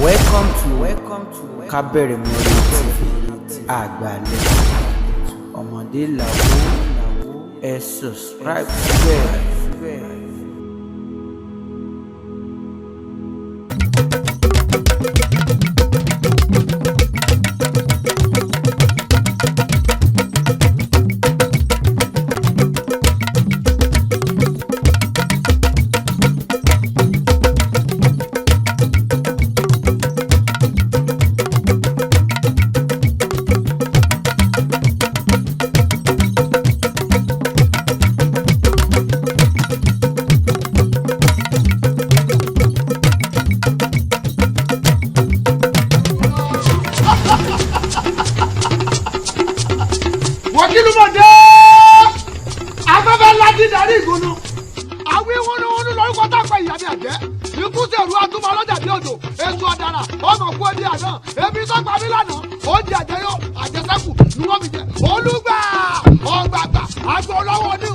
Welcome to Kábẹ̀rẹ̀mọre TV àgbàlẹ̀ ọmọdé làwọ̀, ẹ subscribe síbẹ̀. Wọ́kìlúmọ̀dé afẹ́fẹ́ láti darí ìgúnnu àwí wúnúwúnú lórúkọ tápẹ́ ìyá mi àjẹ́ ikú sèrú atúmọ̀ ọlọ́jà bí odò èso ọ̀dàrà ọmọ kú ẹbí àná ebi sọ́pà mi lánàá oúnjẹ àjẹyó àjẹsẹ́kù ni wọ́n fi jẹ olúgbà ọgbàgbà àgbọ̀ ọlọ́wọ́ ní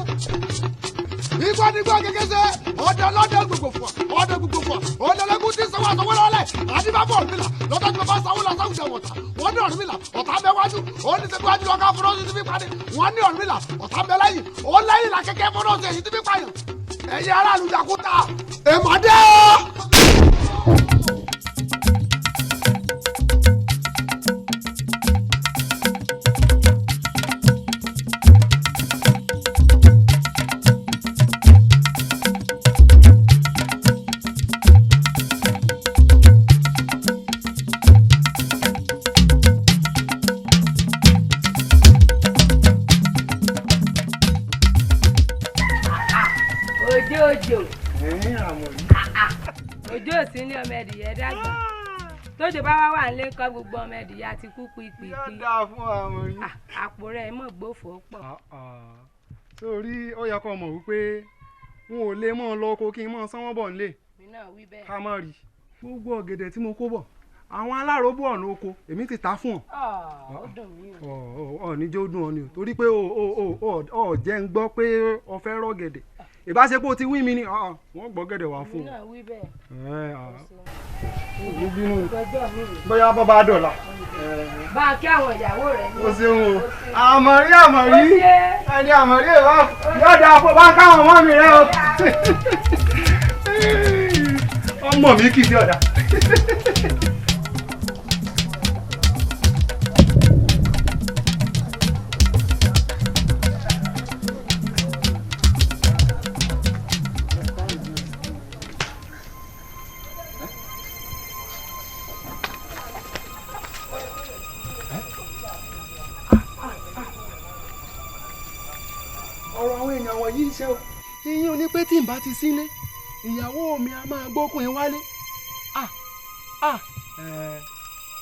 igbó nígbó kékeré ọdẹ ọlọ́dẹ gbogbo fún ọ ọdẹ gbogbo fún ọ ọdẹlẹgún tí sanwó àsanwó lọlẹ àdìbàbọ Ọ̀rúnmìlà lọ́dọ̀ tí bàbá sanwó lọ sáwùjọ wọta wọn ní Ọ̀rúnmìlà ọ̀tá bẹ wájú ó ní sẹbi wájú lọkà fúnọ́ọ̀sì tí fi parí wọn ní Ọ̀rúnmìlà ọ̀tá bẹ lẹ́yìn ó lẹ́yìn là kékeré fúnọ́ọ̀sì èyí tí fi pààyàn ẹ̀yin aráàlú jakuta èmọdé o. Òjò òjò òjò sí ní ọmọ ẹdìyẹ dàgbà tójò bá wá wà nílé ńkọ́ gbogbo ọmọ ẹdìyẹ àti kú pípípí. Yóò dáa fún àwọn yìí. Àpò rẹ̀ mọ̀ gbófò pọ̀. Sórí ó yẹ kó mọ̀ wípé n ò lè mọ̀ lọ oko kí n mọ̀ sanwó bọ̀ nílé. Mi náà wí bẹ́ẹ̀. Ká má rí gbogbo ọ̀gẹ̀dẹ̀ tí mo kó bọ̀ àwọn aláròbó ọ̀nà oko èmi ti ta fún ọ. Ó dùn mí o. Ọ̀ níjó dùn ọ ni o torí pé o jẹ́ ń gbọ́ pé o fẹ́ rọ̀gẹ̀dẹ̀ ìbáṣepọ̀ o ti wí mi ni wọ́n gbọ́ gẹ̀dẹ̀ wá fún Mi ọ. náà wí bẹ́ẹ̀. Bóyá bọ́ bá dọ̀la. Bá a kí àwọn ìyàwó rẹ̀ ní. O ṣeun o àmọ̀rí àmọ̀rí ẹni àmọ̀rí ìwà yóò dáa fún bá káwọn ọmọ mi rẹ o. Ọmọ mi kì í sí ọ̀dà. Ọ̀rọ̀ àwọn èèyàn wọ̀nyí ṣe o ìyín ò ní pé tí n bá ti sílé ìyàwó mi a máa gbókùn yín wálé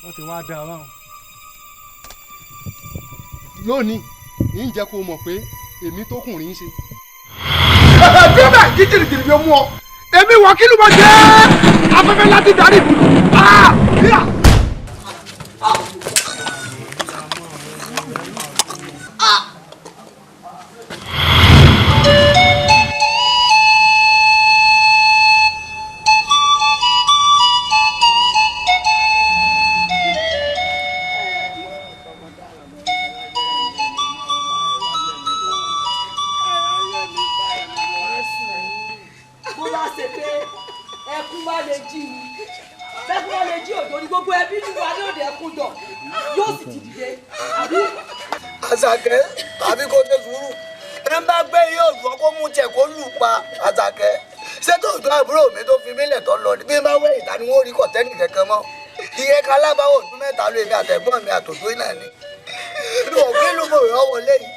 wọ́n ti wá dá a báwọn. Lónìí ń jẹ́ kó mọ̀ pé èmi tó kùnrin ń ṣe. Dúró bẹ́ẹ̀ kí jìnnìjìnnì fi mú ọ èmi wọ́kìlúmọ̀dé afẹ́fẹ́ láti darí ìgúnnu. Bó bá ṣe pé ẹkún bá lè jí ni bẹ́kún bá lè jí òjò ní gbogbo ẹbí nínú adóòdè ẹkún jọ yóò sì ti dìde àbí. Àṣàkẹ́ àbí kò ṣe sùúrù ẹ ń bá gbé yóò lọ kó mú tiẹ̀ kó lù pa. Àṣàkẹ́ ṣé tòótọ́ àbúrò mi tó fi mílẹ̀ tó lọ bí n bá wẹ̀ ìta ni wọ́n rí kọ̀tẹ́nì kankan mọ́ ìyẹn kan alábàáwò ọdún mẹ́ta ló èmi àtẹ̀gbọ́n mi àtòtò náà ni òkè ló mọ̀ rọ́ wọlé yìí.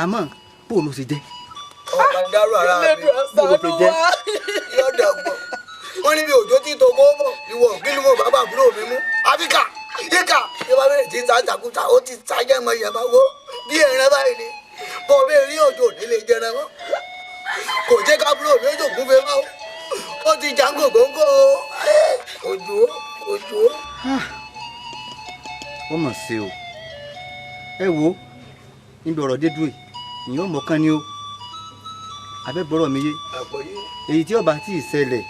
Àmọ́ bó ló ṣe jẹ́. Ọ̀pá dárò ara mi bó ló ṣe jẹ́. Yọ̀dọ̀ gbọ́ wọ́n níbi òjò tí tó kó bọ̀ ìwọ kí ni mo bàbá àbúrò mi mú áfíríkà yíká yóò bá bẹ̀rẹ̀ tí ń ta ìtàkùtà ó ti ta jẹ́ mọ ìyẹn bá wó bí ẹran báyìí ni Bọ́ bẹ́ẹ̀ rí òjò nílé jẹrẹ mọ́. Kò jẹ́ kábúrò mi ó jòkó fẹ́ mọ́. Ó ti jàǹgò góńgó o. Òjò òjò. Ó mọ̀ sí o. Ẹ wo níbi ọ̀rọ̀ dé dúró yìí, ìyẹn ò mọ̀ọ́kán ni o. Abẹ́gbọ́rọ̀ mi yé. Èyí tí ọba tí ì ṣẹlẹ̀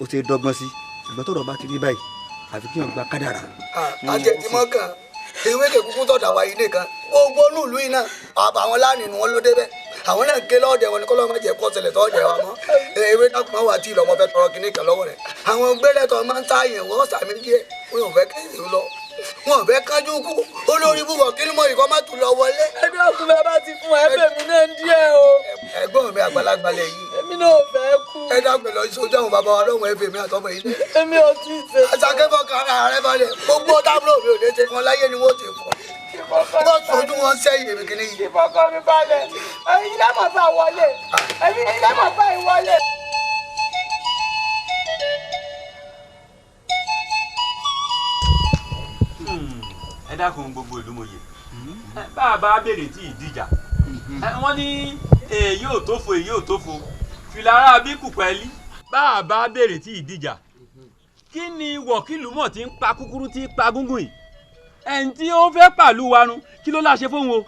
ó ti dọ́gbọ́n sí. Ìgbà tọ́rọ̀ bá ti rí báyìí, àfi kí wọ́n gba kádàrà. Àjẹtìmọ́ kan, ewé kẹ̀kúkú tọ̀dà wa yìí nìkan. Gbogbo nílùú yìí náà, àwọn láàánú ni wọ́n ló débẹ̀. Àwọn náà ké lọ́ọ̀dẹ̀ wọn ni kọ́ lọ́ọ́ má jẹ́ kó ṣẹlẹ̀ tọ́ọ̀dẹ̀ wa mọ́. Ewé dákun wà tí ìlọ́mọ fẹ́ tọrọ kínní kan lọ́wọ́ rẹ̀. Àwọn gbẹ́lẹ́tọ̀ máa ń sáàyàn wọ́n sàmì díẹ̀. Wọn ò fẹ́ kéèyàn lọ. Wọn ò fẹ́ kánjú kú. Olórí búbọ̀ kí ni mo ìkọ́ má tún lọ wọlé. Ẹbí ọkùnrin bàbá ti fún ẹbẹ̀ mi náà díẹ̀ o. Ẹ̀gbọ́n mi àgbàlagbà lè yí. Èmi náà ò fẹ́ kú. Ẹ dákun lọ sójú àwọn bàbá wa lọ́wọ́ ẹbí mi àtọmọ yìí. Èmi ò tí ì ṣe. Àṣàkẹ́fọ́ kan ara rẹ balẹ̀. Gbogbo tábúrò mi ò lè ṣe fún láyé ni wọ́n ti fọ́. Wọ́n sojú wọn sẹ́yìn èmi kìíní yìí. Ìfọkàn mi balẹ̀. Ẹ̀yin lẹ́mọ̀ bá wọlé. Ẹ̀yin lẹ́mọ̀ bá ìwọlé. Ẹ dákun gbogbo ìlú mòye. Bá a bá béèrè tí ìdíjà. Wọ́n ní èyí ò tó fo èyí ò tó fo. Fìlà ara bí kùpẹ́lí. Bá a bá béèrè tí ìdíjà. Kí ni wọ̀kìlú mọ̀ tí ń pa kúkúrú tí ń pa gúngùn yìí? Ẹni tí ó fẹ́ pàlú wa nu kí ló láṣẹ fóun o?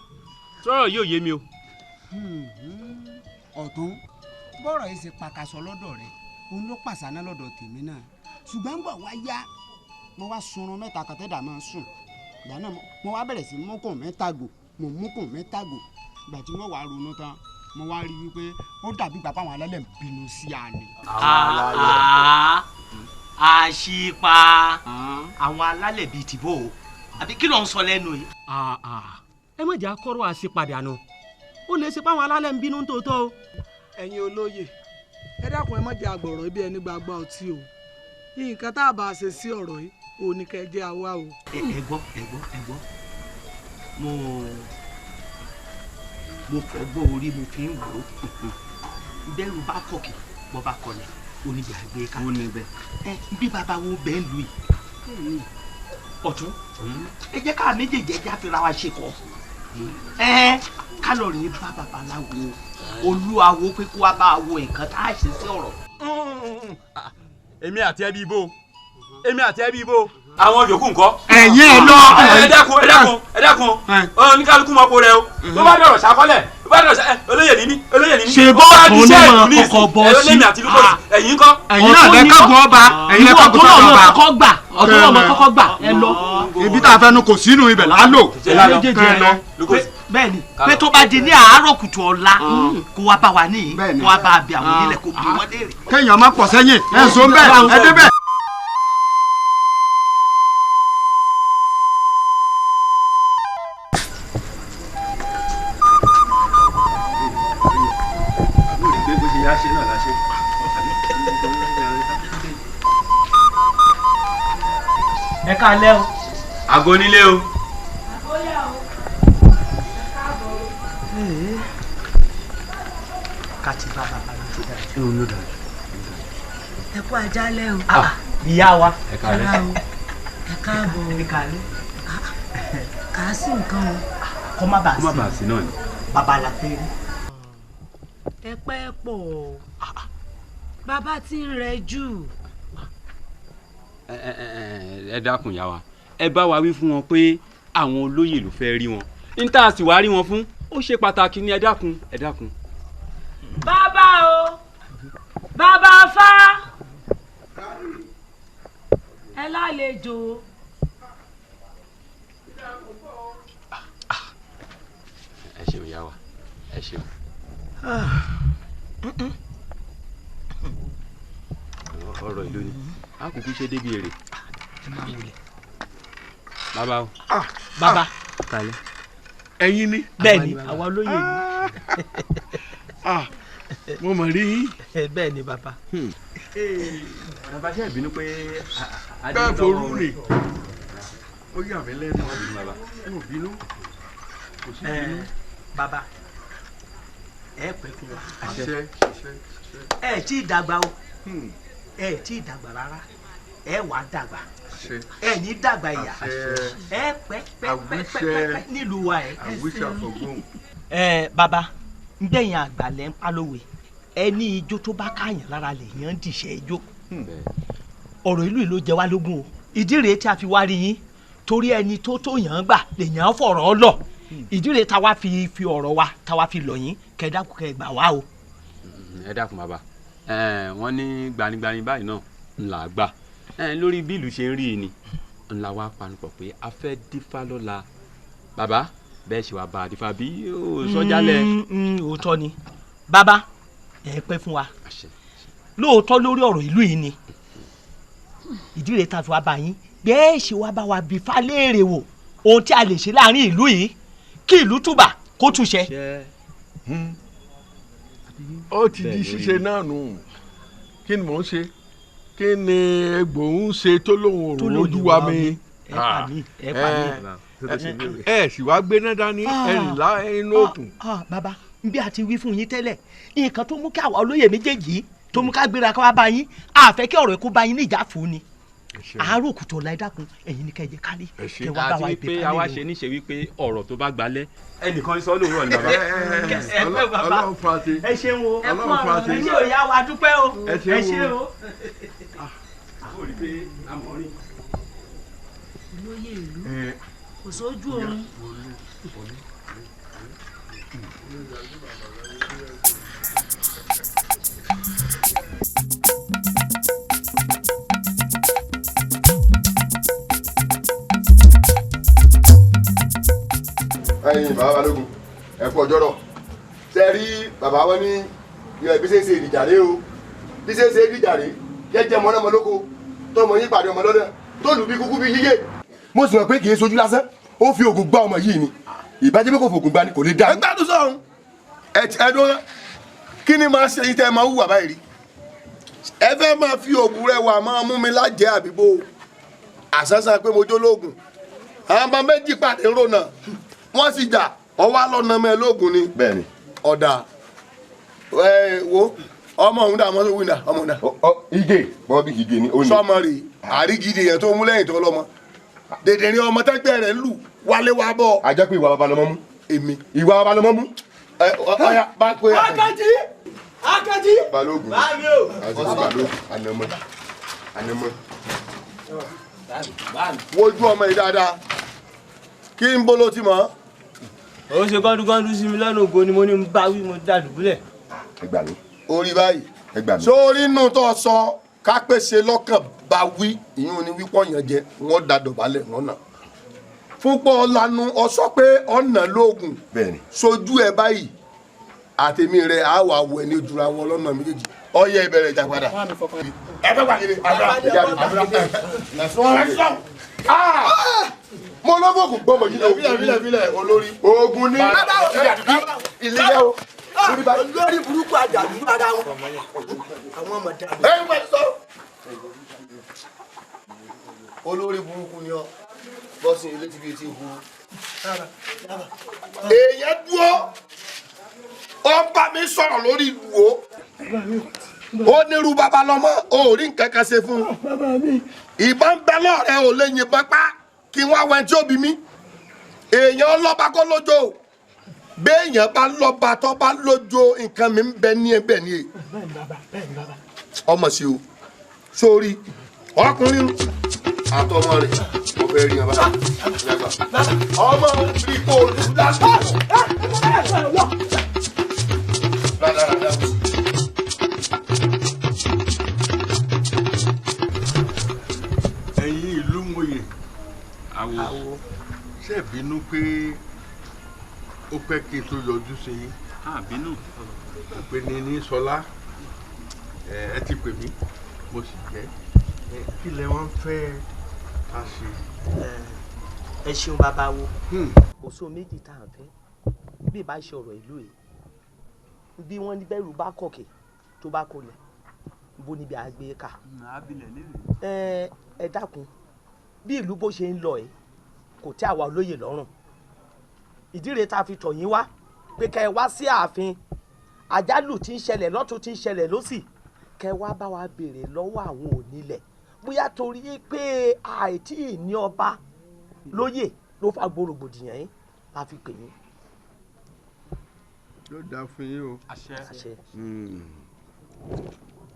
Sọ̀rọ̀ yóò yé mi o. Ọ̀tún bọ́rọ̀ yìí ṣe pàkàṣọ lọ́dọ̀ rẹ̀ òun ló pàṣánà lọ́dọ̀ tèmi náà ṣùgbọ́n gbọ̀ wá yá mo wá sunrun mẹ́ta kàtẹ́dà máa ń sùn ìgbà náà mo wá bẹ̀rẹ̀ sí múkùn mẹ́ta gò mo múkùn mẹ́ta gò ìgbà tí wọ́n wá ronú tán mo wá rí wípé ó dàbí ìgbà pàwọn alálẹ̀ ń bínú sí àná. Àṣìpa àwọn alálẹ̀ bíi tìbò o àbí kí ló ń sọ lẹ́nu yìí. Ẹ má jẹ́ akọ́rọ̀ àṣepadà nù ó lè ṣe páwọn alálẹ̀ ń bínú tòótọ́ o. Ẹ̀yin olóye ẹ dákun ẹ má jẹ́ àgbọ̀rọ̀ ibi ẹni gbàgbọ́ ọtí o nǹkan tá a bá ṣe sí ọ̀rọ̀ yìí ò ní kẹ́ ẹ jẹ́ àwa o. Ẹ gbọ́ ẹ gbọ́ ẹ gbọ́ mo fọgbọ́ orí mo fi ń wò ó bẹ́rù bá kọ̀kì bọ́ bá kọlẹ̀ onígbàgbé ká bí bàbá wo bẹ́ẹ̀ lù yìí ọ̀tún ẹ jẹ́ ká méjèèjì ẹ jẹ́ àfihàn wa ṣe kọ́ ẹ kálọ̀rì bá babaláwo olúwawo pé kó wá bá a wo nǹkan tá a ṣe sí ọ̀rọ̀. Èmi àti ẹbí ibo èmi àti ẹbí ibo àwọn yòókù ńkọ́. Ẹ̀yin ẹ lọ. Ẹ dákun ẹ dákun ẹ dákun oníkálukú mọ kó rẹ o tó bá dọ̀rọ̀ ṣàkọlẹ̀ tó bá dọ̀rọ̀ olóyè ní mí olóyè ní mí. Ṣe bọ́ọ̀tù ní mọ̀ kọ́kọ́ bọ́ sí. Ẹlẹ́mi àti lúkọ̀sì ẹ̀yin ńkọ́. Ẹ̀yin náà lẹ kọ́kọ́ ọba ẹ̀yin lẹ kọ́kọ́ ọba. Ọ̀tún náà mọ̀ kọ́kọ́ gbà ẹ lọ. Ibi tá a fẹ́ nu kò sínú ibẹ̀ là á lò. Bẹ́ẹ̀ni pé tó bá di ní àárọ̀ kùtù ọ̀la kó wá bá wa níyì kó wá bá a bí àwọn onílẹ̀ kó bí wọ́n léèrè. Kéèyàn má pọ̀ sẹ́yìn ẹ̀ ń so bẹ́ẹ̀ ẹ débẹ̀. Ẹ káalẹ́ o. Àgọ́ nílé o. Àgọ́yà o. Ẹ káàbọ̀ o. Ká ti bá bàbá mi tó dáa. Ló dáa. Ẹ kú àjálẹ̀ o. Ìyá wa. Ẹ káalẹ́. Ẹ káàbọ̀ o. Ẹ káalẹ́. Kà á sí nǹkan o. Kọ́ má bàa sí. Kọ́ má bàa sí náà ni. Bàbá la fẹ́ rí. Ẹ pẹ́ pọ̀ bàbá tí ń rẹ jù. Ẹ dákun ìyá wa ẹ bá wa wí fún wọn pé àwọn olóyè ló fẹ́ rí wọn n tá a sì wá rí wọn fún ó ṣe pàtàkì ní ẹ dákun ẹ dákun. Bàbá o bàbá fa ẹ lálejò. Ẹ ṣeun ìyá wa ẹ ṣeun. Ọ̀rọ̀ ìlú ni a kúkú ṣe débi èrè. Bàbá o. Bàbá. Ẹ̀yin ni. Bẹ́ẹ̀ni àwa olóyè ni. Mo mọ̀ rí yín. Bẹ́ẹ̀ni bàbá. Bàbá ṣe ìbínú pé. Bẹ́ẹ̀ forú rè ó yà mí lẹ́nu mo bínú kò sí bínú. Bàbá ẹ pẹ́ fún wa. Àṣẹ. Ẹ tí ì dàgbà o ẹ tí ì dàgbà rárá ẹ wà á dàgbà ẹ ní dàgbà ìyá ẹ pẹ́ pẹ́ pẹ́ pẹ́ pẹ́ nílùú wa ẹ. Àwíṣe àfọ̀gbọ́n. Ẹ bàbá, ngbẹ̀yìn àgbàlẹ̀ ń palówe, ẹ ní ijó tó bá káàyàn lára lè yàn dìṣẹ́ ijó. Ọ̀rọ̀ ìlú yìí ló jẹ wá lógún o. Ìdí rèé tí a fi wá rí yín, torí ẹni tó tó yàn án gbà lè yàn án fọ̀rọ̀ lọ. Ìdí rèé tá wá fi ọ̀rọ̀ wa tá wá fi lọ̀ yín, kẹ́ dákun kẹ́ gbà wá o. Ẹ dákun bàbá, wọ́n ní gbanigbani báyìí náà ńlá gbà lórí bí ìlú ṣe ń rí ni ńlá wa panupọ̀ pé a fẹ́ dífá lọ́la. Bàbá, bẹ́ẹ̀ ṣe wá bá a dífá bí ó sọ́jálẹ̀. Òótọ́ ni bàbá, ẹ pẹ́ fún wa lóòótọ́ lórí ọ̀rọ̀ ìlú yìí ni. Ìdí rèé tá a fi wá bá yín, bẹ́ẹ̀ ṣe wá bá wa bí falẹ́rẹ̀ wò ohun tí a lè ṣe láàrin ìlú yìí kí ìlú túbà kó túṣẹ. Ó ti di ṣíṣe náà nù. Kí ni mò ń ṣe? Kí ni egbò ń ṣe tó lóun òrùn ojú wa mi? Ẹ sì wá gbéná dání ẹrìnlá inú òkun. Bàbá, bí a ti wí fún yín tẹ́lẹ̀, nǹkan tó mú kí àwa olóyè méjèèjì tó mú ká gbéra ká wá bá yín, a fẹ́ kí ọ̀rọ̀ kó bá yín ní ìjà fún ni. Àárò kùtù ọ̀la, ẹ dákun, ẹ̀yin ní ká ẹ jẹ́ kárí kẹ wá bá wa àti ìpè wípé kálẹ̀ àwa o. ṣe níṣe wípé ọ̀rọ̀ tó bá gbalẹ̀ ẹnìkan sọ lóòrọ̀ ni bàbá. Ọlọ́run fa ti. Ẹ ṣeun o, Ọlọ́run fa ti. ẹ ṣe òyà wa dúpẹ́ o, Ẹ ṣeun o. o. Olóyè ìlú kò sójú oorun. Ẹ̀yin bàbá Balógun, ẹ kú ọjọ́ rọ̀. Ṣe rí bàbá wọn ní bí ṣe ń ṣe ìdìjàre o, bí ṣe ń ṣe ìdìjàre jẹ́jẹ́ mọ́ lọ́mọ lóko tọmọ yín pàdé ọmọ lọ́nà tó lù bí kúkú bí yíyé. Mo sì mọ̀ pé kì í sojú lásán, ó fi oògùn gbá ọmọ yìí ni. Ìbájẹ́ pé kò fògùn gbá ni kò lè dá. Ẹ gbádùn sọ̀hún. Ẹ dúró, kí ni máa ṣe yín tẹ́ ẹ máa hùwà báyìí rí? Ẹ fẹ́ máa fi oògùn rẹ wà máa mú mi lájẹ́ àbíbó àsánsán pé mo jó lóògùn. Àwọn ọmọ méjì pàdé rònà, wọ́n sì jà, ọwọ́ alọ́nà mẹ́ lóògùn ni. Bẹ́ẹ̀ni. Ọ̀dà ẹ wo ọmọ òun dà, ọmọ tó wí dà, ọmọ òun dà. Ige bọ́bí Ige ni ó ní. Sọmọ rè àrígidì yẹn tó mú lẹ́yìn tó lọ́mọ dèdè ní ọmọ tẹ́gbẹ́ rẹ̀ ń lù wálé wá bọ̀. A jẹ́ pé ìwà baba lọmọ mú. Èmi. Ìwà baba lọmọ mú. Ẹ ọya bá pé. Akànjí! Akànjí! Balógun. Báàmí o. Àti Balógun ànàmọ́ ànàmọ́. Wojú ọmọ yìí dáadáa, kí n bolo ti mọ̀. Ó ṣe gọ́dúgọ́dú sí mi lọ́nà ògo ni mo ní ń bá wí, mo dá dùbúlẹ̀. Ẹ gbà mí. Orí báyìí. Ẹ gbà mí. Sórí inú tó sọ kápẹ́sẹ̀ lọ́kàn bá wí, ìyún ni wípọ̀ yàn jẹ, wọ́n da dọ̀bálẹ̀ wọ́n nà. Fúnpọ̀ lanu ọsọ pé ọ̀nà lóògùn. Bẹ́ẹ̀ni. Sojú ẹ báyìí, àtẹ̀mí rẹ̀ á wà wọ ẹni ojúra wọn lọ́nà méjèèjì. Ọyẹ ìbẹ̀rẹ̀ ìjà padà. Ẹ fẹ́ gbàgede. Mo lọ fògùn gbọmọ yìí. Filẹ̀ filẹ̀ filẹ̀ olórí. Oògùn ní ilé o. Olórí burúkú àjàdú ara wọn. Àwọn ọmọ dàbí. Ẹ ń pẹ́ sọ. Olórí burúkú ni ọ, bọ́sìn ilé tí bí etí hu. Èèyàn dúró, ó ń bá mi sọ̀rọ̀ lórí ìlú o. Ó nírú bàbá lọ́mọ, ó rí nǹkan kan ṣe fún un. Ìbọn ń bẹ lọ́rẹ̀ ò lè yìnbọn pa kí wọ́n àwọn ẹni tí ó bí mi. Èèyàn ọlọ́ba kọ́ lójó o. Béèyàn bá lọ́ba tó bá lójó, nǹkan mi ń bẹ ní ẹbẹ̀ ni e. Ọmọ sí o, sórí ọkùnrin àtọmọ rẹ̀ mo fẹ́ rí ọba. Ọmọ rí kó o lásìkò. Rádaràdà. Ẹ̀yin ìlú mòye, àwo ṣe bínú pé ó pẹ́ kí n tó yọjú sí yín. Àbínú. Pé ní Sọlá, ẹ ti pè mí, mo sì jẹ́. Kí lẹ wọ́n fẹ́ ká ṣe? Ẹ ṣeun bàbá wo. Kò sóhun méjì tá à ń fẹ́ bí ìbá ṣe ọ̀rọ̀ ìlú yìí. Bí wọ́n ní bẹ́rù bá kọ̀kẹ́ tó bá kolẹ̀, bó níbi àgbẹ̀ ká. Ẹ dákun, bí ìlú bó ṣe ń lọ ẹ kò tẹ́ àwa olóyè lọ́rùn. Ìdí rèé tá a fi tọ̀ yín wá pé kẹ́ ẹ wá sí ààfin. Àjálù tí ń ṣẹlẹ̀ lọ́tún tí ń ṣẹlẹ̀ lọ́sì, kẹ́ ẹ wá bá wa béèrè lọ́wọ́ àwọn onílẹ̀ bóyá torí pé àìtí ní ọba lóyè ló fa gbòrògbòdìyàn yín la fi pè yín. Yóò dáa fún yín o. Àṣẹ.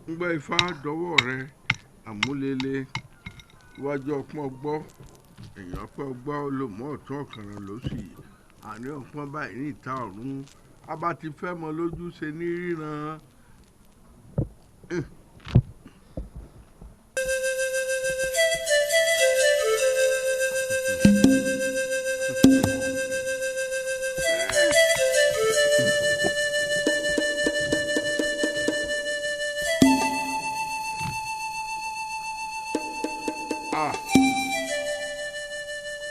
Ń gbọ́ ifá dọwọ́ rẹ àmúlélẹ̀ iwájú ọpọ́n gbọ́ èèyàn ọpọ́n gbọ́ lòmọ́ ọ̀tún ọ̀kànràn ló sì àní ọpọ́n báyìí ní ìta ọ̀run abá ti fẹ́ mọ lójú ṣe ní ríran. Ah.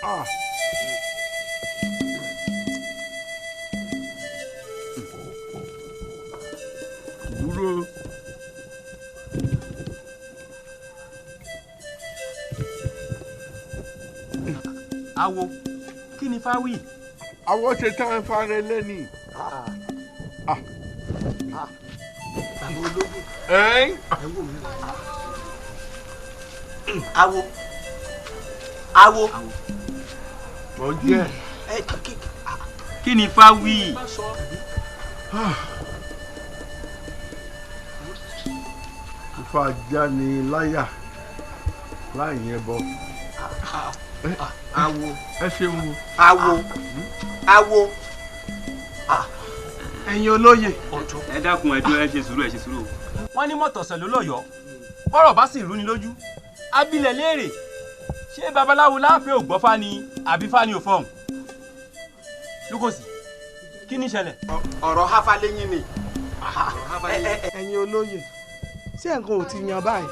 Ah. Dúró. Awo, kí ni fáwí? Àwọn ṣe tán fara lẹ́ni. Bàbá ológun. Ẹ́n. Awo. Awo. Mo jẹ́. Kí ni fáwí? Ifá já ni láyà láì yẹn bọ. Awo. Ẹ ṣeun o. Awo. Awo. Ẹ̀yin olóye. Ẹ dákun ẹ dúró, ẹ ṣe sùúrù, ẹ ṣe sùúrù. Wọ́n ní mọ̀tọ̀sẹ̀ ló lọ́yọ̀ọ́. Bọ́rọ̀ bá sì rúni lójú. Abilẹ̀ léèrè. Ṣé babaláwo láàfin ò gbọ́fá ni àbí fá ni ò fọhùn? Lukosi, kí ni ìṣẹ̀lẹ̀? Ọ̀rọ̀ hafa lẹ́yìn ni. Ẹ̀yin olóye, ṣé nǹkan ò ti yan báyìí?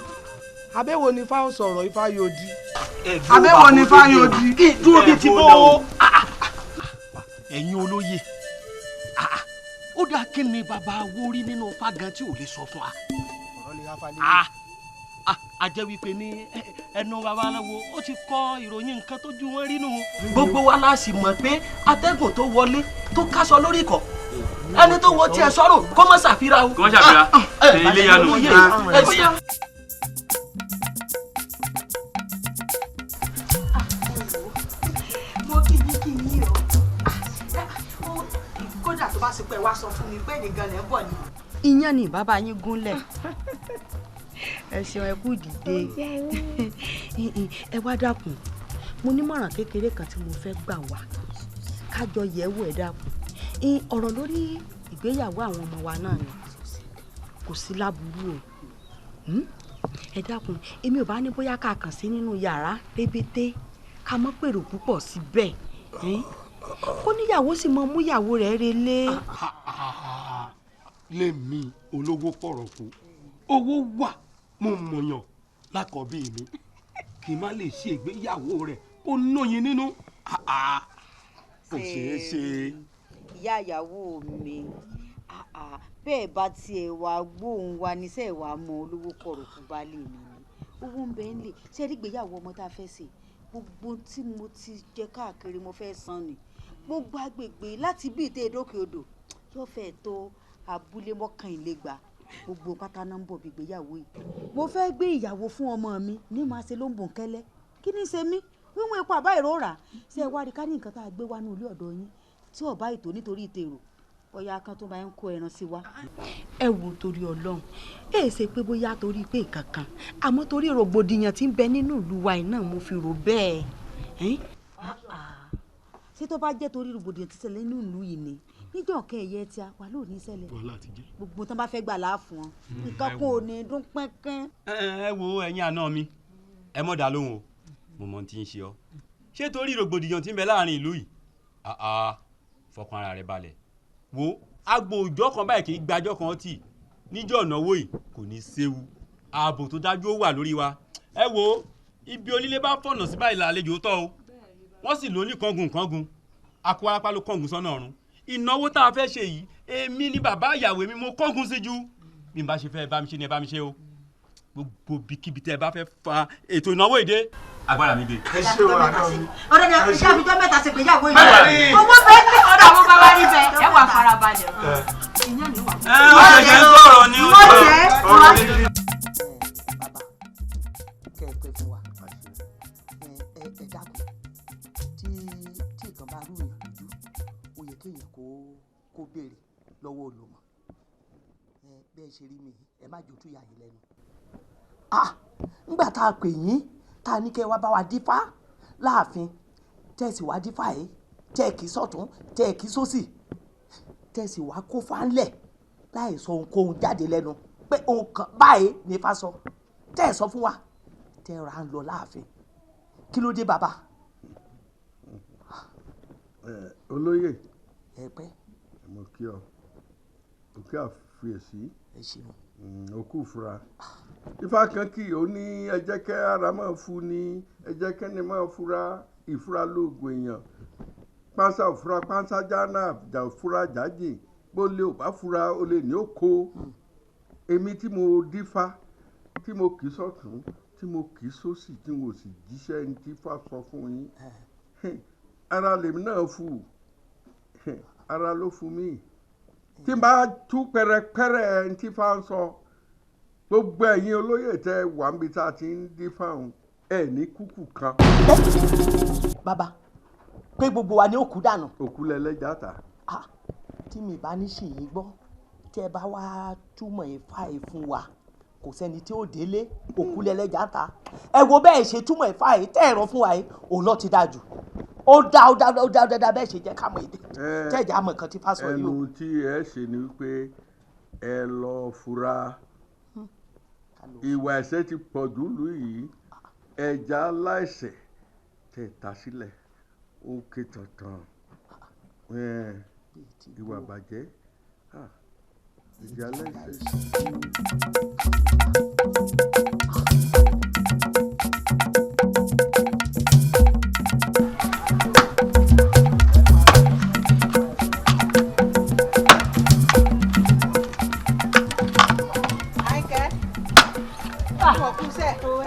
Abẹ́wò ni fáwọn sọ̀rọ̀ ifá yóò di. Abẹ́wò ni fáwọn yóò di. Kí dúró bíi ti bó o. Ẹ̀yin olóye, ó dáa, kí ni bàbá wo rí nínú fágan tí ò lè sọ fún wa? Ọ̀rọ̀ lè hafa lẹ́yìn. A jẹ́ wípé ní ẹnu babaláwo ó ti kọ ìròyìn nǹkan tó ju wọn rí nù. Gbogbo wa la sì mọ̀ pé atẹ́gùn tó wọlé tó kásọ lórí ikọ̀ ẹni tó wọ tiẹ̀ sọ́rùn kó má ṣàfihàn o. Kó má ṣàfihàn ilé yanu. Mo kì í kì í o, kódà tó bá ṣe pé wá sọ fún mi pé nìkan lẹ́ ń bọ̀ ni. Iyán ni bàbá yín gúnlẹ̀. Ẹ ṣeun, ẹ kú dìde. Ẹ wá dákun, mo nímọ̀ràn kékeré kan tí mo fẹ́ gbà wá kájọ yẹ̀wò. Ẹ dákun, ọ̀rọ̀ lórí ìgbéyàwó àwọn ọmọ wa náà ni, kò sí láburú o. Ẹ dákun, èmi ò bá ní bóyá ká kàn sí nínú yàrá rébété, ká mọ́ pèrò púpọ̀ síbẹ̀, kó níyàwó sì mọ múyàwó rẹ̀ relé. Lèmi olówó pọ̀rọ̀ kú, owó wà, mo mọ̀yàn lákọ̀ọ́bí mi, kì í má lè ṣe ìgbéyàwó rẹ̀ kó nóyin nínú, kò ṣeé ṣe. Ìyá ìyàwó mi, bẹ́ẹ̀ bá tiẹ̀ wá gbóhùn wa níṣẹ́ ìwà mọ olówó kọ̀rọ̀ kú bá lè mi ni owó ń bẹ ń lè ṣe rí ìgbéyàwó ọmọ tá a fẹ́ ṣe. Gbogbo tí mo ti jẹ káàkiri mo fẹ́ san ni gbogbo agbègbè láti bí ìdè ìdókè odò yóò fẹ́ tó abúlé mọ́kànlélẹ́gbà, gbogbo pátá náà ń bọ̀ bí ìgbéyàwó yìí. Mo fẹ́ gbé ìyàwó fún ọmọ mi ní màá ṣe ló ń bùn kẹ́lẹ́, kí ni ṣe mí wíwọ́n epo àbá ìrora ṣe é wá rí ká ní nǹkan tá a gbé wá ní ilé ọ̀dọ̀ yín tí ọba ètò nítorí ìtèrò ọ̀yà kan tó máa ń kó ẹran sí wa. Ẹ wo torí Ọlọ́run, ẹ ṣe pé bóyá torí pé nǹkan kan, àmọ́ torí rògbòdìyàn tí ń bẹ nínú ìlú wa náà mo fi rò bẹ́ẹ̀. Ṣé tó bá jẹ́ torí rògbòdìyàn tí ṣẹlẹ̀ nínú ìlú yìí ni níjọ́ kẹ́ ẹ̀yẹ tí a wà lónìí ṣẹlẹ̀ gbogbo tán bá fẹ́ gbà láàfún wọn nǹkan kò ní dún pẹ́ńkẹ́. Ẹ wo ẹ̀yin àná mi, ẹ mọ̀ dá lóhùn o, mo mọ̀ tí ń ṣe ọ́. Ṣé torí rògbòdìyàn tí ń bẹ láàrin ìlú yìí? Fọkàn ara rẹ balẹ̀. Wo agbo òjọ́ kan báyìí kì í gbàjọ́ kan tì níjọ́ ìnáwó yìí, kò ní séwu, ààbò tó dájú ó wà lórí wa. Ẹ wo ibi onílé bá fọ̀nà sí báyìí làlejò tọ́ o, wọ́n sì lóní kángun kángun, akó arápá ló kángun sọ́nà ọ̀run. Ìnáwó tá a fẹ́ ṣe yìí, èmi ni bàbá ìyàwó mi, mo kángun sí ju bí n bá ṣe fẹ́ bá mi ṣe ni ẹ bá mi ṣe o. Gbogbo bíkíbi tẹ́ ẹ bá fẹ́ fa ètò ìnáwó ìdè, agbára mi dé. Ẹ ṣe o àná mi. Ọ̀rẹ́ mi, iṣẹ́ àfijọ́ mẹ́ta ṣe gbéyàwó yìí. Owó bẹ́ẹ̀ ní ọ̀dọ̀ àwọn bàbá rí bẹ́ẹ̀, ẹ wà farabalẹ̀. Ìyẹn ni wà. Ẹ ó ṣẹ̀ṣẹ̀ ń sọ̀rọ̀ ni ó sọ̀rọ̀. Bàbá, kẹ́ ẹ pẹ́ fún wa. Ẹ dákun, tí nǹkan bá rú èèyàn lójú, ó yẹ kéèyàn kó béèrè lọ́wọ́. Bẹ́ẹ̀ ṣe rí mi, ẹ má jòtú yà yín lẹ́nu. Ah, ńgbà tá a pè yín, tá a ní kẹ́ wá bá wa dífá láàfin, tẹ́ ẹ sì wá dífá yìí, tẹ́ ẹ kì í sọ̀tún, tẹ́ ẹ kì í sósì, tẹ́ ẹ sì wá kó fáńlẹ̀ láì sọ ohunkóhun jáde lẹ́nu pé ohun kan báyìí ní Ifá sọ, tẹ́ ẹ sọ fún wa, tẹ́ ẹ ra ń lọ láàfin. Kí ló dé bàbá? Olóyè. Ẹ pẹ́. Mo kí ọ, òkè àfiyèsí. Ẹ ṣeun. Òkú fura. Ifá kan kì í ó ní ẹ jẹ́ kẹ́ ara máa fu ni, ẹ jẹ́ kẹ́ni máa fura, ìfura lóògùn èèyàn. Pánsá òfura pánsá jáná, àjà òfura jájì, bó lè ò bá fura ó lè ní òkó. Èmi tí mo dífá, tí mo kì í sọ̀tún, tí mo kì í sósì, tí mo sì jíṣẹ́ ní tí Ifá sọ fún yín. Ara lèmi náà fù, ara ló fún mi. Tí n bá tú pẹrẹpẹrẹ ní tí Ifá ń sọ, gbogbo ẹ̀yin olóyè tẹ wà níbi tá a ti ń dífá òun, ẹ ní kúkú kan. Bàbá, pé gbogbo wa ni ó kú dànù. Òkú lẹlẹ́jà ta. Tí mi bá ní ṣì yín gbọ́, tí ẹ bá wá túmọ̀ Ifá yìí fún wa, kò sẹ́ni tí ó délé, òkú lẹlẹ́jà ta. Ẹ wo bẹ́ẹ̀ ṣe túmọ̀ Ifá yìí tẹ́ ẹ̀rọ fún wa yìí, òun ló ti dáa jù. Ó dá ó dá ó dá ó dá bẹ́ẹ̀ ṣe jẹ́ ká mọ̀ èdè. Tẹ́ ẹ̀jẹ̀ àmọ̀ kan tí Ifá sọ yìí o. Ẹnu tí ẹ ṣe ni wípé ẹ lọ fura. Ìwà ẹ̀ṣẹ̀ ti pọ̀ jù lù yìí, ẹja aláìṣẹ̀ tẹ̀ ta sílẹ̀, ó ké tọ̀tàn. Ìwà bàjẹ́, ẹja aláìṣẹ̀.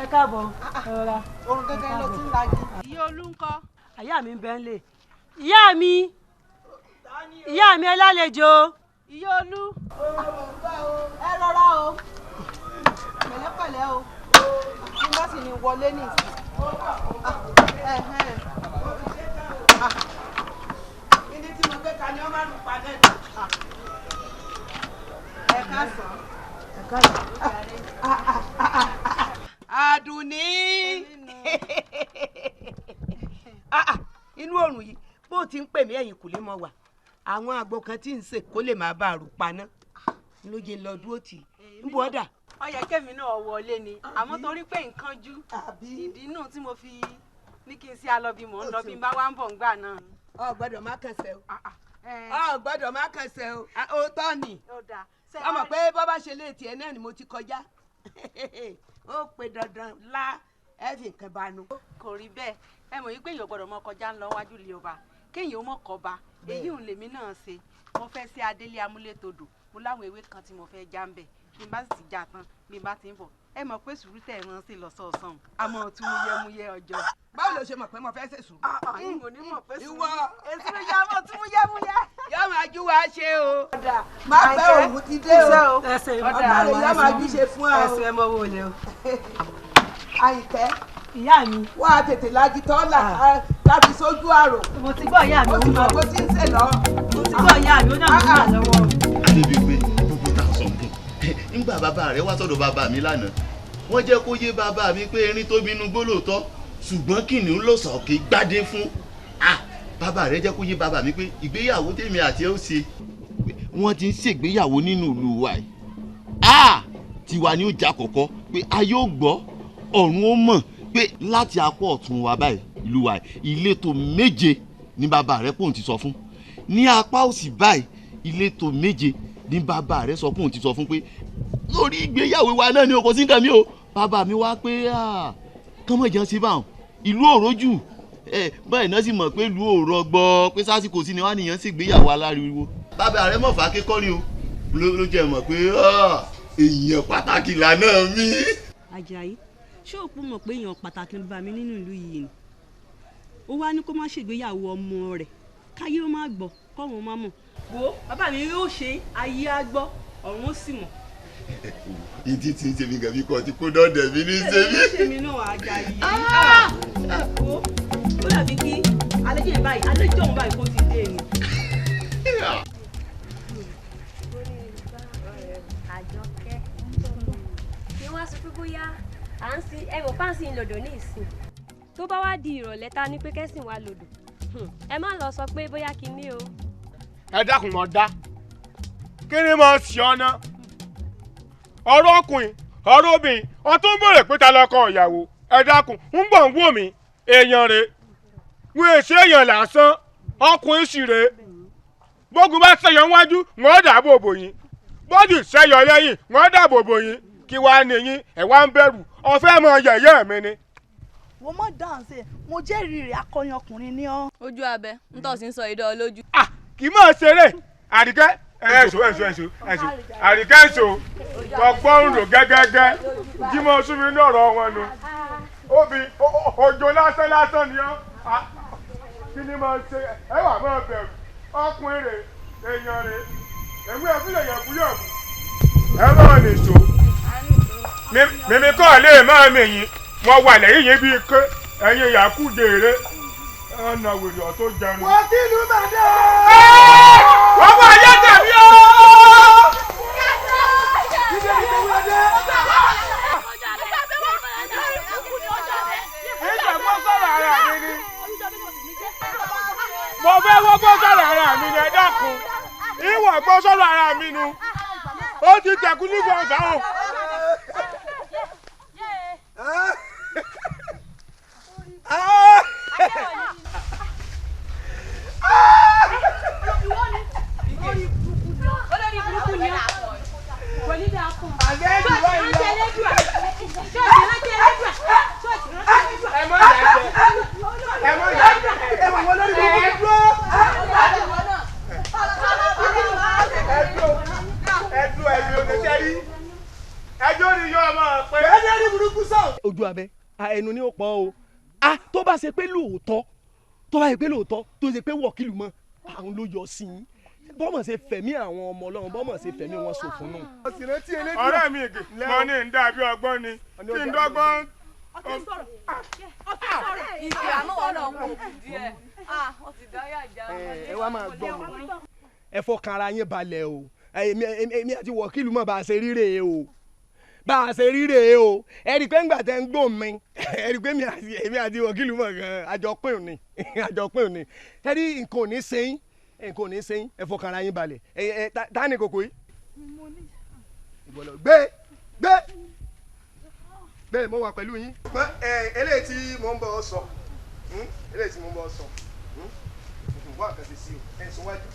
Ẹ káàbọ̀. Orun gẹ́gẹ́ ló ti ń lagi. Ìyá Olú ńkọ́? Àyà mi ń bẹ ń lè. Ìyá mi, ìyá mi ẹ lálejò. Ìyá Olú. Ẹ rọra o, pẹ̀lẹ́pẹ̀lẹ́ o, bí wọ́n sì ní wọlé ní ìsìn. Ilé tí mo gbé ka ni wọ́n máa ń pa náà. Ẹ káàsán. Ẹ káàsán. Àdùnní, inú oòrùn yìí bó ti ń pè mí ẹ̀yìn kò lè mọ wà, àwọn àgbo kan tí ń sè kó lè máa bá àrò paná ló jẹ́ lọ dúró tì í ń bọ́ dà. Ó yẹ kémi náà wọlé ni, àmọ́ torí pé nǹkan jú ìdí inú tí mo fi ní kí n sí alọ́bí mò ń lọ bí n bá wá ń bọ̀ ńgbà náà. Ọ gbọ́dọ̀ má kẹsẹ̀ o, ọ gbọ́dọ̀ má kẹsẹ̀ o, òótọ́ ni ọmọ pé bọ́ bá ṣe léètì ẹ náà ni mo ti kọjá, ó pe dandan lá ẹ fi nǹkan banu. Kò rí bẹ́ẹ̀, ẹ mọ̀ wípé èèyàn gbọ́dọ̀ mọ kọjá ńlọ wájú ilé ọba kéèyàn ó mọ̀ kọba, èyí ò lèmi náà ṣe. Mo fẹ́ sí adélé amúlétodò, mo láwọn ewé kan tí mo fẹ́ já ń bẹ̀, bí n bá sì ti já tán bí n bá ti ń bọ̀, ẹ mọ̀ pé sùúrù tẹ̀ rán sí lọ́sọ̀ọ̀sán àmọ́ tún múyẹ́múyẹ́ ọjọ́. Báwo ló ṣe mọ̀ pé mo fẹ́ ṣe sùúrù? Mo ní mọ̀ pé sùúrù ìwọ èsì ló yá mọ̀ tún múyẹ́múyẹ́. Yóò máa jú wa ṣe o. Má pẹ́ òun ti dé o. Ọ̀dà rẹ̀ yóò máa jú ṣe fún ọ. Ẹsẹ̀ mọ wo lẹ o. Àyìnkẹ́. Ìyá mi. Wá a tètè lági tọ́lá láti sójú àrò. Mo ti gbọ́ ìyá mi. Ó ti mọ̀ bó ti ń sè lọ. Mo ti gbọ́ ìyá mi, ó náà mo gbà lọ́wọ́. Adébíyí gbogbo tá a sọ nǹkan nígbà bàbá rẹ wá sọ́dọ̀ bàbá mi lánàá, wọ́n jẹ́ kó yé bàbá mi pé erin tó bínú gbó lóòótọ́, ṣùgbọ́n kìnìún ló sọ kí gbádé fún. Bàbá rẹ jẹ́ kó yé bàbá mi pé ìgbéyàwó tèmi àti ẹ ó ṣe, wọ́n ti ń ṣègbéyàwó nínú ìlú wa yìí, tiwa ni ó jà kọ̀kọ́ pé a yóò gbọ́ ọ̀run ó mọ̀ pé láti apá ọ̀tún wa báyìí ìlú wa yìí ìletò 7 ní bàbá rẹ pòun ti sọ fún, ní apá òsì báyìí ìletò 7 ní bàbá rẹ sọ pòun ti sọ fún pé lórí ìgbéyàwó wa náà ni o kò sí nǹkan mi o. Bàbá mi wá pé kọ́mọ̀ ìjẹun sí báwọn ìlú òrójù báyìí náà sì mọ̀ pé ìlú òrò gbọ́ pé sásìkò sí ni wọ́n á nìyẹn sì gbéyàwó aláriwo. Bàbá rẹ mọ̀ fà kékọ́ni o ló jẹ́ mọ̀ pé èèyàn pàtàkì lànà mi. Àjàyí, ṣé òpó mọ̀ pé èèyàn pàtàkì ń bá mi nínú ìlú yìí ni? Ó wá ní kó má ṣègbéyàwó ọmọ rẹ̀ káyé ó má gbọ́ kọ́run ó má mọ̀. Wo bàbá mi yóò ṣe ayé á gbọ́ ọ̀run ó sì mọ̀. Ìdí tí ń ṣe mi gàbí kan ti kó dọ́dẹ̀ mi ní ṣe mí. Ṣé mi náà Àjàyí? Wo ó dàbí kí àlejò yẹn báyìí àlejò òun báyìí kó ti dé ni. pé bóyá à ń sin ẹ mọ̀ páǹsì ń lòdò ní ìsìn tó bá wá di ìrọ̀lẹ́ ta ní pé kẹ́sìn wa lòdò, ẹ má lọ sọ pé bóyá kinní o. Ẹ dákun, mọ dá kí ni mo ṣe ọ ná? Ọ̀rọ̀ ọkùnrin, ọ̀rọ̀ obìnrin, ọtún bèrè pé ta lọkọ ìyàwó. Ẹ dákun, ń bọ̀ ń wò mí. Èèyàn rè wọ́n, èsì èèyàn lásán, ọkùnrin sì rè. Bógun bá ṣẹyọ níwájú, wọ́n dáàbò bò yín. Bójú ṣẹyọ lẹ́yìn, wọ́n dáàbò bò yín. Kí wàá nìyín ẹ wá ń bẹ̀rù ọ̀fẹ́ mọ yẹ̀yẹ́ mi ni. Wo mọ̀ dáhùn sí, mo jẹ́rìí rẹ̀, akọni ọkùnrin ní ọ́. Ojú abẹ ń tọ́ sí ń sọ ìdán lójú. Kì í mọ̀ ṣeré. Àríkẹ́, ẹ̀ṣọ́ ẹ̀ṣọ́ ẹ̀ṣọ́ ẹ̀ṣọ́, Àríkẹ́, ẹ̀ṣọ́ ọgbọ́n ń rò gẹ́gẹ́gẹ́. Jímọ̀ súnmi ní ọ̀rọ̀ wọn nu. Obì òjò lásán lásán ni ọ́. Kí ni máa ṣe ẹ wà máa bẹ̀rù? Ọkùnrin rè, èèyàn rè, èmi ẹ̀fí lè yẹ̀bù yẹ̀bù. Ẹ máa nìṣó, mímí kọ́ lè máa mi yín. Wọ́n wà lẹ́yìn yín bíi ké ẹ̀yin yàkú dèrè ọ̀nà wèrè ọ̀ tó jẹun. Wọ́n kí ìlú màdé. Ọmọ ayé tẹ̀mí o. Ìjà gbọ́ sọ̀rọ̀ ara mi ni. Mo fẹ́ wọ́n gbọ́ sọ̀rọ̀ ara mi ni, ẹ dákun. Ìwọ̀ gbọ́ sọ̀rọ̀ ara mi nu. Ó ti tẹ̀kú nígbà ọ̀sán o. Olórí burúkú ni ọ́, kò ní dáa fún ọ. Ṣọ́ọ̀ṣì rántí Ẹlẹ́dùà, ṣọ́ọ̀ṣì rántí Ẹlẹ́dùà, ṣọ́ọ̀ṣì rántí Ẹlẹ́dùà. Ẹ mọ̀ ìyá jẹ. Ẹ mọ̀ ìyá jẹ. Ẹ wà wọ́n lórí burúkú dúró. Ẹ dúró, ẹ dúró, ẹ ṣe rí. Ẹjọ́ ni yóò máa pẹ́. Bẹ́ẹ̀ ni burúkú sọ. Ojú abẹ ẹnu ni ó pọ̀ o. A tó bá ṣe pé lóòótọ́, tó bá ṣe pé lóòótọ́, tó ṣe pé wọ̀kìlù mọ́ àwọn ló yọ sí i, bọ́mọ̀ ṣe fẹ̀mí àwọn ọmọ ọlọ́run, bọ́mọ̀ ṣe fẹ̀mí wọn ṣòfò náà. Ọ̀rẹ́ mi ìgè, mo ní ń dàbí ọgbọ́n ni kí n dọ́gbọ́n. Ìgbà àmọ́ wọn náà kò kù díẹ̀, wọ́n ti dá yàjà. Ẹ wá máa gbọ́ mi, ẹ fọkàn ara yín balẹ̀ o. Èmi àti wọ̀kìlù mọ̀ bá a ṣe ríre o, bá a ṣe ríre o. Ẹ rí i pé ńgbà tẹ́ ń gbọ́ mi, ẹ rí i pé èmi àti wọ̀kìlù mọ̀ gan àjọpín òní, àjọpín òní. Ẹ rí nǹkan ò ní ṣe yín, nǹkan ò ní ṣe yín. Ẹ fọkàn ara yín balẹ̀. Ẹ ẹ ta ni kòkó yìí? Ìbọ̀lọ̀ gbé gbé gbé, mo wà pẹ̀lú yín. Eléyìí tí mo ń bọ̀ sọ, eléyìí tí mo ń bọ̀ sọ, wá nǹkan ṣe sí o. Ẹ̀ ń sọ wájú,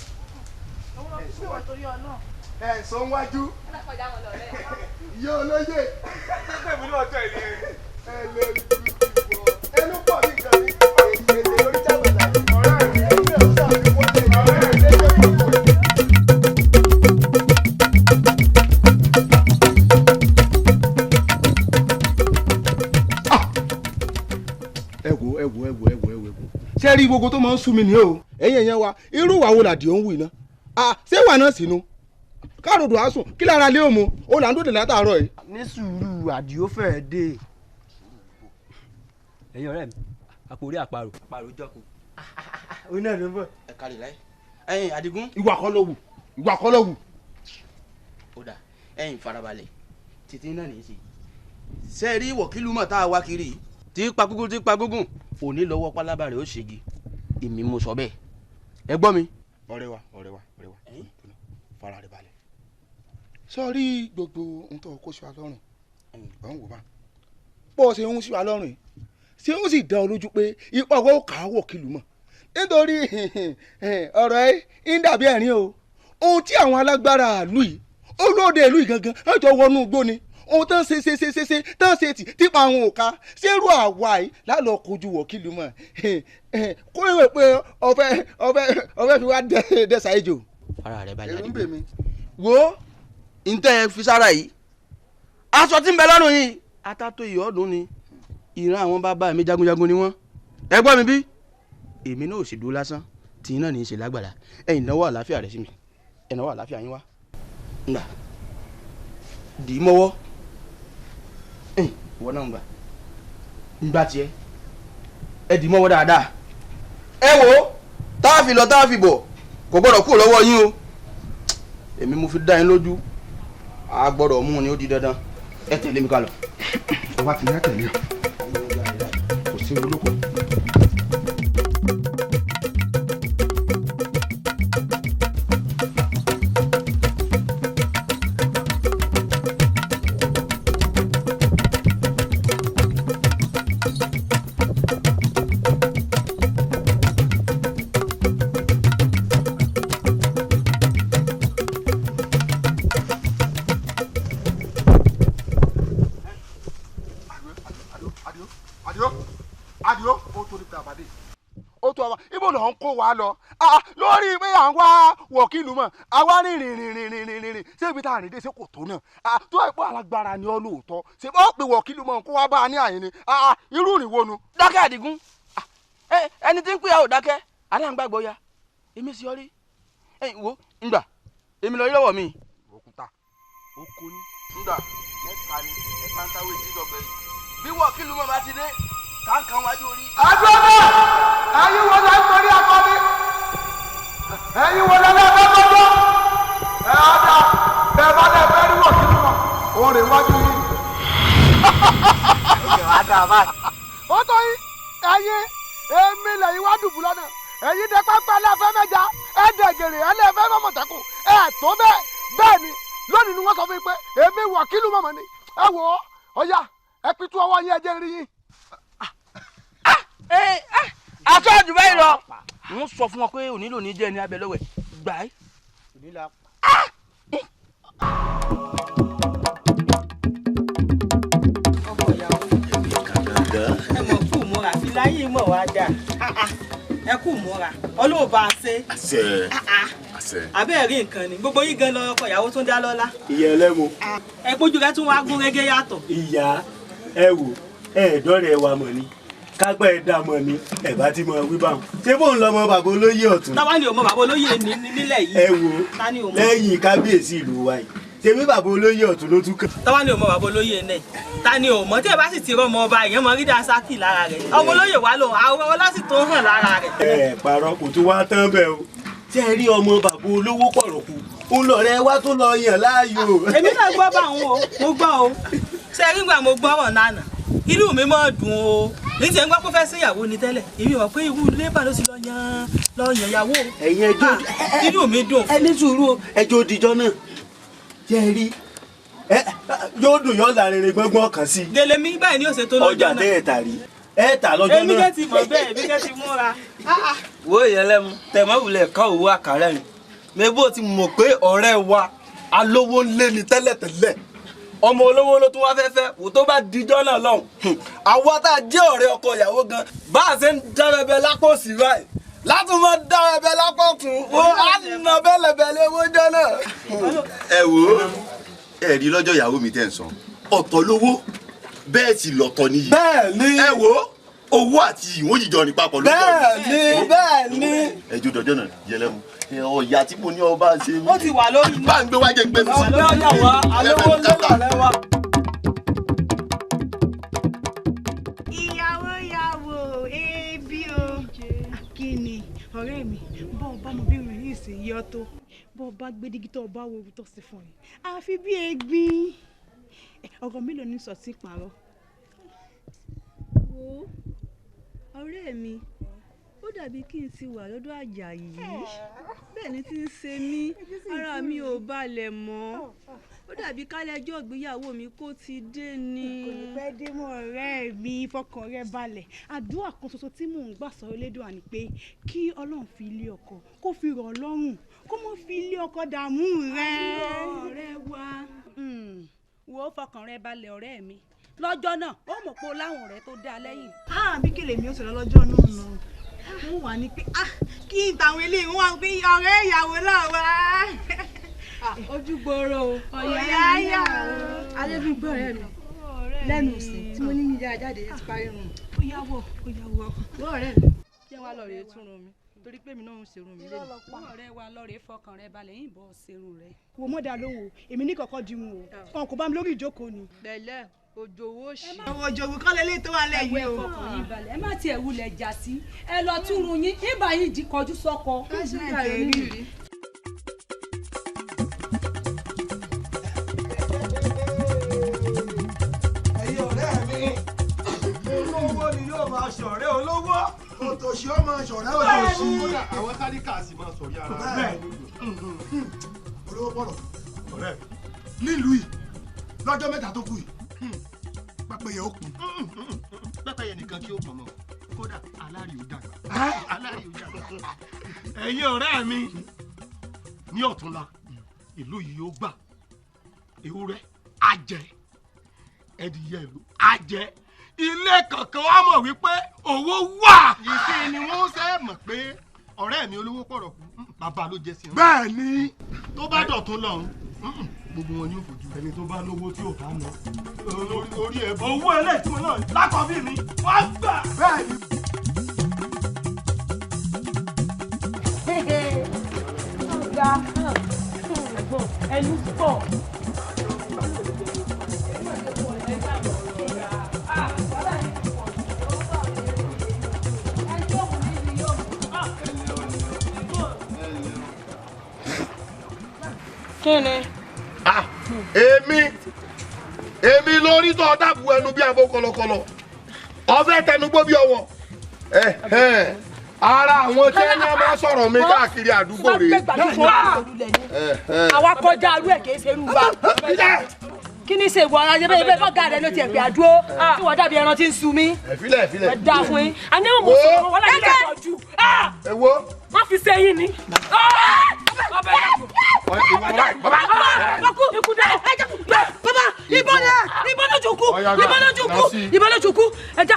ẹ̀ ń sọ wájú, ẹ̀ ń sọ wájú, ìyá olóyè. Ẹ lè ẹnu pọ̀ bí nǹkan mi, èdè lórí jábàlá. Ọ̀rẹ́ mi, ẹgbẹ́ ọ̀sán mi wọ́n lè Ẹ wo, ẹ wo, ẹ wo, ẹ wo, ẹ wo, ẹ wo, ṣé rí gbogbo tó máa ń sú mi ní o. Ẹ̀yin ẹ̀yẹn wa, irú ìwà wo làdí òun wù iná? Ṣé ìwà náà sínú káròdò àsùn kí lára lé òmu ó là ń dòdè látàárọ̀ yìí. Ní sùúrù, àdìó fẹ́ẹ́ dé. Ẹ̀yin ọ̀rẹ́ mi, àpò orí àparò, àparò jọkùn. Ó náà ló ń bọ̀. Ẹ kárí láyé ẹ̀yin Adigun. Ìwà kọ́ ló wù, ìwà kọ́ ló wù. Ó dà, ẹ̀yin farabalẹ̀, títí náà ní í ṣe. Ṣé ẹ rí wọ̀kìlú mọ̀ tá a wá kiri yìí tí pa gúngún, tí pa gúngún òní lọ́wọ́ pálábà rẹ̀ ó ṣègi? Èmi mo sọ bẹ́ẹ̀, ẹ gbọ́ mi. Ọ̀rẹ́ wa, ọ̀rẹ́ wa, ọ̀rẹ́ wa, fara rẹ balẹ̀. Sọrí gbogbo ohun tó kó sí wa lọ́rùn ọ̀hún, wò bá bó ṣe ń sí wa lọ́rùn yìí, ṣé ó sì dá ọ lójú pé ipa ọwọ́ kà á wọ̀kìlú mọ̀? Nítorí ọ̀rọ̀ ẹ ń dàbí ẹ̀rín o. Ohun tí àwọn alágbára ìlú yìí, olóde ìlú yìí gangan, ẹ jọ wọnú igbó ni ohun tó ń ṣe ṣe ṣe ṣe ṣe tó ń ṣe tì típa àwọn òka ṣérú àwa yìí lálọ́ kojú wọ̀kìlú mọ̀, kó ìwé pé ọ̀fẹ́ ọ̀fẹ́ ọ̀fẹ́ fi wá dẹ́sà ejò. Ara rẹ balẹ̀. Ẹ̀rù ń bè mí. Wo ntẹ́ ẹ fi sára yìí, aṣọ tí ń bẹ lọ́rùn yìí, atátó ìyọ́dún ni. Ìran àwọn bàbá mi jagunjagun ni wọ́n. Ẹ gbọ́ mi bí èmi náà ò sì dúró lásán tí iná ní í ṣe lágbàlá. Ẹ̀yin náwó àlàáfíà rẹ̀ sí mi, ẹ̀ náwó àlàáfíà yín wá. Ngbà dì í mọ́wọ́, ìwọ náà ngbà ngbà tiẹ̀, ẹ dì í mọ́wọ́ dáadáa. Ẹ wo, tá a fi lọ tá a fi bọ̀, kò gbọ́dọ̀ kúrò lọ́wọ́ yín o. Èmi mo fi dá yín lójú, a gbọ́dọ̀ mú un ni, ó di dandan. Ẹ tẹ̀lé mi ká lọ. Ọba ti ní àtẹ̀lé ọ kò sí olóko. Wa lọ lórí pé à ń wá wọ̀kìlù mọ̀ àwa rìn rìn rìn rìn rìn rìn ṣé ibi tá a rìn dé ṣé kò tó náà tó àìpọ̀ alágbára ni ọ lóòótọ́ ṣé ó pè wọ̀kìlù mọ̀ kó wá bá a ní àyìn ni irú ìrìn wo nu. Dákẹ́ Àdìgún, ẹni tí ń pè á ò dákẹ́, aláǹgbàgbọ́ ya èmi sì ọ rí wo ngbà èmi lọ rí lọ́wọ́ mi. Òkúta oko ni ngbà mẹ́ta ni ẹ̀ka ń táwé ìdíjọba yìí bí wọ̀kìlù mọ̀ bá ti dé kankan wájú orí. Àdúrà ẹ̀yin wo la ń torí akọni ẹ̀yin wo la ń bẹ gbọdọ ẹ ọdà bẹ́ẹ̀ bá lẹ fẹ́ rí wọ̀kìlù mọ̀ òun rè wájú yìí. Ó tó yín ẹ̀yin èmi lẹ́yìn wá dùbú lọ́nà ẹ̀yin dẹ pápá lẹ́fẹ́ mẹ́ja ẹ̀ dẹ̀gẹ̀rẹ̀ ẹ̀ lẹ́fẹ́ mọ̀mọ̀tẹ́kùn ẹ̀ tó bẹ́ẹ̀ bẹ́ẹ̀ ni lónìí ni wọ́n sọ fún mi pé èmi wọ̀kìlù mọ̀mọ́ ni ẹ wò ó ọ̀yà ẹ pitú ọwọ́ yín ẹ jẹ́ rí yín. Aṣọ àjùbá yìí lọ. Wọ́n sọ fún wọn pé òní lòní jẹ́ ní abẹ lọ́wẹ̀ gbà é. Ẹ mọ̀ kú múra filáyé mọ̀ wá dà ẹ kú múra ọlọ́ọ̀bá ṣe. Àṣẹ àṣẹ. Abẹ́ẹ̀ rí nǹkan ni gbogbo yín gan lọ ọkọ ìyàwó tó ń dá lọ́lá. Ìyá ẹlẹ́mu. Ẹ pójú rẹ tún wá gún régé yàtọ̀. Ìyá ẹ wò ẹ̀ẹ́dọ́rẹ̀ wa mọ̀ ni kápẹ́ ẹ̀ dá mọ̀ ni ẹ̀ bá ti mọ wí báwọn. Ṣé bóun lọmọ bàbá olóyè ọ̀tún. Táwa ni ò mọ bàbá olóyè nílẹ̀ yìí. Ẹ wo lẹ́yìn kábíyèsí ìlú wa yìí ṣebí bàbá olóyè ọ̀tún ló tún kàn. Táwa ni ò mọ bàbá olóyè náà ta ni ò mọ tí ẹ bá sì ti rọmọ ọba ìyẹn mọ rí dasaki lára rẹ̀ ọmọ olóyè wa lòun àwọn ọlá sì tó hàn lára rẹ̀. Ẹ parọ́ kò tún wá tán bẹ́ẹ̀ o ṣé ẹ rí ọmọ bàbá olówó pọ̀rọ̀kù ń lọ rẹ wá tó lọ yàn láàyò. Èmi náà gbọ́ bá òun o mo gbọ́ o ṣé rí gbà mo gbọ́rọ̀ lánàá inú mi máa dùn o ní tiẹ̀ ń gbọ́ pé fẹ́ sí ìyàwó ni tẹ́lẹ̀ èmi mọ̀ pé irú lébà ló ti lọ yan ìyàwó. Ẹ̀yin ẹjọ́ inú mi dùn. Ẹ ní sùúrù ẹjọ́ òdìjọ́ náà jẹ́ ẹ rí yóò dùn yóò là rere gbọ́ngbọ́n kan sí. Gèlè mi báyìí ni ó ṣe tó lọ́jọ́ náà. Ọjà tẹ́ ẹ̀ tà rí ẹ̀ tà lọ́jọ́ náà. Èmi kẹ́ ti mọ̀ bẹ́ẹ̀ èmi kẹ́ ti múra. Wo ìyẹlẹ́mu tẹ̀mọ́wulẹ̀ ká òwú àkàrà yìí mẹ́bó ti mọ̀ pé ọ̀rẹ́ wa alówó ń lé ni tẹ́lẹ̀tẹ́lẹ̀ ọmọ olówó ló tún wá fẹ́fẹ́ wò tó bá dijọ́ náà lọ́hùn àwa tá a jẹ́ ọ̀rẹ́ ọkọ ìyàwó gan bá a ṣe ń dá bẹbẹ lápò sí báyìí látún mọ́ dá bẹbẹ lápò tún ó á nà bẹ́lẹ̀bẹ́lẹ̀ owó jọ náà. Ẹ wo ẹ rí lọ́jọ́ ìyàwó mi tẹ̀ ń sàn ọ̀tọ̀ lówó bẹ́ẹ̀ sì lọ́tọ̀ níyì. Bẹ́ẹ̀ ni. Ẹ wo owó àti ìwọ̀n jìjọ ní papọ̀ lójọ́ Bẹ́ẹ̀ ni bẹ́ẹ̀ ni. Ẹ jó dọjọ́ náà yẹlẹ́mu ọ̀yà tí mo ní ọba ṣe. Ó ti wà lórí. Bá ń gbé wájẹ gbé mi sí. Ọ̀yà wa alówó lọ́wọ́ rẹ wa. Ìyàwó ìyàwó ebi o kí ni ọ̀rẹ́ mi bọ́ ọ bá mo bí rìn yìí sí yọ tó bọ́ ọ bá gbé dígítọ̀ ọba wo tó sì fún yìí àfi bí egbin ọ̀rọ̀ mélòó ní sọ sí pààrọ̀. Wo ọ̀rẹ́ mi ó dàbí kí n ti wà lọ́dọ̀ Àjàyí bẹ́ẹ̀ ni tí ń ṣe mí ara mi ò balẹ̀ mọ́ ó dàbí kálẹ́jọ́ ìgbéyàwó mi kó ti dé ni. Kò ní pẹ́ dé mọ́ ọ̀rẹ́ mi fọkàn rẹ balẹ̀ àdúrà kan ṣoṣo tí mò ń gbà sọ̀rọ̀ Elédùà ni pé kí Ọlọ́run fi ilé ọkọ kó fi rọ̀ ọ́ lọ́rùn kó má fi ilé ọkọ dààmú rẹ. Ọ̀rẹ́ wa wo fọkàn rẹ balẹ̀ ọ̀rẹ́ mi lọ́jọ́ náà ó mọ̀ pé o láwọn ọ̀rẹ́ tó dáa lẹ́yìn. Bí kèlè mi ó sọ̀rọ̀ lọ́jọ́ náà nù wọ́n wà ní pé kí n tàwọn eléyìí wọ́n wà pé ọ̀rẹ́ ìyàwó làwà. Ojú gbòòrò ọ̀yá yà ó. Adébímpé ọ̀rẹ́ mi lẹ́nu ìsìn tí mo ní ní yára jáde ti parí rùn. Ó yá wọ̀ ó yá wọ̀. Wọ́n ọ̀rẹ́ mi kí wọ́n lọ rèé tún run mi torí pé mi náà ń ṣerun mi lẹ́nu. Wọ́n ọ̀rẹ́ wa lọ rèé fọkàn rẹ balẹ̀ yìnbọn ṣerun rẹ. Wo mọ́dà lóhùn o èmi ní kọ̀kọ́ di wọn o wọn kò bá mi lórí ìjókòó ni. Pẹ̀lẹ́ òjòwò ṣì. Òjòwò kọ́ lélẹ́ tó wà lẹ́yìn o. Ẹ má tiẹ̀ wulẹ̀ jà sí ẹ lọ túrun yín ibà yín jí kọjú sọ́kọ. máa ṣọ̀rẹ́ òtòṣì. Kódà àwọn tálíkà sì máa sọ̀rí ara wọn. Bẹ́ẹ̀ olówó pọ̀rọ̀ ọ̀rẹ́ nílùú yìí lọ́jọ́ mẹ́ta tó kù yìí pẹ́pẹ́yẹ ó kù. Pẹ́pẹ́yẹ nìkan kí ó pọ̀ mọ́ kódà aláàrí ó dàgbà. Aláàrí ó dàgbà. Ẹ̀yin ọ̀rẹ́ mi ní ọ̀túnla ìlú yìí ó gbà ewúrẹ́ á jẹ ẹdìyẹ ìlú á jẹ ilé kankan wá mọ̀ wípé owó wà. Ìsìn ni wọ́n ṣe mọ̀ pé ọ̀rẹ́ mi olówó pọ̀rọ̀kú bàbá ló jẹ́ sí wọn. Bẹ́ẹ̀ ni. Tó bá dọ̀tún lọ́hùn gbogbo wọn ni ó fojú. Ẹni tó bá lówó tí ò bá ná. Orí ẹ bọ́. Owó ẹlẹ́tìmọ̀ náà lákọ̀ọ́bí mi wọ́n gbà. Bẹ́ẹ̀ ni. Ọ̀gá ẹnu pọ̀. Kí ni? Èmi lórí tó dábù ẹnu bí abo kọlọkọlọ ọfẹ tẹnugbó bí ọwọ́ ara àwọn tí ẹni a máa sọ̀rọ̀ mi káàkiri àdúgbò rèé. Àwa kọjá arú ẹ̀ kìí ṣe irú wa. Kí ni ṣe ìwọ ara ṣe bẹ́ẹ̀ bẹ́ẹ̀ bọ́gà rẹ ló tiẹ̀ pé àdúró tí wọ́n dàbí ẹran tí ń sun mí. Ẹ̀fílẹ̀ ẹ̀fílẹ̀. Ẹ dáa fún yín. Àní mo sọ̀rọ̀ wọ́n láti lè pọ̀ jù. Èwo. Wọ́n fi ṣe yín ni.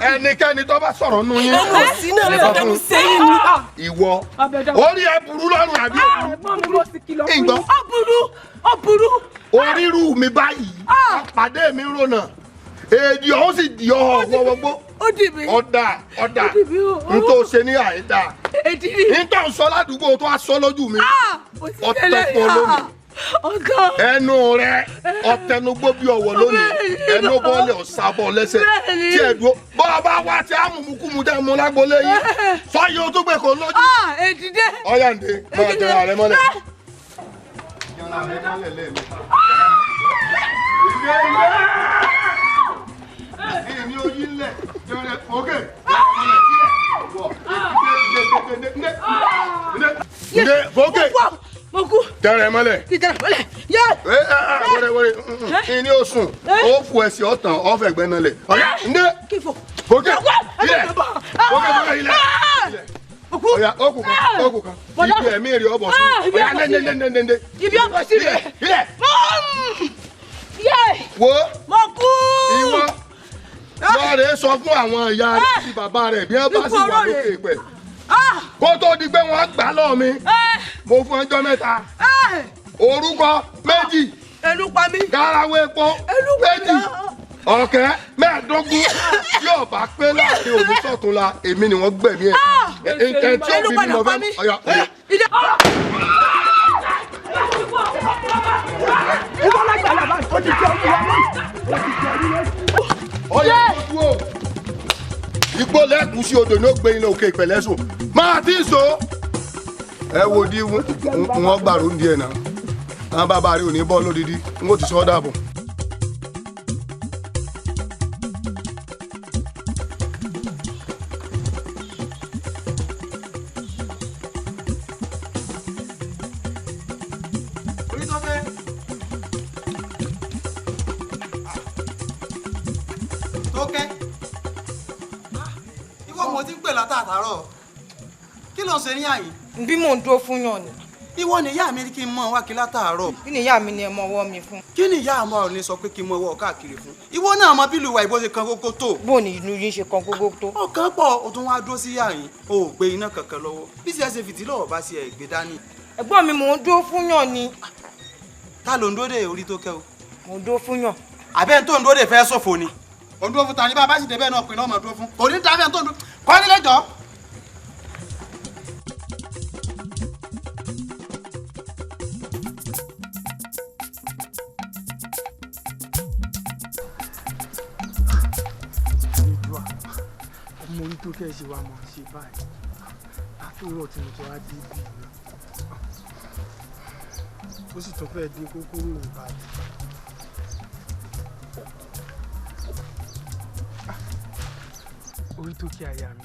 Ẹnikẹ́ni tó bá sọ̀rọ̀ nù yín. Ìwọ orí ẹ burú lọ́rùn àbí ìgbọ́. Ó burú. Orírú mi báyìí pàdé mi rònà èdè ọ̀hún sì di ọ̀hún wọ́wọ́gbó. Ọ̀dà ọ̀dà n tó ṣe ní àìdá n tó ń sọ ládùúgbò tó a sọ lójú mi ọ̀tẹ̀ fún ọ lónìí ẹnu rẹ ọ̀tẹnugbó bí ọwọ́ lónìí ẹnu bọ́ọ̀lì ọ̀sàbọ̀ lẹ́sẹ̀ tí ẹ dúró bọ́ ọ bá wá tí amúmukúmu dẹ́ mu lágbolé yìí sọ́yìn o tún gbé kó lójú. Ọ̀yà ǹdè máa jẹrà rẹ mọ́lẹ̀. Jẹrà rẹ mọ́lẹ̀ lẹ́ẹ̀mẹ́ta. Ìní oyin lẹ̀ jẹrẹ òkè. Ǹdè fòkè. Tẹrẹ mọ́lẹ̀. Tẹrẹ mọ́lẹ̀. Yé. Wẹ́rẹ́ wẹ́rẹ́ ìní oṣùn ó fò ẹsẹ̀ ọ̀tàn ọ̀fẹ́ gbẹ́nà lẹ̀. Ọ̀yà ǹdè fòkè ilẹ̀ fòkè fòkè ilẹ̀. Ọ̀yà okùn kan okùn kan ibi ẹ̀mí rẹ̀ ọ̀bọ̀ sí. Ọ̀yà ndé. Ibi ọ̀bọ̀ sí rẹ̀. Ilẹ̀. Wo. Mo kú. Ìwọ lọ́ọ̀rẹ́ sọ fún àwọn ìyá rẹ̀ àti bàbá rẹ̀ bí wọ́n bá sì wà lókè pẹ̀. Kó tó di pé wọ́n gbà lọ́ọ̀ mi mo fún ọjọ́ mẹ́ta orúkọ méjì garawo epo méjì ọ̀kẹ́ 15 yóò bá pé láàrin òní sọ̀túnla èmi ni wọ́n gbẹ̀mí ẹ̀ ẹ̀ tí ó fi mi lọ fẹ́ ọ̀yà. Ọ̀yà dúró igbó lẹ́kùn sí odò ní ó gbé ilé òkè ìpẹ̀lẹ́ sùn máa tí ì so ẹ wo di wọn gbàrú díẹ̀ náà àwọn bàbá rẹ ò ní bọ́ lódìdí n ó ti sọ ọ́ dàbọ̀. Tókẹ́ ìwọ mo ti ń pè látàtàárọ̀ kí ló ń ṣe ní àyín. Bí mò ń dúró fún yàn ni. Ìwọ ni ìyá mi ní kí n mọ wá kí látàárọ̀. Kí ni ìyá mi ni ẹ mọ ọwọ́ mi fún. Kí ni ìyá àmọ́ ò ní sọ pé kí n mọ ọwọ́ káàkiri fún. Ìwọ náà mọ bí ìlúwa ìbò ṣe kan kókó tó. Bó ni ìlú yín ṣe kan kókó tó. Ọkàn pọ̀ o tún wá dúró sí àyín o ò gbé iná kankan lọ́wọ́ bí ṣe ṣe fìtílọ̀ ọba ṣe ẹ̀ gbé dání. Ẹ̀gbọ́n mi mò ń dúró fún yàn ni. Ta ló ń dúró dè orí tó kẹ́ o. Mò ń dúró fún yàn. Àbẹ́ tó ń dúró dè fẹ́ ṣòfò ni. Ò ń dúró fún ta ni bá a bá sì débẹ̀ náà pinnu ọmọ dúró fún. Kò ní dábẹ́ tó ń dúró kọ́ nílé jọ. Ọmọ orí tó kẹ́ ṣe wa mọ̀ ṣe báyìí látòrọ̀ tí mo ti wá dé bí iná ó sì tún fẹ́ẹ́ dín kókóró rẹ̀ báyìí. Orí tó kí aya mi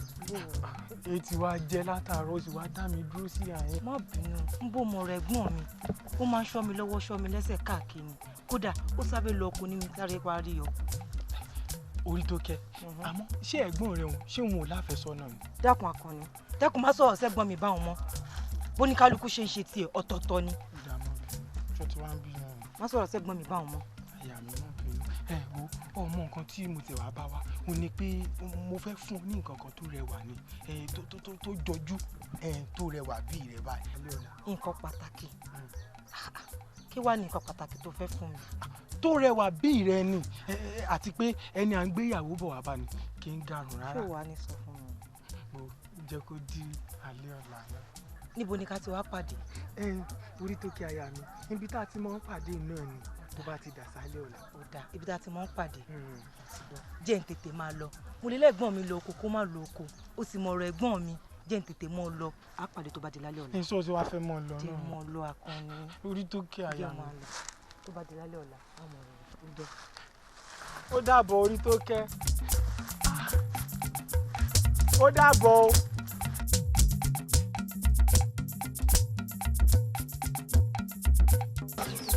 Etí wa jẹ́ látàárọ̀, ó sì wá dá mi dúró sí àyẹn. Má bínú, ń bò mọ ọ̀rọ̀ ẹ̀gbọ́n mi. Ó máa ń ṣọ́ mi lọ́wọ́, ṣọ́ mi lẹ́sẹ̀ káàkiri. Kódà ó sábẹ́ lọ ọkọ ní mi sáré parí ọ. Orí tó kẹ́, àmọ́ ṣé ẹ̀gbọ́n rẹ òun ṣé òun ò láfẹ́sọ́nà ni? Dákun Àkànní, dákun má sọ̀rọ̀ sẹ́gbọ́n mi báwọn mọ́. Bó ní kálukú ṣe ń ṣe tiẹ̀ ọ̀tọ̀ọ̀tọ̀ ni. Ìdààmú ṣó ti wá ń bínú ni? Má sọ̀rọ̀ sẹ́gbọ́n mi báwọn mọ́. Àyà mi náà bínú. Ẹ wo, ọmọ nǹkan tí mo ti wá bá wa, ó ní pé mo fẹ́ fún ọ ní nǹkan kan tó rẹwà ni, tó jọjú, tó rẹwà bí rẹ báyìí. Nǹkan pàtàkì. Kí wàá ní nǹkan pàtàkì tó fẹ́ fún mi? Tó rẹwà bí rẹ ni, àti pé ẹni à ń gbéyàwó bọ̀ wá bá ni kì í garùn rárá. Ṣé wàá ní sọ fún mi? Mo jẹ́ kó di alẹ́ ọ̀la náà. Níbo ni ká ti wá pàdé? Orí tó kí aya mi, ibi tá a ti máa ń pàdé náà ni bó bá ti dà sálẹ̀ ọ̀la. Ó dáa, ibi tá a ti máa ń pàdé. Jẹ́ n tètè máa lọ. Mo lè lẹ́gbọ́n mi lọ oko kó má lọ oko. Ó sì mọ ọ̀rọ̀ ẹ̀gbọ́n mi. Jẹ́ n tètè mọ́ ọ lọ. Á pàdé tó bá di lálẹ́ ọ̀la. Èso tí wàá fẹ́ mọ́ ọ lọ náà. Jẹ́ mọ́ ọ lọ Àkànní. Orí tó kí aya mi. Tó bá di lálẹ́ ọ̀la, á mọ̀ ọ́ rẹ̀. Ó dàbọ̀ orí tó kẹ́. Ó dàbọ̀ o.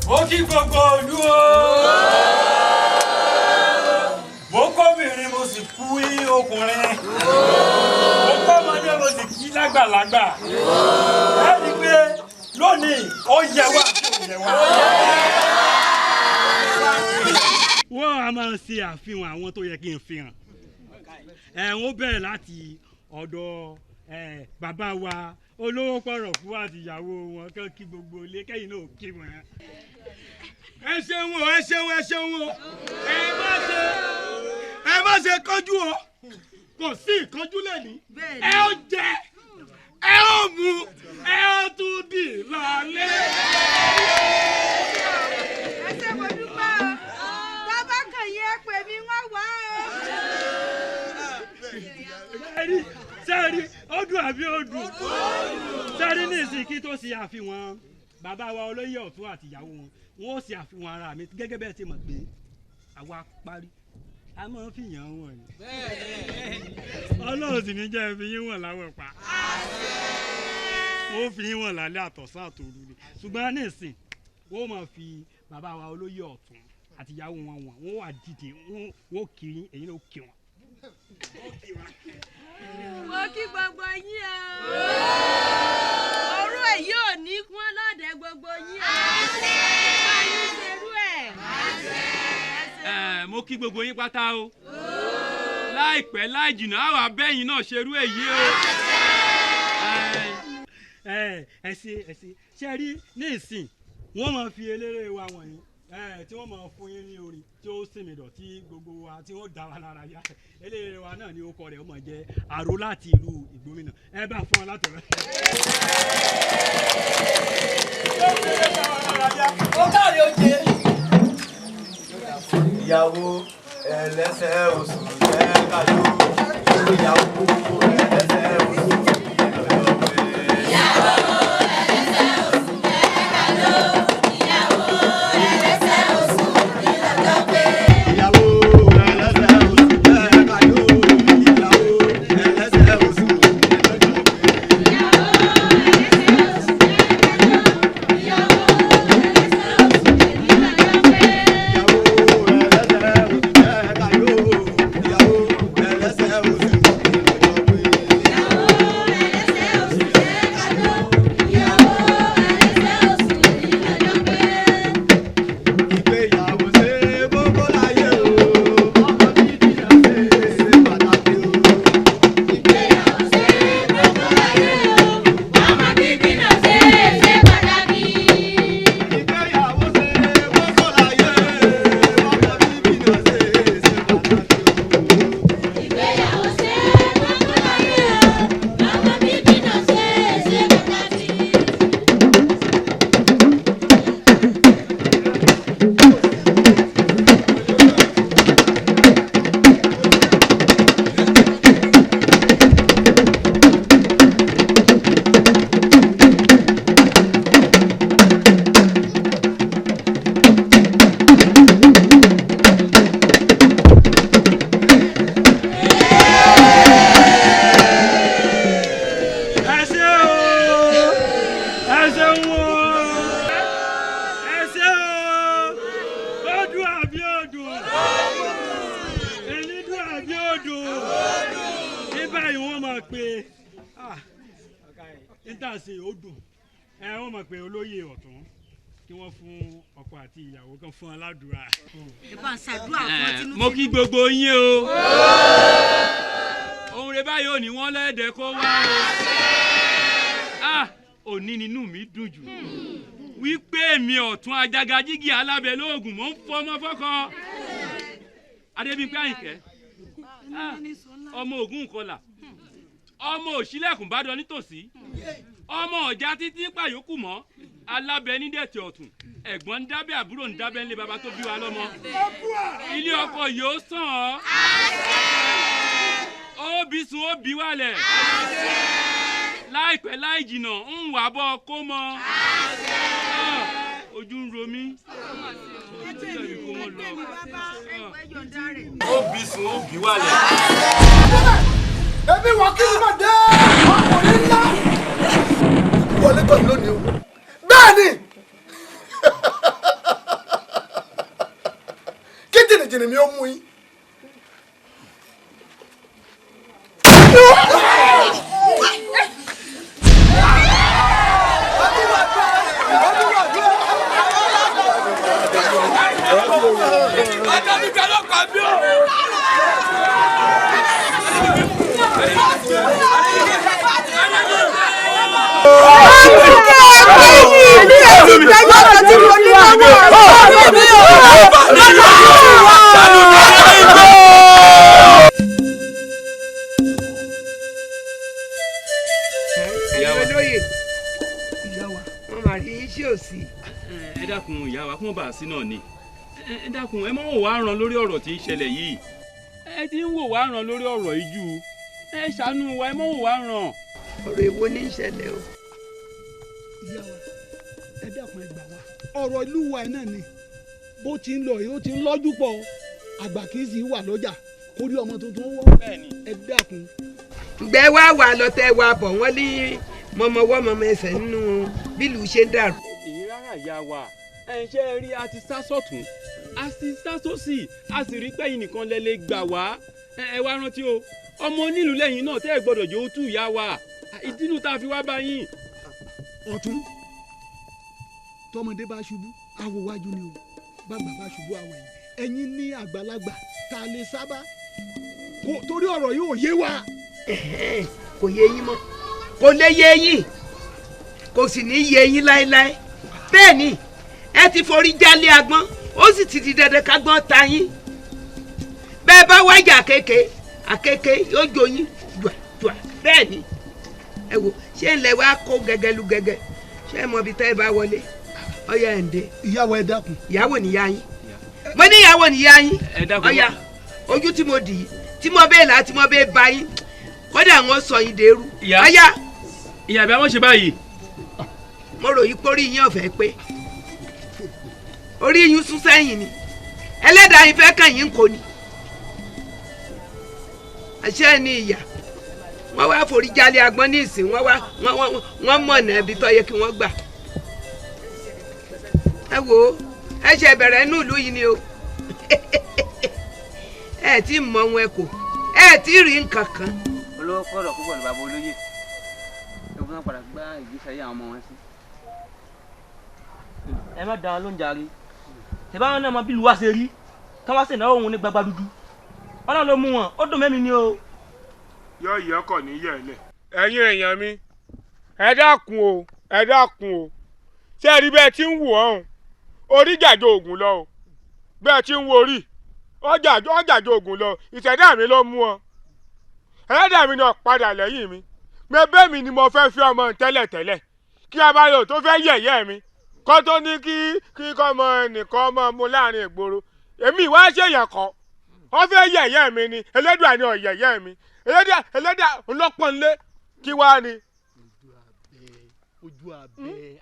Ó kí gbogbo ìlú o. Mo kóbìnrin mo sì kú ọkùnrin. Mo kọ́mọdé mo sì kí lágbàlagbà. Ẹ rí i pé lónìí ó yẹ wá ó yẹ wá. Wọ́n á máa ṣe àfihàn àwọn tó yẹ kí n fi hàn. Wọ́n bẹ̀rẹ̀ láti ọ̀dọ̀ bàbá wa olówó pọ̀rọ̀kú àti ìyàwó wọn kàn kí gbogbo ilé kẹ́yìn náà kí wọn. Ẹ ṣeun o, ẹ ṣeun, ẹ ṣeun o. Ẹ má ṣe kánjú o. Kò sí ìkánjú lẹ́ni. Ẹ ó jẹ, ẹ ó mu, ẹ ó tún dì lálẹ́. Ẹ ṣé mo dúpẹ́ o. Bàbá kan yẹn pè mí wọ́n wá o. Sẹ́ẹ̀rí ó dùn àbí ó dùn? Sẹ́ẹ̀rí ní ìsìn kí tó ṣe àfihàn bàbá wa olóyè ọ̀tún àti ìyàwó wọn, wọn ó ṣe àfihàn ara mi gẹ́gẹ́ bẹ́ẹ̀ ti mọ̀ pé àwa parí a máa ń fìyàn wọn ni. Ọlọ́run sì ní jẹ́ fi yín wọ̀n láwọ̀ pa. Ó fi yín wọ̀n lálẹ́ àtọ̀sán àtòru ni. Ṣùgbọ́n ní ìsìn wọ́n máa fi bàbá wa olóyè ọ̀tún àti ìyàwó wọn wọ̀n, wọ́n wà dìde, wọ́n kì í èyí ló kì wọ́n. Mo kí gbogbo yín o. Òru èyí ò ní kún lọ́dẹ gbogbo yín o. Báyìí ṣerú ẹ̀. Mo kí gbogbo yín pátá o. Láìpẹ́ láì jìnnà àwọn abẹ́yìn náà ṣerú èyí o. Ẹ ṣe ẹ ṣe ṣe rí ní ìsìn wọ́n máa fi eléré wa wọ̀nyí tí wọ́n máa fún yín ní orin tí ó sinmi dọ̀ tí gbogbo wa tí wọ́n dá wa lára yá. Eléré wa náà ní orúkọ rẹ̀ ó máa jẹ́ Àró láti ìlú Ìgbómìnà. Ẹ bá fún wa látọ̀rẹ́. Ó káre oje. Ìyàwó ẹlẹ́sẹ̀ oṣù jẹ́ kájọ. Ìyàwó ẹlẹ́sẹ̀ oṣù lọ́jọ́ pé. Ìyàwó ẹlẹ́sẹ̀ oṣù jẹ́ kájọ. Ìyàwó ẹlẹ́sẹ̀ oṣù lọ́jọ́ pé. Ìyàwó ẹlẹ́sẹ̀ oṣù jẹ́ kájọ. Ìyàwó ẹlẹ́sẹ̀ oṣù lọ́jọ́ pé. Ìyàwó ẹlẹ́sẹ̀ oṣù jẹ́ kájọ. Ìyàwó ẹlẹ́sẹ̀ oṣù lọ́jọ́ pé. Ìyàwó ẹlẹ́sẹ̀ oṣù jẹ́ kájọ. Ìyàwó ẹlẹ́sẹ̀ oṣù lọ́jọ́ pé. pé níta ṣe ó dùn ẹ wọ́n mọ̀ pé olóyè ọ̀tún kí wọ́n fún ọkọ àti ìyàwó kan fún aládùúrà. Ẹ bá ń ṣàdúrà fún tinútinú. Mo kí gbogbo yín o. Ohun rẹ báyìí ò ní wọ́n lẹ́ẹ̀dẹ́ kó wá o. Òní nínú mi dùn jù wípé mi ọ̀tún ajagajigi alábẹ́ lóògùn mò ń fọmọ fọ́kọ. Adébímpé Àyìnkẹ́ ọmọ Ògún kọlà ọmọ òṣìlẹ̀kùn bá dán nítòsí ọmọ ọ̀já títí pàyókù mọ́ alábẹ́ nídẹ̀tẹ̀ ọ̀tún ẹ̀gbọ́n ń dábẹ́ àbúrò ń dábẹ́ ńlẹ̀ bàbá tó bí wa lọ́mọ ilé ọkọ yóò sàn ọ́ ó bí sun ó bí wálẹ̀ láìpẹ́ láì jìnnà ń wà bọ́ kó mọ́ ojú ń ro mí ó bí sun ó bí wálẹ̀. Èmi wà kí ni mà dé ọkùnrin ńlá wọlé tọ̀ mí lónìí o. Bẹ́ẹ̀ ni kí jìnnìjìnnì mi ó mú yín. Ẹ dákun ìyá wa kún bá a sí náà ni. Ẹ dákun ẹ mọ̀ wò wá ràn lórí ọ̀rọ̀ tí ń ṣẹlẹ̀ yìí. Ẹ ti ń wò wá ràn lórí ọ̀rọ̀ yìí jù. Ẹ ṣàánú wa ẹ mọ̀ wò wá ràn. Ọ̀rọ̀ èwo ní í ṣẹlẹ̀ o. Ìyá wa ẹ dákun ẹ gbà wá. Ọ̀rọ̀ ìlú wa náà ni bó ti ń lọ yìí ó ti ń lọ́jú pọ̀ àgbà kì í sì wà lọ́jà kórí ọmọ tuntun wọ́ ẹ dákun. Ǹgbẹ́ wá wà lọ́tẹ̀ wa bọ̀ wọ́n ní mọ̀mọ́wọ́ mọ̀mọ́ ẹsẹ̀ nínú bílù ṣe ń dàrú. Èyí rárá ìyá wa ẹ ṣe rí a ti sá sọ̀tún a sì sá sósì a sì rí pẹ́yìn nìkan lẹ lè gbà wá. Ẹ wá rántí o ọmọ onílùú lẹ́yìn náà tẹ́ ẹ gbọ́dọ̀ jẹ́ ó tú ìyá wa ìdínú tá a fi wá bá yín. Ọ̀tún tọmọdé bá ṣubú awo wájú ni o bàgbà bá ṣubú awo ẹ̀yìn ẹ̀yin ní àgbàlagbà tá a lè sábà torí ọ̀rọ̀ yìí ò yé wa. Kò yé yín mọ́ kò lè yé yín kò sì ní yé yín láéláé bẹ́ẹ̀ ni ẹ ti forí jálé agbọ́n ó sì ti di dandan kágbọ́n ta yín bẹ́ẹ̀ bá wájà àkekèé àkekèé yóò jó yín jùà jùà bẹ́ẹ̀ ni ẹ wò ṣé ń lẹ wá kó gẹ́gẹ́ lu gẹ́gẹ́ ṣé ẹ mọ ibi tẹ́ ẹ bá wọlé ọyá ẹ̀ ń dé. Ìyàwó ẹ dákun. Ìyàwó nìyá yín mo ní ìyàwó nìyá yín ọyá ojú tí mo dì í tí mo bẹ́ẹ̀ là tí mo bẹ́ẹ̀ bá yín kódà wọn sọ yín dèrú ọyá. Ìyá àbí àwọn ṣe báyìí. Mo rò yí pórí yín ọ̀fẹ́ pé orí yín sún sẹ́yìn ni ẹlẹ́dàá yín fẹ́ kàn yín kò ní. Àṣẹ ni ìyà wọ́n wá forí jálé agbọ́n ní ìsìn wọ́n wá wọ́n mọ̀nà ibi tó yẹ kí wọ́n gbà. Ẹ wo ẹ ṣe bẹ̀rẹ̀ inú ìlú yìí ni o ẹ tí mọ ohun ẹ kò ẹ tí rí nǹkan kan. Olówó pọ̀rọ̀ púpọ̀ ní bàbá olóyè ewu náà padà gbá ìgbésí ayé àwọn ọmọ wọn sí. Ẹ má dáa ló ń jàre tẹ̀bá náà mọ bí ìlú wa ṣe rí kí wọ́n sì náwó òun ní gbagba dúdú Ọlọ́run ló mú wọn ó dùn mẹ́mi ni o. Yọ ìyá ọkọ ní yẹ ẹ lẹ. Ẹ̀yin èèyàn mi ẹ dákun o ẹ dákun o ṣé ẹ rí bẹ́ẹ̀ tí ń wù ọ̀hún orí jàjọ ògùn lọ o bẹ́ẹ̀ tí ń wo orí ọjàjọ ògùn lọ ìṣẹ̀dá mi ló mú ọ ẹlẹ́dàá mi náà padà lẹ́yìn mi mẹ́bẹ́ mi ni mo fẹ́ fi ọmọ tẹ́lẹ̀tẹ́lẹ̀ kí abayọ̀ tó fẹ́ yẹ̀yẹ́ mi kọ́ tó ní kí kí kọ́ ọmọ nìkan ọmọ mu láàrin ìgboro èmi ìwá ṣèyàn kọ́ wọ́n fẹ́ yẹ̀yẹ́ mi ni ẹlẹ́dàá ni ọ̀yẹ̀yẹ́ mi ẹlẹ́dàá ńlọ́pọ̀nlé kí wá ni. Ojú abẹ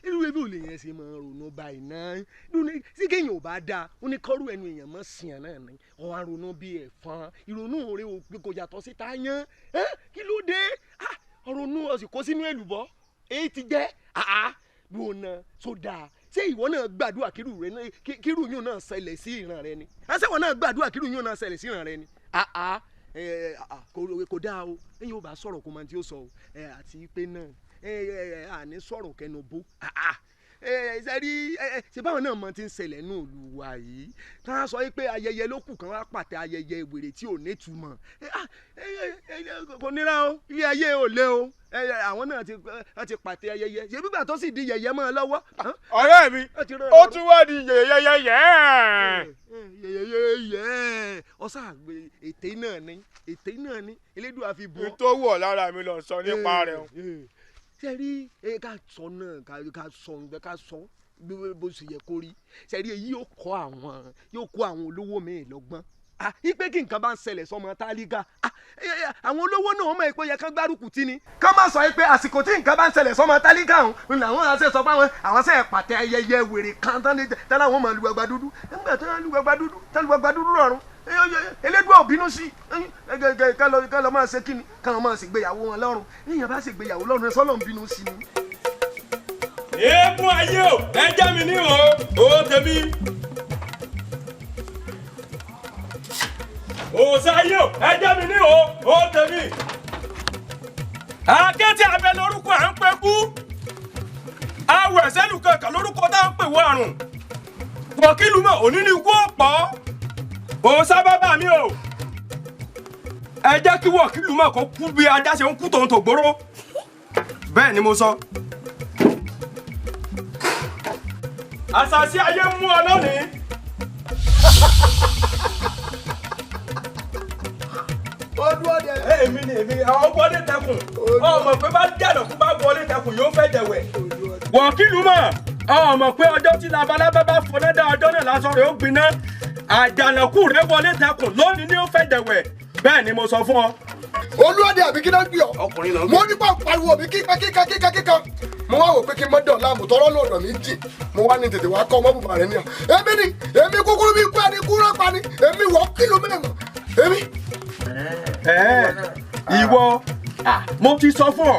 irú ebi ò lè yẹn ṣe máa ronú báyìí náà sí kéèyàn ò bá dáa ó ní kọ́rù ẹnu èèyàn mọ́ sìyàn náà ni ọ̀ á ronú bí ẹ̀fọn ìrònú rẹ ò pé kò yàtọ̀ sí ta yán kí ló dé ronú ọ̀sìn kó sínú èlùbọ́ èyí ti jẹ́ gbóná sódà ṣé ìwọ náà gbàdúrà kírú yóò náà ṣẹlẹ̀ sí ìran rẹ ni ṣé ìwọ náà gbàdúrà kírú yóò náà ṣẹlẹ̀ sí ìran rẹ ni Kò dáa o, ẹ̀yin ò bá sọ̀rọ̀ kó máa tí ó sọ o, àti pé náà àní sọ̀rọ̀ kẹnu bó. Ṣe rí ṣe báwọn náà mọ ti ń ṣẹlẹ̀ nù olùwà yìí, tá a sọ pé ayẹyẹ ló kù kan wá pàtẹ ayẹyẹ ìwèrè tí ò nítumọ̀. Kò nira o, ilé ayé ò lé o, àwọn náà ti pàtẹ ayẹyẹ, ṣe gbígbà tó sì di yẹ̀yẹ́ mọ́ ọ lọ́wọ́. Ọ̀rẹ́ mi, ó tún wá di yẹ̀yẹ́yẹ́yẹ́. Yẹ̀yẹ́yẹ́ ọ̀sán àgbẹ̀ ètè náà ni, ètè náà ni Elédùà fi bọ́. Tó wọ̀ lára mi lọ sọ nípa rẹ̀ o. Ṣe rí ká sọ náà, ká sọ ká sọ bó ṣe yẹ kó rí. Ṣe rí èyí yóò kọ́ àwọn, yóò kó àwọn olówó mi lọ́gbọ́n. Ipe kí nǹkan bá ń ṣẹlẹ̀ sọmọ tálíkà, àwọn olówó náà mọ̀ pé yẹ kán gbárùkù tí ni. Ká má sọ pé àsìkò tí nǹkan bá ń ṣẹlẹ̀ sọmọ tálíkà ọ̀hún làwọn àṣẹ sọ fáwọn àwọn ṣe pàtẹ ayẹyẹ wèrè kan tán láwọn máa lu ẹgbà dúdú. Nígbà tó ń lu ẹgbà dúdú, tán lu ẹgbà dúdú rọrùn, Elédùà ò bínú sí ká lọ máa ṣe kíni, káwọn máa ṣègbéyàwó wọn lọ́rùn. Níyàn bá ṣègbéyàwó lọ́rùn, sọ́lọ́ ń bínú sí ni. Eégún ayé o, ẹ jẹ́ mi ní o, ó tèmi. Òòṣà ayé o, ẹ jẹ́ mi ní o, ó tèmi. Akéte abẹ lórúkọ à ń pè kú. Awọ ẹ̀sẹ́lù kankan lórúkọ tá à ń pè wọ àrùn. Wọ̀kìlù mọ̀ òní ni ikú ọ̀pọ̀. Òòṣà bàbá mi o, ẹ jẹ́ kí wọ̀kìlù mọ̀ kó kú bí ajá ṣe ń kú tòun tògbóró. Bẹ́ẹ̀ ni mo sọ. Àṣàṣì ayé mú ọ lónìí. Olúọdẹ. Èmi ni èmi, àwọn wọlé tẹkùn. Ọmọ pé bá jàdọ̀ kú bá wọlé tẹkùn yóò fẹ́ dẹ̀wẹ̀. Wọ̀kìlù mọ̀, ọmọ pé ọjọ́ tí labalábá bá fọná dá ọjọ́ náà lásán rẹ̀ ó gbiná. Àjànàkú rẹ̀ wọlé tẹkùn lónìí ni ó fẹ́ dẹ̀wẹ̀. Bẹ́ẹ̀ ni mo sọ fún ọ. Olúọdẹ àbí kí náà gbé ọ? Mo ní pa pariwo mi kíkan kíkan kíkan kíkan. Mo wá wò pé kí n mọ dàn láàmú tọrọ lọ́dọ̀ mi jì. Mo wá ní tètè wá kọ́ ọmọ bùbá rẹ ní à. Èmi ni èmi kúkúrú bí kú ẹni kúrọ́ pa ni, èmi wọ́ kìlú mẹ́mọ̀. Èmi. Ìwọ, mo ti sọ fún ọ,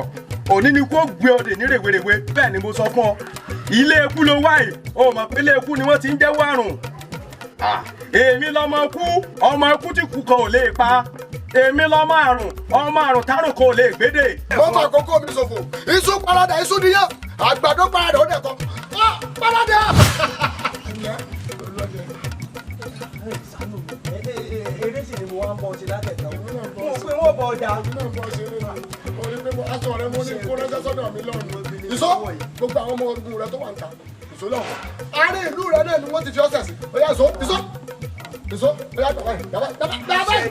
òní ni kó gbé ọdẹ ní rèwerèwe, bẹ́ẹ̀ ni mo sọ fún ọ. Ilé ikú ló wáyé, o mọ̀ pé ilé ikú ni wọ́n ti ń jẹ́wọ́ àrùn. Èmi lọmọ kú, ọmọ ikú tí kú kan ò lè pa. Èmi lọmọ àrùn, ọmọ àrùn tárùn kan ò lè gbédè. Mo fà àkókò mi ṣòfò, iṣu parada, iṣu níyàn, àgbàdo parada ó dẹ̀ kọ́. Parada! Eré sì ni mo wá ń bọ̀ ṣe látẹ̀tàn. Mo pé wọ́n bọ̀ ọjà. Aṣọ rẹ mo ní kó ránṣẹ́ sọ́dọ̀ mi lọ́rùn. Ìṣó gbogbo àwọn ọmọ ogun rẹ tó wà ń ta. Ìṣó lọ́wọ́. Àárín ìlú rẹ náà ni wọ́n ti fi ọ̀sẹ̀ sí. Ó yá ìṣó, ìṣó, ìṣó, ó yá dàbáyé, dàbáyé, dàbáyé.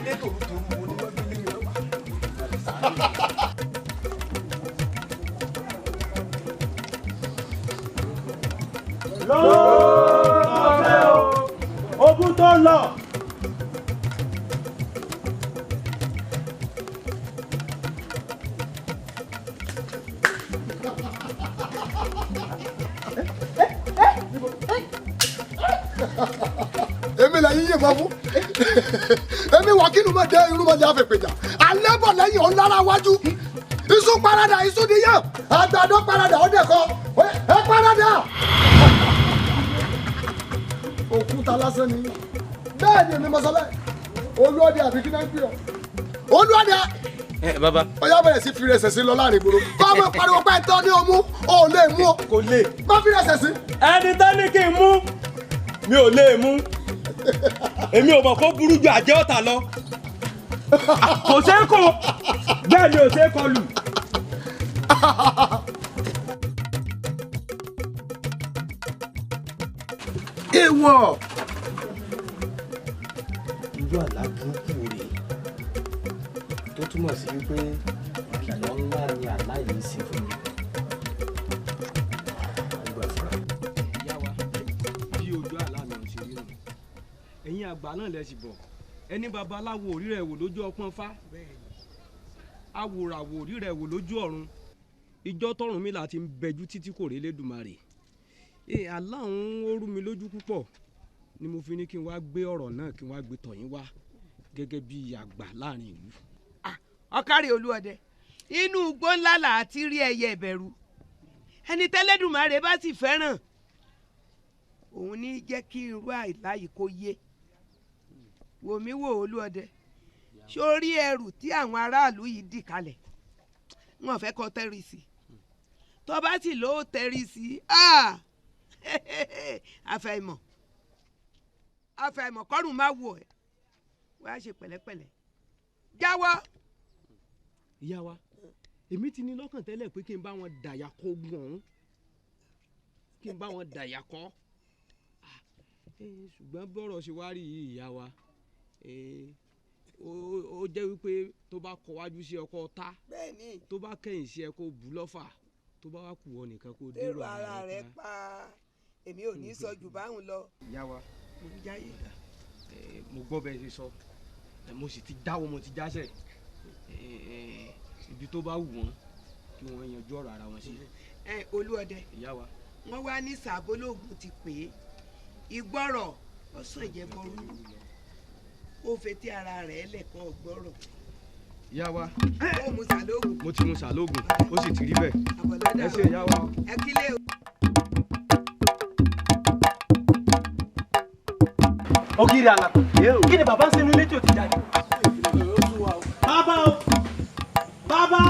Lọ́ọ̀fẹ́ o, ogun tó lọ. Èmi là yíyí mọ fún. Èmi wákìlù mọ dé irú mọ jẹ àfẹpẹjà. Alẹ́ bọ̀ lẹ́yìn ọ̀nlára wájú. Iṣu parada, iṣu níyàn. Àgbàdo parada, ó dẹ̀kọ. Ẹ parada. Òkúta lásán ni. Bẹ́ẹ̀ ni èmi mọ sọ bẹ́ẹ̀. Olúọdẹ àbí kí náà ń pè ọ́. Olúọdẹ. Ẹ bàbá. Ó yá bẹ̀rẹ̀ sí fi rẹsẹ̀ sí lọ láàrin ìgboro. Kọ́ ọmọ pariwo pé ẹ̀tọ́ ní o mú, o ò lè mú o. Kò lè. Má fi rẹsẹ̀ sí. Ẹni tán ní kí n mú, mi ò lè mú. Èmi ò mọ̀ kó burú ju àjẹ́ ọ̀tá lọ. Kò ṣeé kó, bẹ́ẹ̀ ni ò ṣeé kọlù. Èèwọ̀. Irú àlá burúkú rèé tó túmọ̀ sí wípé ìkìlọ̀ ńlá ni àlá yìí ṣe fún mi. Ìyá wa, bí ojú àlá mi ò ṣe rí nù. Ẹ̀yin àgbà náà lẹ sì bọ̀. Ẹni babaláwo orí rẹ̀ wò lójú ọpọ́n fá. Awòràwò orí rẹ̀ wò lójú ọ̀run. Ìjọ tọ̀run mi là ti ń bẹjú títí kò rí Elédùmarè. Àlá òun ó rú mi lójú púpọ̀ ni mo fi ní kí n wá gbé ọ̀rọ̀ náà, kí n wá gbé tọ̀ yín wá gẹ́gẹ́ bí àgbà láàrin ìlú. Ọ̀kàrẹ̀ Olúọdẹ, inú igbó ńlá là á ti rí ẹyẹ ìbẹ̀rù. Ẹni tẹ́lẹ̀dùmarè bá sì fẹ́ràn, òun ní jẹ́ kí irú àìlá yìí kó yé. Wò mí wò Olúọdẹ, Sórí ẹrù tí àwọn aráàlú yìí dì kalẹ̀, wọn fẹ́ kó tẹ́rì sí. Tó bá sì lóò tẹ́rì sí, àfàìmọ̀ àfàìmọ̀ kọ́rùn má wò ẹ́, wàá ṣe pẹ̀lẹ́pẹ̀lẹ́, jáwọ́. Ìyá wa, èmi ti ní lọ́kàn tẹ́lẹ̀ pé kí n bá wọn dàyà kó ogun ọ̀hún, kí n bá wọn dàyà kọ́. Ṣùgbọ́n bọ́rọ̀ ṣe wá rí yìí, ìyá wa, ó jẹ́ wípé tó bá kọ wájú sí ọkọ ta, tó bá kẹ̀yìn sí ẹ kó bù lọ́fà, tó bá wá kù ọ nìkan kó dérò ara rẹ pa. Èmi ò ní sọ jù báwọn lọ. Ìyá wa, mo ń jáyé. Mo gbọ́ bẹ́ẹ̀ ṣe sọ, mo sì ti dáwọ́, mo ti jáṣẹ̀. Ibi tó bá wù wọ́n kí wọ́n yanjú ọ̀rọ̀ ara wọn sí. Ẹ Olúọdẹ, ìyá wa, wọ́n wá ní sàbólógún ti pè é, ìgbọ́rọ̀ ọ̀sán ìjẹ́bọrú, ó fetí ara rẹ̀ lẹ́kọ̀ọ́ gbọ́rọ̀. Ìyá wa, ó mu sàlóògùn. Mo ti mu sàlóògùn, ó sì ti rí bẹ́ẹ̀. Ẹ ṣe ìyá wa. Ẹ kílẹ̀ o. Ògiri àlàkò, kí ni bàbá ń sinú ilé tí o ti jáde? Bàbá o, bàbá,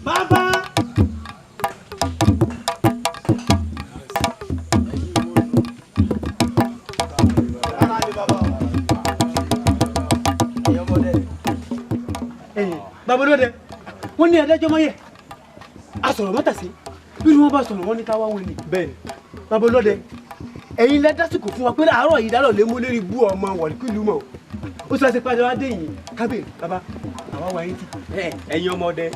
bàbá. Bàbá olóde, wọ́n ní adájọ́ mọ́yẹ̀, a sọ̀rọ̀ mọ́tàsí, bí wọ́n bá sọ̀rọ̀ wọ́n ní ká wá wọn ni. Bẹ́ẹ̀ni, bàbá olóde, ẹ̀yin lẹ dásìkò fún wa pé láàárọ̀ yìí dálọ̀ lé mú lérí bú ọmọ wọ̀lúkìlú mọ̀, ó sọ pé wá dé yìí kábíyè bàbá àwa wà yín tì. Ẹ̀yin ọmọdé,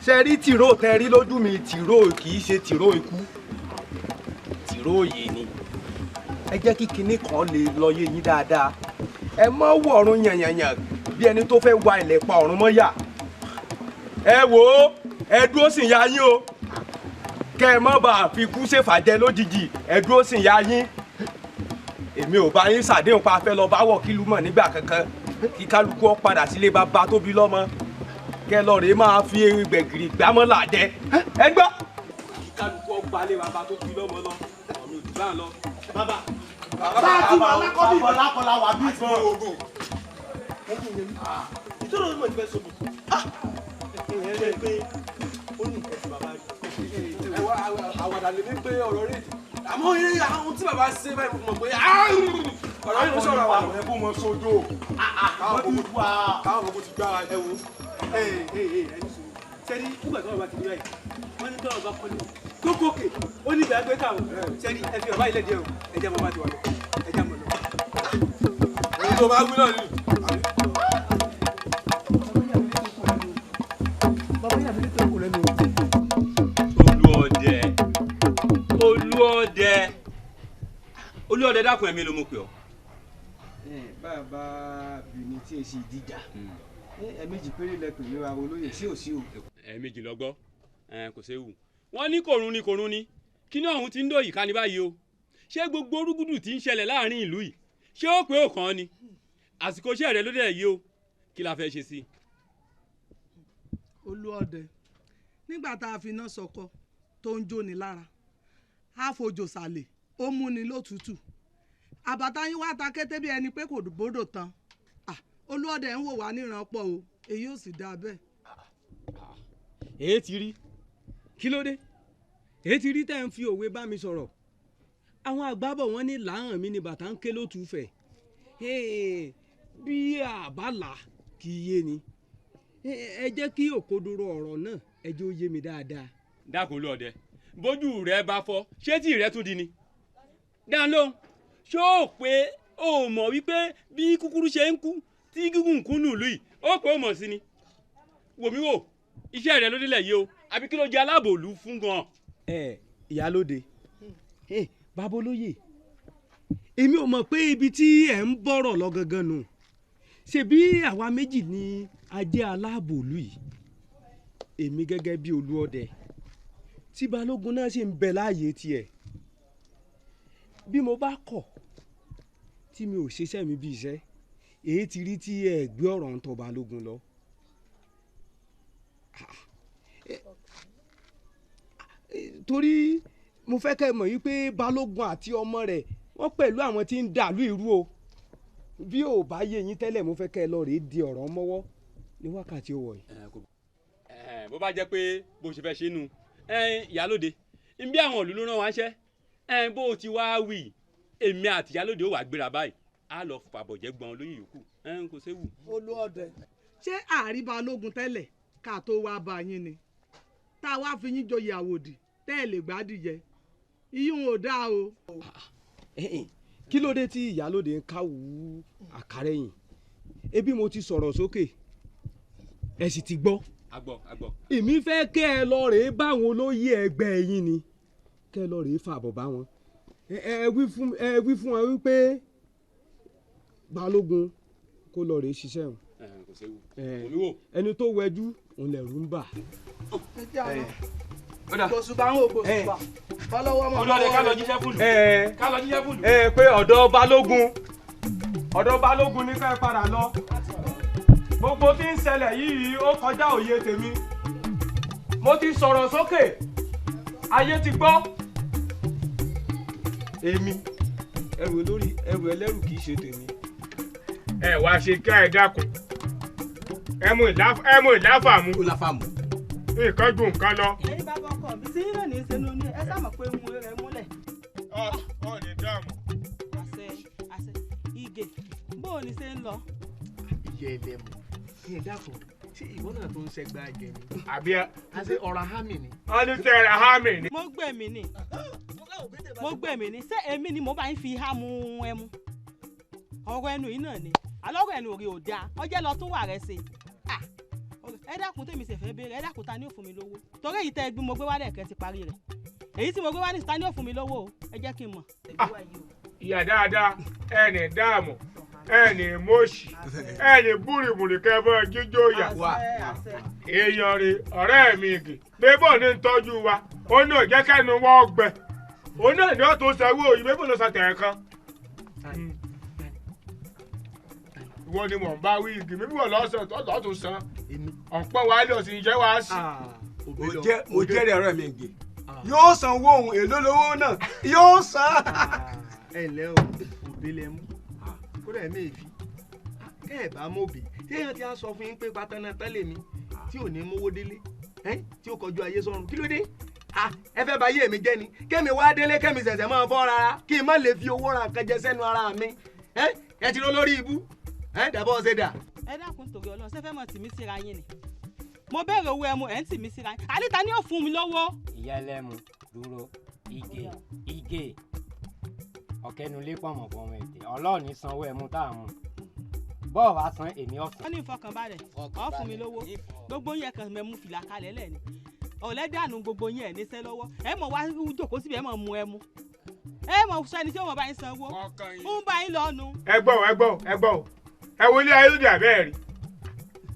ṣe rí tìró tẹ rí lójú mi, tìró kì í ṣe tìró ikú, tìró yìí ni. Ẹ jẹ́ kí kinní kan lè lọ yé yín dáadáa. Ẹ má wọ̀run yànyànyàn bí ẹni tó fẹ́ wa ilẹ̀ pa ọ̀run mọ́ yà. Ẹ wò ó, ẹ dúró sì ya yín o, kẹ́ ẹ má bàa fi kú ṣèfàjẹ lójijì. Ẹ dúró sì ya yín. Èmi ò bá yín ṣàdéhùn pa fẹ́ lọ bá wọ̀ kílù mọ̀ nígbà kankan, kí kálukú ọ padà sílé bàbá tó bí lọ́mọ, kẹ́ lọ rèé máa fi gbẹ̀gìrì gbámọ́ làjẹ. Ẹ gbọ́, kí kálukú ọ gbalé bàbá tó bí lọ́mọ lọ, ọ̀run òdì bá ń lọ. Bàbá bá a ti wà lákọ́ bí ìbọn lákọlá wà bí ìbọn ogun. Ìtọ́nà ọmọ ìfẹ́ sọ̀bù. Ẹ ẹ pé ó ní nǹkan tí bàbá rí. Àwàdà lè ní pé ọ̀rọ̀ rẹ̀, àmọ́ àwọn tí bàbá ṣe báyìí mọ̀ pé ọ̀rọ̀ yìí ló sọ̀rọ̀ àwọn. Ẹ kó mọ sójó. Káwọn kò ti gbára ẹ wo. Ẹ ẹ ẹ ẹni sùn. Sẹ́ni nígbà tí wọ́n bá ti rí báyìí, wọ́n ní tọ́rọ̀ bá kọ́lé. Tó gòkè, ó ní ìgbà pé káwọn. Sẹ́ni ẹ fi ọ̀bá ilẹ̀ díẹ̀ o, ẹ jẹ́ mọ́ bá ti wà lọ, ẹ jẹ́ mọ́ lọ. Èyí tó bá wí náà ni. Olúọdẹ, Olúọdẹ, Olúọdẹ, dákun ẹ̀mí ló mú pè ọ́. Bàbá Bìíní tí èsì ìdíjà, ẹ̀ẹ̀mejì péré lẹ pè mí wa olóyè, sí ò sí o. Ẹ̀ẹ̀mejì lọ gbọ́, kò séwu. Wọ́n ní kòrún ni kòrún ni, kíní ọ̀hún ti ń dòyìí ká ní báyìí o. Ṣé gbogbo orúgúdù tí ń ṣẹlẹ̀ láàrin ìlú yìí, ṣé ó pé òkan ni? Àsìkò iṣẹ́ rẹ ló dẹ̀ yìí o, kí la fẹ́ ṣe sí i? Olúọdẹ, nígbà tá a fi iná sọkọ tó ń jóni lára, a fojò sàlẹ̀ ó múni lótùtù, àbàtà yín wá ta kété bí ẹni pé kò bódò tán. Olúọdẹ ń wò wá níran pọ̀ o, èyí ò sì dáa bẹ́ẹ̀. Èé ti rí, kí ló dé? Èé ti rí tẹ́ ń fi òwe bá mi sọ̀rọ̀. Àwọn àgbà bọ̀ wọ́n ní làhàn mi ni bàtà ń ké lótùúfẹ̀. Bí àbálà kì í yé ni. Ẹ jẹ́ kí òkodoro ọ̀rọ̀ náà ẹ jẹ́ ó yé mi dáadáa. Dákun Olúọdẹ, bójú rẹ bá fọ́, ṣé tí rẹ tún di ni? Dáhùn lóhùn, ṣó o pé o mọ̀ wípé bí kúkúrú ṣe ń kú tí gígùn kú nùlù yìí, ó pé o mọ̀ sí ni? Wò mí wò, iṣẹ́ rẹ ló délẹ̀ yìí o, àbí kí ló jẹ́ aláàbòlú fún gan. Ẹ ìyálóde, bàbá olóyè, èmi ò mọ̀ pé ibi tí ẹ̀ ń bọ̀rọ̀ lọ gangan nù. Ṣebí àwa méjì ni a jẹ́ aláàbòlú yìí, èmi gẹ́gẹ́ bí Olúọdẹ, tí Balógun náà sì ń bẹ láàyè tiẹ̀. Bí mo bá kọ̀ tí mi ò ṣiṣẹ́ mi bí iṣẹ́, èyí ti rí tí ẹ gbé ọ̀rọ̀ ń tọ̀ Balógun lọ. Torí mo fẹ́ kẹ́ mọ̀ yìí pé Balógun àti ọmọ rẹ̀ wọ́n pẹ̀lú àwọn tí ń dàlú ìrú o, Bí ò bá yé yín tẹ́lẹ̀, mo fẹ́ kẹ́ ẹ lọ rèé di ọ̀rọ̀ mọ́wọ́ ní wákàtí òwò yìí. Bó bá jẹ́ pé bó ṣe fẹ́ ṣe nu ìyálóde, nbí àwọn ìlú ló rán wa ṣẹ́, bó o ti wá wí, èmi àti ìyálóde ó wà gbéra báyìí, á lọ fàbọ̀jẹ́ gbọ́n olóyè yòókù, kò séwu. Olúọdẹ, ṣé àárí balógun tẹ́lẹ̀ ká tó wá bá yín ni tá a wá fi yín joyè àwòdì tẹ́ ẹ lè gbádìjẹ? Iyún ò dáa o. Kí ló dé tí ìyálóde ń káwù àkàrẹ́yìn? Ebi mo ti sọ̀rọ̀ sókè, ẹ sì ti gbọ́. Agbọ́ agbọ́. Èmi fẹ́ kẹ́ ẹ lọ rèé báwọn olóyè ẹgbẹ́ yín ni, kẹ́ ẹ lọ rèé fàbọ̀ bá wọn. Ẹ wí fún wọn wípé balógun kó lọ rèé ṣiṣẹ́ wọn. Kò séwu. Olúwo. Ẹni tó wẹjú òun lẹ̀rù ń bà. Gbòsùbà ń wò gbòsùbà. Fọlọ́wọ́ mọ̀. Olúọdẹ, ká lọ jíṣẹ́ fúlù. Ká lọ jíṣẹ́ fúlù. Pé ọ̀dọ̀ balógun, ọ̀dọ̀ balógun ní ká ẹ padà lọ. Gbogbo tí ń ṣẹlẹ̀ yìí ó kọjá òye tèmi. Mo ti sọ̀rọ̀ sókè, ayé ti gbọ́. Èmi ẹrù olórí, ẹrù ẹlẹ́rù kì í ṣe tèmi. Ẹ wá ṣe ká ẹ dákun, ẹ mú ìláfà mú. Nǹkan ju nǹkan lọ. Ẹ̀yin bàbá ọkọ mi sí yín náà ní í ṣe ní ẹ sá mọ̀ pé mo rẹ̀ múlẹ̀. Ọ ní dààmú. Àṣẹ àṣẹ. Ìgè, bó o ní ṣe ń lọ. Ìyá ẹlẹ́mu ní ẹ̀dá kan, ṣé ìwọ náà tó ń ṣẹgbẹ́ àjẹ ni? Àbí ẹ. Àti ọ̀rọ̀ hámì ni. Wọ́n ní tẹ ẹ̀rọ hámì ni. Mo gbé mi ni, mo gbé mi ni, ṣé èmi ni mo bá ń fi há mu ẹmu? Ọ̀rọ̀ ẹnu yìí náà ni alọ́rọ̀ ẹnu òrì ò dáa, ọjẹ́ lọ tún wà rẹ̀ ṣe. Ẹ dákun, tèmi sì fẹ́ béèrè, ẹ dákun, ta ni ó fún mi lówó? Torí èyí tẹ́ gbé mo gbé wálẹ̀ kẹ́ ti parí rẹ̀, èyí tí mo gbé wá ní ta ni ó fún mi lówó o? Ẹ jẹ́ kí n mọ̀. Ìyá dáadáa, ẹnì dáàmú, ẹnì mọ́ọ̀ṣì, ẹnì búrìbùrì kẹfọ́ jíjó yà. Èèyàn rè ọ̀rẹ́ mi igi bébọ̀ ní tọ́jú wa, ó ní òjẹ́ kẹ́nu wọ́n gbẹ, òun náà ní ọ̀tún sanwó yìí, bébọ̀ ló san tẹ̀ kan. Ìwọ ni mò ń bá wí igi, bébọ̀ lọ́sàn tó san ọ̀pọ̀ wa lè ọ̀sìn jẹ́ wá sí. Mo jẹ́rìí ọ̀rẹ́ mi igi, yóò sanwó òun, èló lówó náà yóò san. Ẹ ǹlẹ́ o, òbí lẹ mú kódà ẹ méèfi kẹ́ ẹ̀ bá mọ̀bì tí èèyàn ti á sọ fún yín pé pátánà tẹ́lẹ̀ mi tí ò ní mówó délé, tí ó kọjú ayé sọ́run, kí ló dé? Ẹ fẹ́ bà ayé mi jẹ́ ni, kẹ́mi wá délé kẹ́mi ṣẹ̀ṣẹ̀ máa fọ́ rárá kí n má lè fi owó ra nǹkan jẹ sẹ́nu ara mi. Ẹ ti rọ́ lórí ibú, dàbọ̀ ṣe dà. Ẹ dákun torí Ọlọ́run, ṣé fẹ́ mọ̀ tì mí síra yín ni? Mo béèrè owó ẹmu, ẹ̀ ń tì mí síra yín, àníta ni ó fún mi lówó. Ìyá ẹlẹ́mu dúró, Ìgè Ìgè ọ̀kẹ́nulé pọ̀mọ̀pọ̀mọ̀ ètè ọlọ́ọ̀ni sanwó ẹmu tá a mú, bọ́ọ̀ wá san èmi ọ̀sán. Wọ́n ní ìfọkànbalẹ̀, ọ̀ fún mi lówó, gbogbo yẹn kan mẹ́mú fìlà kalẹ̀ lẹ́ni ọ̀lẹ́dànù, gbogbo yẹn ẹ̀ níṣẹ́ lọ́wọ́, ẹ mọ̀ wá jókòó síbi, ẹ mọ̀ mu ẹmu, ẹ mọ̀ sọ ẹni tí ó mọ̀ bá yín sanwó ń bá yín lọ́nu. Ẹ gbọ́ ẹ gbọ́ ẹ gbọ́, ẹ wo ilé ayélujára bẹ́ẹ̀ rí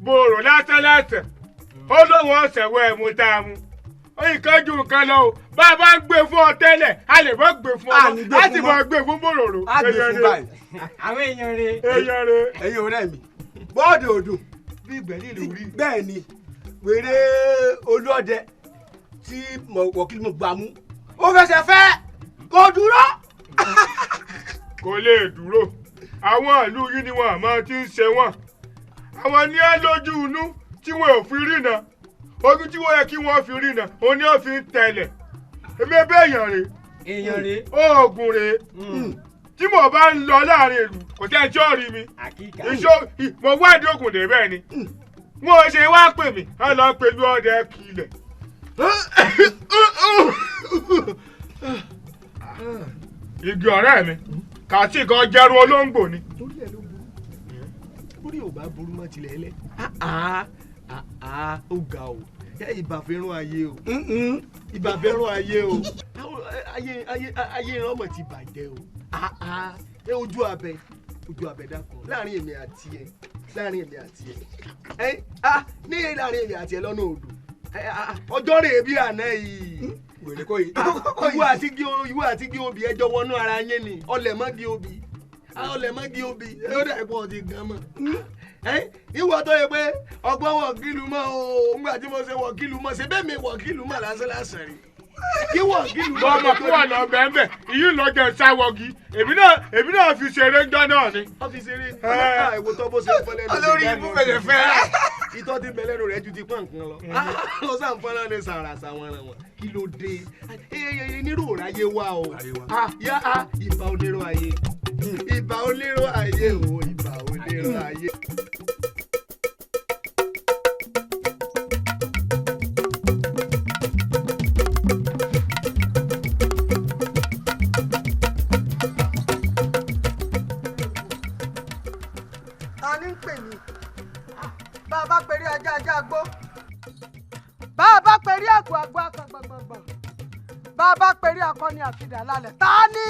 bòrò lásán lásán, ó lóun ọ̀sẹ̀ wọ ẹmu tá a mú, ìkánjú nǹkan lọ o, bá a bá ń gbé fún ọ tẹ́lẹ̀ a lè mọ́ gbé fún ọ, a sì mọ́ gbé fún bòròrò. A gbé fún báyìí. Àwọn èèyàn rè. Èèyàn rè. Ẹ̀yin ọ̀rẹ́ mi, bọ́ọ̀dù òdùn. Bí ìgbẹ́lì lórí. Bẹ́ẹ̀ ni wèrè Olúọdẹ tí wọ́kìlì mo gbà mú, ó fẹsẹ̀ fẹ́ kò dúró. Kò lè dúró, àwọn ìlú yìí ni wọn àmọ́ ti ń ṣe wọn, àwọn ní á lójú inú tí wọn ò fi rí náà, ojú tí wọ́n yẹ kí wọ́n fi rí náà òun ni wọ́n fi ń tẹ̀lẹ̀. Èmi ẹbí èèyàn rè, èèyàn rè, oògùn rè, tí mo bá ń lọ láàrin ìlú kò tẹ́ ẹjọ́ rí mi, ìṣó mo wádìí ògùn dé bẹ́ẹ̀ ni wọ́n ṣe wá pè mí, ẹ lọ pẹ̀lú ọdẹ kìlẹ̀. Igi ọ̀rẹ́ mi kàtí kan jẹ́rú olóńgbò ni. Torí ẹ ló burú, orí ò bá burú mọ́ tilẹ̀ ẹlẹ́, ó ga o, ìbàfẹ́ràn ayé o, ìbàfẹ́ràn ayé o, ayé ìran ọmọ ti bàjẹ́ o. Ojú abẹ, ojú abẹ dákun, láàrin èmi àti ẹ, láàrin èmi àti ẹ, ní láàrin èmi àti ẹ lọ́nà odò, ọjọ́ rèé bí àná yìí. Wèrè kọ́ yìí. Ìwọ àti gí obì ẹjọ́ wọnú ara yín ni, ọlẹ̀ mọ́ gí obì, ọlẹ̀ mọ́ gí obì, ó dà pọ̀ ti gan mọ́. Ìwọ tó yẹ pé ọgbọ́n wọ̀kìlù mọ́ o, ńgbà tí mo ṣe wọ̀kìlù mọ́, ṣe bẹ́ẹ̀ mi wọ̀kìlù mọ́ lásán lásán rí. Kí wọ́n kí lù. Bọ́mọ kí wọ́n lọ bẹ́ẹ̀ ìyí lọ jẹ sáwọ́gì èmi náà fi ṣeré ńjọ́ náà ni. Wọ́n fi ṣeré ìwò tó bó ṣe ń fọ́n lẹ́nu. Olórí ibú fẹ̀lẹ̀ fẹ́. Ìtọ́ ti bẹ lẹ́nu rẹ̀ ju ti pọ́n nǹkan lọ. Lọ sáǹfọ́n náà ní sàrà sàwọn ẹran wọn. Kí ló dé? Nírò ráyé wá o. Yá ìbà onírò ayé. Ìbà onírò ayé o. Ìbà onírò ayé. Bá a bá perí akọni àfidà lálẹ́ ta ni.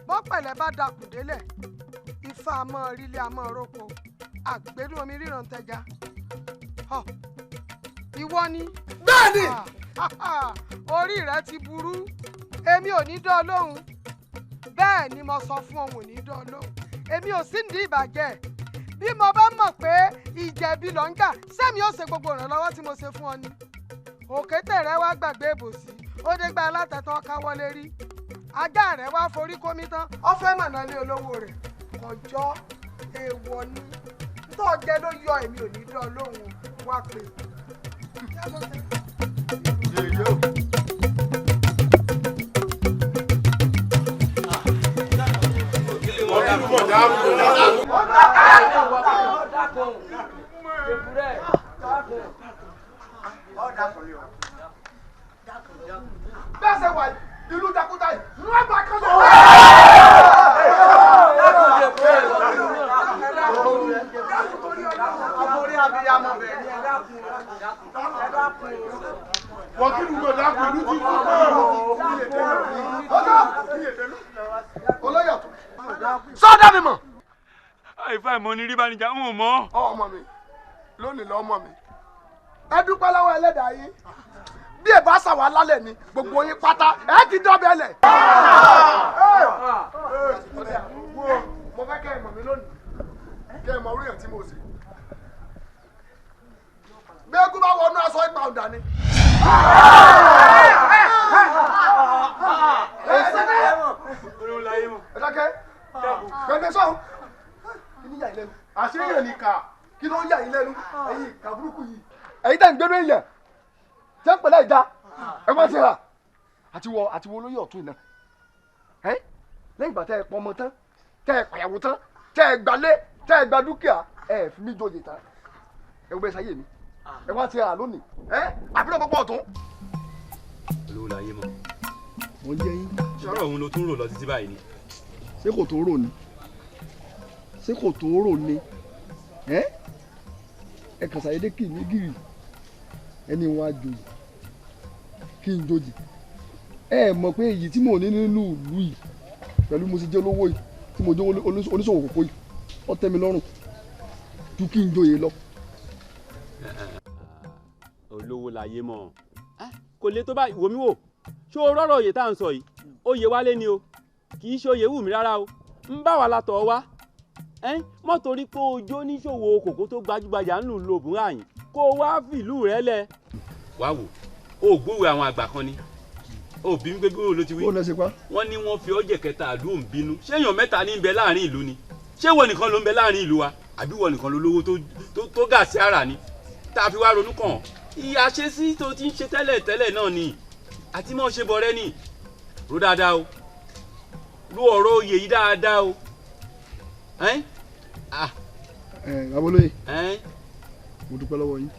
Bọ́pẹ̀lẹ́ bá dakùn délẹ̀ ifá àmọ́ rílé àmọ́ roko àgbẹ̀dùn omi ríran tẹja ìwọ ni. Bẹ́ẹ̀ni. Orí rẹ ti burú èmi ò ní dán lóhùn bẹ́ẹ̀ ni mo sọ fún òun ò ní dán lóhùn èmi ò sí ní ìbàjẹ́ bí mo bá mọ̀ pé ìjẹ̀bi ló ń gà sẹ́mi ó ṣe gbogbo ìrànlọ́wọ́ tí mo ṣe fún ọ ni. Òkété rẹ wá gbàgbé ìbòsí ó dé gba alátẹ̀tàn káwọ́lé rí ajá rẹ wá forí kómi tán ó fẹ́ mọ̀nà lé olówó rẹ̀ kọjọ́ èèwọ̀ ni tó jẹ́ ló yọ èmi ò ní dán lóhùn wá pé. Bẹ́ẹ̀ ṣe wà ìlú takuta yìí wọ́n bá kán lọ. Wọ́n kí ló dákun ìlú ti kú Olóyè ọ̀tún. Sọ́dọ̀ mi mọ̀. Àìfà ìmọ̀ ni rí bá níjà ń mọ̀. Ọmọ mi lónìí lọ ọmọ mi. Ẹ dúpẹ́ lọ́wọ́ ẹlẹ́dàá yín. Bí ẹ bá ṣàwà lálẹ́ ni gbogbo yín pátá ẹ ti dọ́bẹ̀ lẹ̀. Mo fẹ́ kẹ́ ẹ mọ̀ mí lónìí kẹ́ ẹ mọ̀ orí ẹ̀ tí mo ṣe. Bí eégún bá wọnú aṣọ ìpa ọ̀dà ni. Ẹ dákẹ́ gbẹgbẹ sọ̀hún. Kí ni yà yín lẹ́nu? Àṣeyàn ni kà. Kí ló ń yà yín lẹ́nu? Ẹ̀yin ìkà burúkú yìí. Ẹ̀yin tẹ̀ ń gbẹ́nu èèyàn jẹ́ pẹ̀lẹ́ ìdá ẹ má ti rà àti wọ olóyè ọ̀tún iná ẹ lẹ́yìn ìgbà tẹ́ ẹ pọnmọ tán tẹ́ ẹ pàyàwó tán tẹ́ ẹ gbalé tẹ́ ẹ gba dúkìá ẹ fi mí joyè tán ẹ wọ bẹ sáyé mi ẹ wá ti rà lónìí ẹ àbúrò pọpọ ọ̀tún. Olówó láyé mọ̀. Mo ń jẹ yín. Sọ̀rọ̀ òun ló tún rò lọ títí báyìí ni. Ṣé kò tó rò ni? Ṣé kò tó rò ni? Ẹ ẹ kàn ṣàyédé kì mí gírì ẹni wọn á joyè kí n joyè ẹ mọ̀ pé èyí tí mò ń ní nínú ìlú yìí pẹ̀lú mo sì jẹ́ olówó yìí tí mo jẹ́ oníṣòwò kòkó yìí ó tẹ́ mi lọ́rùn ju kí n joyè lọ. Olówó láyé mọ̀ kò lè tó báyìí wò mí wò ṣó o rọ́rọ̀ òye tá à ń sọ yìí oyè wálé ni o kì í ṣe oyè wù mí rárá o ń bá wa látọ̀ wá mọ́ torí pé ojú oníṣòwò kòkó tó gbajúgbajà ń lù lòbùn àyìn kó o wá fìlú rẹ lẹ. Wá wò ó gbúwèé àwọn àgbà kan ni ó bí wípé bí wọn ló ti wí. Ó lọ sí pa. Wọ́n ní wọ́n fi ọjẹ kẹta àlú òun bínú ṣé èèyàn mẹ́ta ní ń bẹ láàrin ìlú ni ṣé ìwọ nìkan ló ń bẹ láàrin ìlú wa àbí ìwọ nìkan ló lówó tó gà sí ara ni tá a fi wá ronú kàn ìyá ṣe sí tó ti ń ṣe tẹ́lẹ̀ tẹ́lẹ̀ náà ni àti mọ́ ṣe bọ̀rẹ́ ni ró dáadáa o ró ọ̀rọ̀ oyè yìí dáadáa o. Ẹ babolóye mo dúpẹ́ lọ́wọ́ yín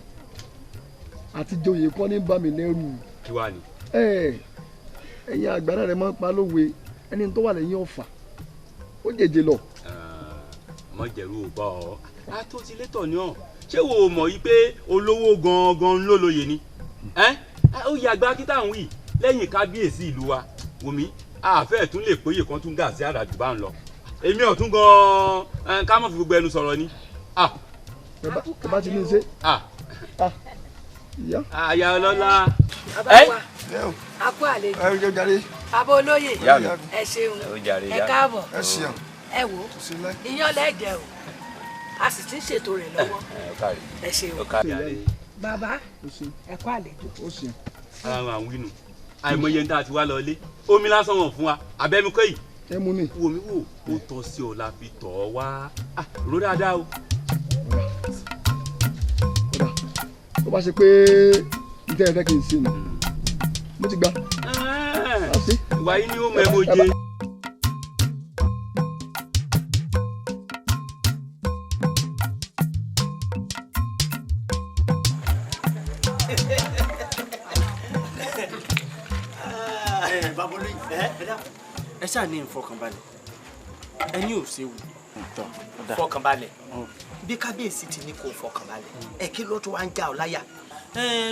àti joyè kọ́ ní bá mi lẹ́rù. Kí wàá ní. Ẹ̀yin àgbàrá rẹ̀ máa ń pa lówe ẹni tó wà lẹ́yìn ọ̀fà ó jèjè lọ. Mọ jẹ̀rú ò bá ọ a tó ti létọ̀ ní ọ̀ ṣé wo mọ̀ yí pé olówó gangan ló lóye ni ó yẹ àgbà kí táwọn wì lẹ́yìn kábíyèsí ìlú wa wòmí àfẹ́ tún lè péye kan tún gà sí àràjù bá ń lọ èmi ọ̀tún gan-an ká mọ̀ fi gbogbo ẹnu sọ̀rọ̀ ni. Ẹ bá ti ní í ṣe. Àyà ọlọ́lá. A kú àlejò. Bàbá olóyè ẹ ṣeun ẹ káàbọ̀ ẹ wò iyán lẹ́jẹ̀ o. A sì ti ń ṣètò rẹ̀ lọ́wọ́. Ẹ ṣeun. Bàbá, ẹ kú àlejò. Ara wọn àwọn wínú àìmọye ń tá a ti wá lọ ilé omi lásán wọn fún wa abẹ́mi kọ́ yìí. Ẹ mú ni. Wo mi wò ó tọ́ sí ọ la fi tọ̀ ọ́ wá ró dáadáa o. Ó bá ṣe pé ìtẹ́ ẹ fẹ́ kí n ṣe ni mo ti gbà. Ìwà yìí ni ó mọ ẹ mo jẹ. Ẹ ṣáà ní ìfọkànbalẹ̀, ẹni ò séwu. Fọkànbalẹ̀ bí kábíyèsí ti ní kó fọkànbalẹ̀, ẹ kí ló tó wá ń já ọ láyà.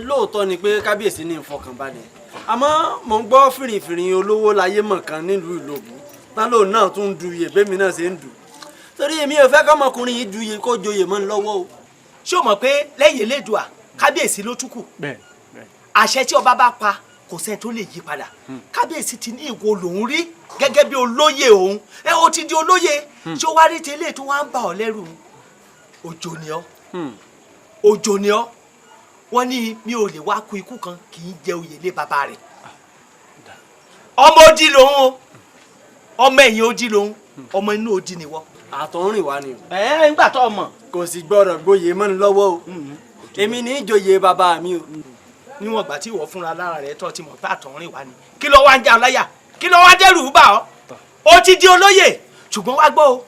Lóòótọ́ ni pé kábíyèsí ní ìfọkànbalẹ̀, àmọ́ mò ń gbọ́ fìrìfìrì olówó láyé mọ̀ kan nílùú Ìlòbù tán lóun náà tún ń duyè bẹ́mi náà ṣe ń dù, torí èmi ò fẹ́ kọ́mọkùnrin yìí duyè kó joyè mọ́ ń lọ́wọ́ o. Ṣé o mọ̀ pé lẹ́yìn Elédùà kábíyèsí ló tún kù? Àṣẹ tí ọba bá pa kò sẹ́ni tó lè yí padà. Kábíyèsí ti ní ìwọ lòún rí gẹ́gẹ́ bí olóyè òun, ẹ o ti di olóyè. Ṣé o wá rí ti eléyìí tó wá ń bà ọ́ lẹ́rù? Òjò ni ọ́, òjò ni ọ́. Wọ́n ní mi ò lè wá kú ikú kan kì í jẹ oyè lé bàbá rẹ̀. Ọmọ odi lòun o, ọmọ ẹ̀yìn odi lòun, ọmọ inú odi ni wọ́. Àtọ̀rìn wa ni o. Ẹ ńgbà tó mọ̀. Kò sì gbọ́dọ̀ gboyè mọ́ ni lọ́wọ́ o, èmi ní ìjòyè bàbá mi o. Níwọ̀n ìgbà tí ìwọ fúnra lára rẹ̀ tó ti mọ̀ pé àtọ̀rìn wa ni, kí ló wá ń já ọ láyà? Kí ló wá dẹ́rù bà ọ́? O ti di olóyè. Ṣùgbọ́n wá gbọ́ o,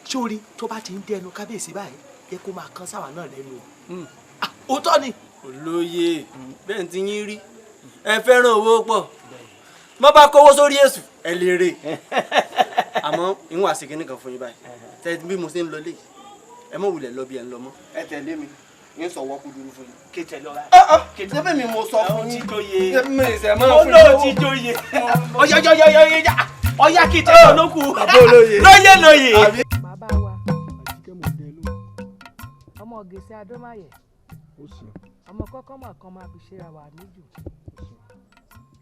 sórí tó bá ti ń dẹnu kábíyèsí báyìí yẹ kó máa kán sáwà náà lẹ́nu o. Òótọ́ ni. Olóyè bẹ́ẹ̀ ti yín rí, ẹ fẹ́ràn owó pọ̀, má bá kówó sórí èṣù ẹ lè rè. Àmọ́ ìwọ̀n àṣekè nìkan fún yín báyìí tẹ bí mo ṣe ń lọ léyìí, ẹ mọ̀ wulẹ̀ lọ bí ẹ ń lọ mọ́. Ẹ tẹ̀lé mi ń sọ wọ́n kúdúrú fún yín. Kí tẹ lọ ra. Ṣé mi mo sọ fún yín. Ó lóò ti joyè. Ọyọyọyọyọ ọyá kí tẹ lọ lókù. Lóyè lóyè. Bàbá wa, ọmọ gèsè Adómáyẹ̀, ọmọ kọ́kọ́ mọ̀ kan máa fi ṣera wà níjù.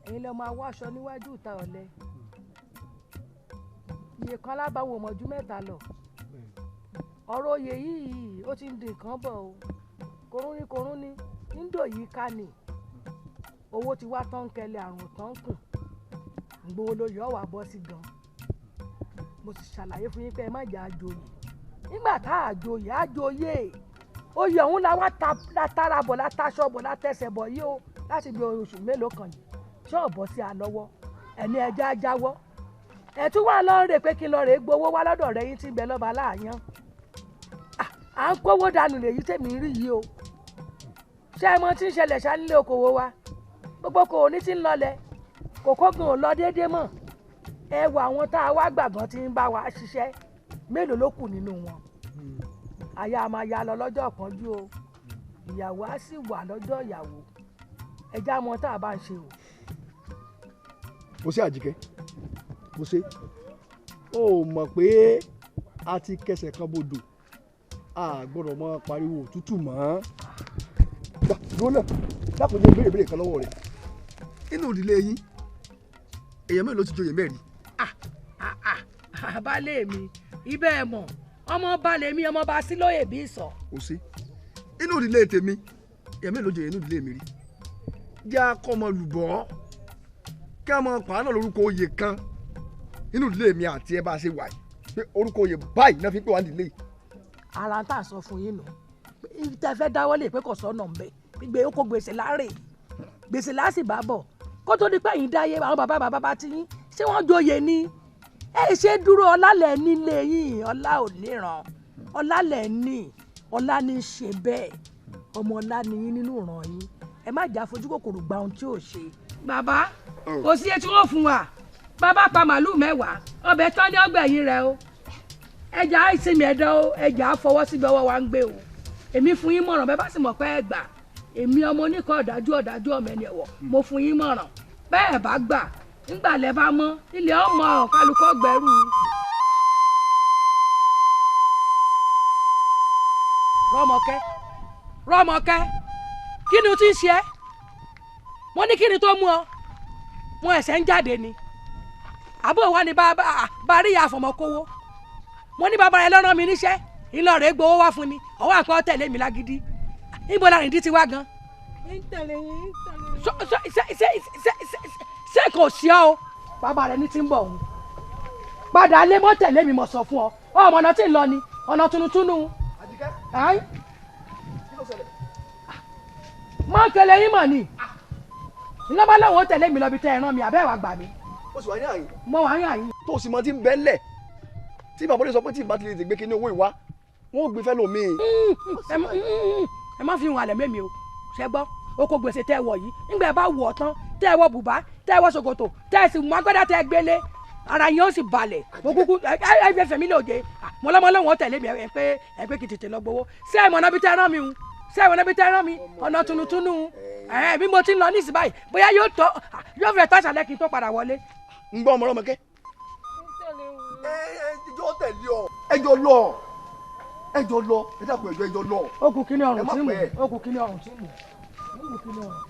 Ẹ̀yin lọ máa wọ aṣọ níwájú ìta ọ̀lẹ. Iye kan lábàáwò mọ̀jú mẹ́ta lọ. Ọ̀rọ̀ oyè yìí ó ti ń di nǹkan bọ̀ o. Korún ní korún ní níndò yìí ká ní. Owó ti wá tán kẹlẹ̀, àrùn tán kùn. Ìgbòho lóye ọ̀wà bọ́ sí gan. Mo sì ṣàlàyé fún yín pé ẹ má jẹ́ àjòyè. Nígbà tá àjòyè àjòyè oyè ọ̀hún la wá látara bọ̀ látaṣọ bọ̀ látẹsẹ̀ bọ̀ yìí o láti bí oṣù mélòó kan yìí. Ṣé ọ̀bọ̀ sí a lọ́wọ́? Ẹni ẹja jáwọ́. Ẹ tún wà lọ́ọ́ rè pé kí n lọ rè gbowó wá lọ́dọ̀ rẹ yín tí ń bẹ lọ́ba láàyàn. À ń kówó dànù lèyí tèmi ń rí yìí o. Ṣé ẹ mọ tí ń ṣẹlẹ̀ ṣá nílé okòwò wa? Gbogbo kòwò ní ti ń lọlẹ̀, kòkó gan ò lọ déédéé mọ́. Ẹ wo àwọn tá a wá gbàgbọ́n tí ń bá wa ṣiṣẹ́, mélòó ló kù nínú wọn? Aya máa ya lọ lọ́jọ́ ìpọ́njú o, ìyàwó á sì wà lọ́jọ́ ìyàwó. Ẹ já mọ tá a bá ń ṣe o. Mo ṣe Àjíkẹ́, mo ṣe. Ó mọ̀ pé a ti kẹsẹ̀ kan bodò, a gbọ́dọ̀ mọ pariwo òtútù mọ́. Dúró náà, dákun jẹ́ béèrè béèrè kan lọ́wọ́ rẹ̀. Inú ìdílé yín, èèyàn mélòó ti joyè mẹ́rin? Àbálẹ̀ mi, ibẹ̀ ẹ̀ mọ̀, ọmọ balẹ̀ mi, ọmọ bá sí lóye bí sọ. Kò sí. Inú ìdílé tèmi, èèyàn mélòó joyè inú ìdílé mi rí? Jẹ́ akọ́mọ lùbọ́, kí a máa pàánà lórúkọ oyè kan nínú ìdílé mi àti ẹ bá a ṣe wà yìí, pé orúkọ oyè báyìí náà fi ń pè wá nídìílé yìí. Ara tá a sọ fún yín nù, tẹ fẹ́ dáwọ́ lè pé kò sọ́nà ń bẹ, gbígbé ó kó gbèsè láàrè, gbèsè láàsì bá bọ̀, kó tó di pé yín dáyé àwọn bàbá bàbá bá ti yín, ṣé wọ́n joyè ni? Ẹ ṣe dúró ọlálẹ̀ nílé yín, ọlá ò níran, ọlálẹ̀ ní, ọlá ní ṣe bẹ́ẹ̀, ọmọ ọlá ni yín nínú ìran yín, ẹ má jà fojú kòkòrò gba ohun tí ò ṣe. Bàbá, kò sí etí wọn fún wa, bàbá pa màálù mẹ́wàá, ọbẹ̀ tán ní ọgbẹ̀yìn rẹ o. Ẹja ìsinmi ẹ̀dọ́ o, ẹja fọwọ́ síbi ọwọ́ wa ń gbé o. Èmi fún yín mọ̀ràn, bẹ́ẹ̀ bá sì mọ̀ pé ẹ gbà. Èmi ọmọ oníkọ̀ ọ̀dájú ọ̀dájú ọmọ ẹni ẹ̀wọ̀, mo fún yín mọ̀ràn. Bẹ́ẹ̀ bá gbà, ńgbà lẹ bá mọ́, ilẹ̀ ọmọ kálukọ́ gbẹ́rù. Rọ́mọkẹ́, Rọ́mọkẹ́, kí ni o ti ń ṣe ẹ́? Mo ní kí ni tó mú ọ? Mo ẹ̀sẹ̀ ń jáde ni. Àbúrò wa ni bá rí ìyá àfọ̀mọ́kówó. Mo ní bàbá rẹ lọ́rán mi níṣẹ́. Ńlọrọ̀ gbowó wá fún ni ọwọ́ àpẹ́ tẹ̀lé mi lágídí. Níbo la rìndí ti wá gan? Ń tẹ̀lé yín, ń tẹ̀lé yín. Ṣé kò sí ọ o? Bàbá rẹ ní ti ń bọ̀ òun. Padà lé mọ́ tẹ̀lé mi mọ̀ sọ fún ọ. Ọmọ ọ̀nà tí ń lọ ni ọ̀nà tunutunu. Àjíkẹ́. Kí ló ṣẹlẹ̀? Mọ́ kẹlẹ́ yín mọ̀ ni. Ńlọ́bá lọ́wọ́ tẹ̀lé mi lọ bí tẹ́ ẹ rán mi àbẹ́ wàá gbà mí. Ó sì wà ní àyè. Mo wà ní àyè. Tó o sì mọ ti ń bẹ́ ńlẹ̀. Tí bàbá olè sọ pé tí ìbá ti lè gbé kíní owó ìwá, wọn ò gbé fẹ́ lómi. Ẹ má fi hàn àlẹ́ mẹ́mi o. Ṣé gbọ́? Oko gbèsè tẹ́ ẹ wọ̀ yìí. Nígbà ẹ bá wọ̀ tán, tẹ́ ẹ wọ bùbá, tẹ́ ẹ wọ ṣòkòtò, tẹ́ ẹ sì mú agbádá tẹ́ ẹ gbélé. Ara yín ó sì balẹ̀. Mo kúkú ẹ fẹ́ fẹ̀mí lóde. Mo lọ́mọ lọ́wọ́ tẹ̀lé mi ẹ pé kì í tètè lọ gbowó. Ṣé ẹ mọ̀ náà bí tẹ́ ẹ rán mi o? Ṣé ẹ mọ̀ náà bí tẹ́ ẹ rán mi? Ọ̀nà tunutunu. Bí mo ti ń lọ ní ìsìn báyìí, bóyá yóò tọ́ yóò fẹ́ tó àṣàlẹ̀ kí n tó padà wọlé. Ń gbọ́ ọmọ ọlọ́mọkẹ́. Ẹjọ́ tẹ̀lé ọ. Ẹjọ́ lọ. Ẹjọ́ lọ. Ẹ dàpọ̀ ẹjọ́ ẹjọ́ lọ. Ó kù kíní ọrùn tí mò ń. Ó kù kíní ọrùn tí mò ń. Ó kù kíní ọrùn.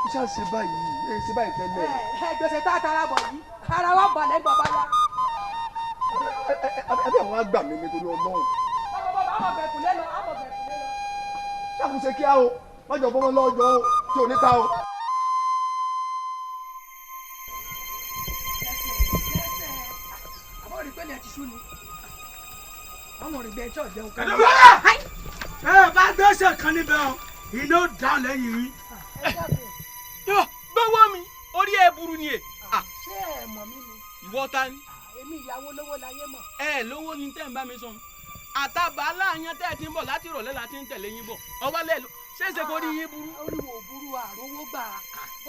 Iṣẹ́ ṣe báyìí, ẹ ṣe báyìí tẹ́lẹ̀. Ẹ gbèsè tá a tara bọ̀ yìí, ara wa balẹ̀ gbọ̀ bá yá. Àbí àwọn àgbà mi nítorí Ọlọ́run. Àmọ̀ bẹ̀ kùlé lọ, àmọ̀ bẹ̀ kùlé lọ. Ṣàkóso kíá o, má jọ bọ́mọ lọ́jọ́ o, tí ò ní ta o. Àbọ̀ rí pé ní ẹ ti sú ni. Àwọn òrìgbẹ́ ẹjọ́ jẹun kan. Ẹ bá gbèsè kan níbẹ̀ o, iná ó dá lẹ́yìn yín. Gbọ́wọ́ mi, orí ẹ burú ni e. Ṣé ẹ mọ̀ mí ni? Ìwọ ta ni? Èmi ìyàwó lówó láyé mọ̀. Ẹ lówó ni tẹ́ ń bá mi sọ. Àtàbà aláàyàn tẹ́ ẹ ti ń bọ̀ láti ìrọ̀lẹ́ la ti ń tẹ̀lé yín bọ̀. Ọwọ́ lẹ̀ ló ṣé ṣe kó rí yín burú. Orí wo burú àrówó gbà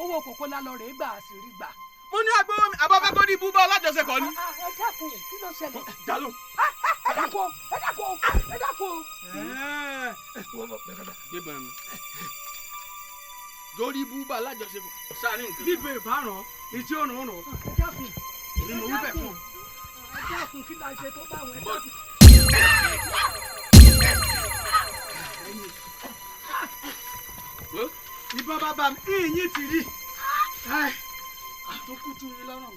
owó kòkó lálọ́ rèé gbà sí rí gbà. Mo ní agbowó mi, àbọ̀ fẹ́ kó ní ibú bá alájọṣepọ̀ ni. Ẹ dákun, kí ló ṣẹlẹ̀? Dalo. Ẹ dákun, ẹ dákun, ẹ dákun. Gbébọn mi. Lórí ibú bá alájọṣepọ̀. Sáà ní nǹkan. Bíbẹ̀ ìbáràn, ìtí òrùn òrùn. Ẹ dákun. Èmi mo wí bẹ̀ fún ọ. Ẹ dákun, kí la ṣe tó bá àwọn ẹ dákun. Ìbọn bàbá mi, ìyín ti rí. Àtòkùtù yín lọ́rùn.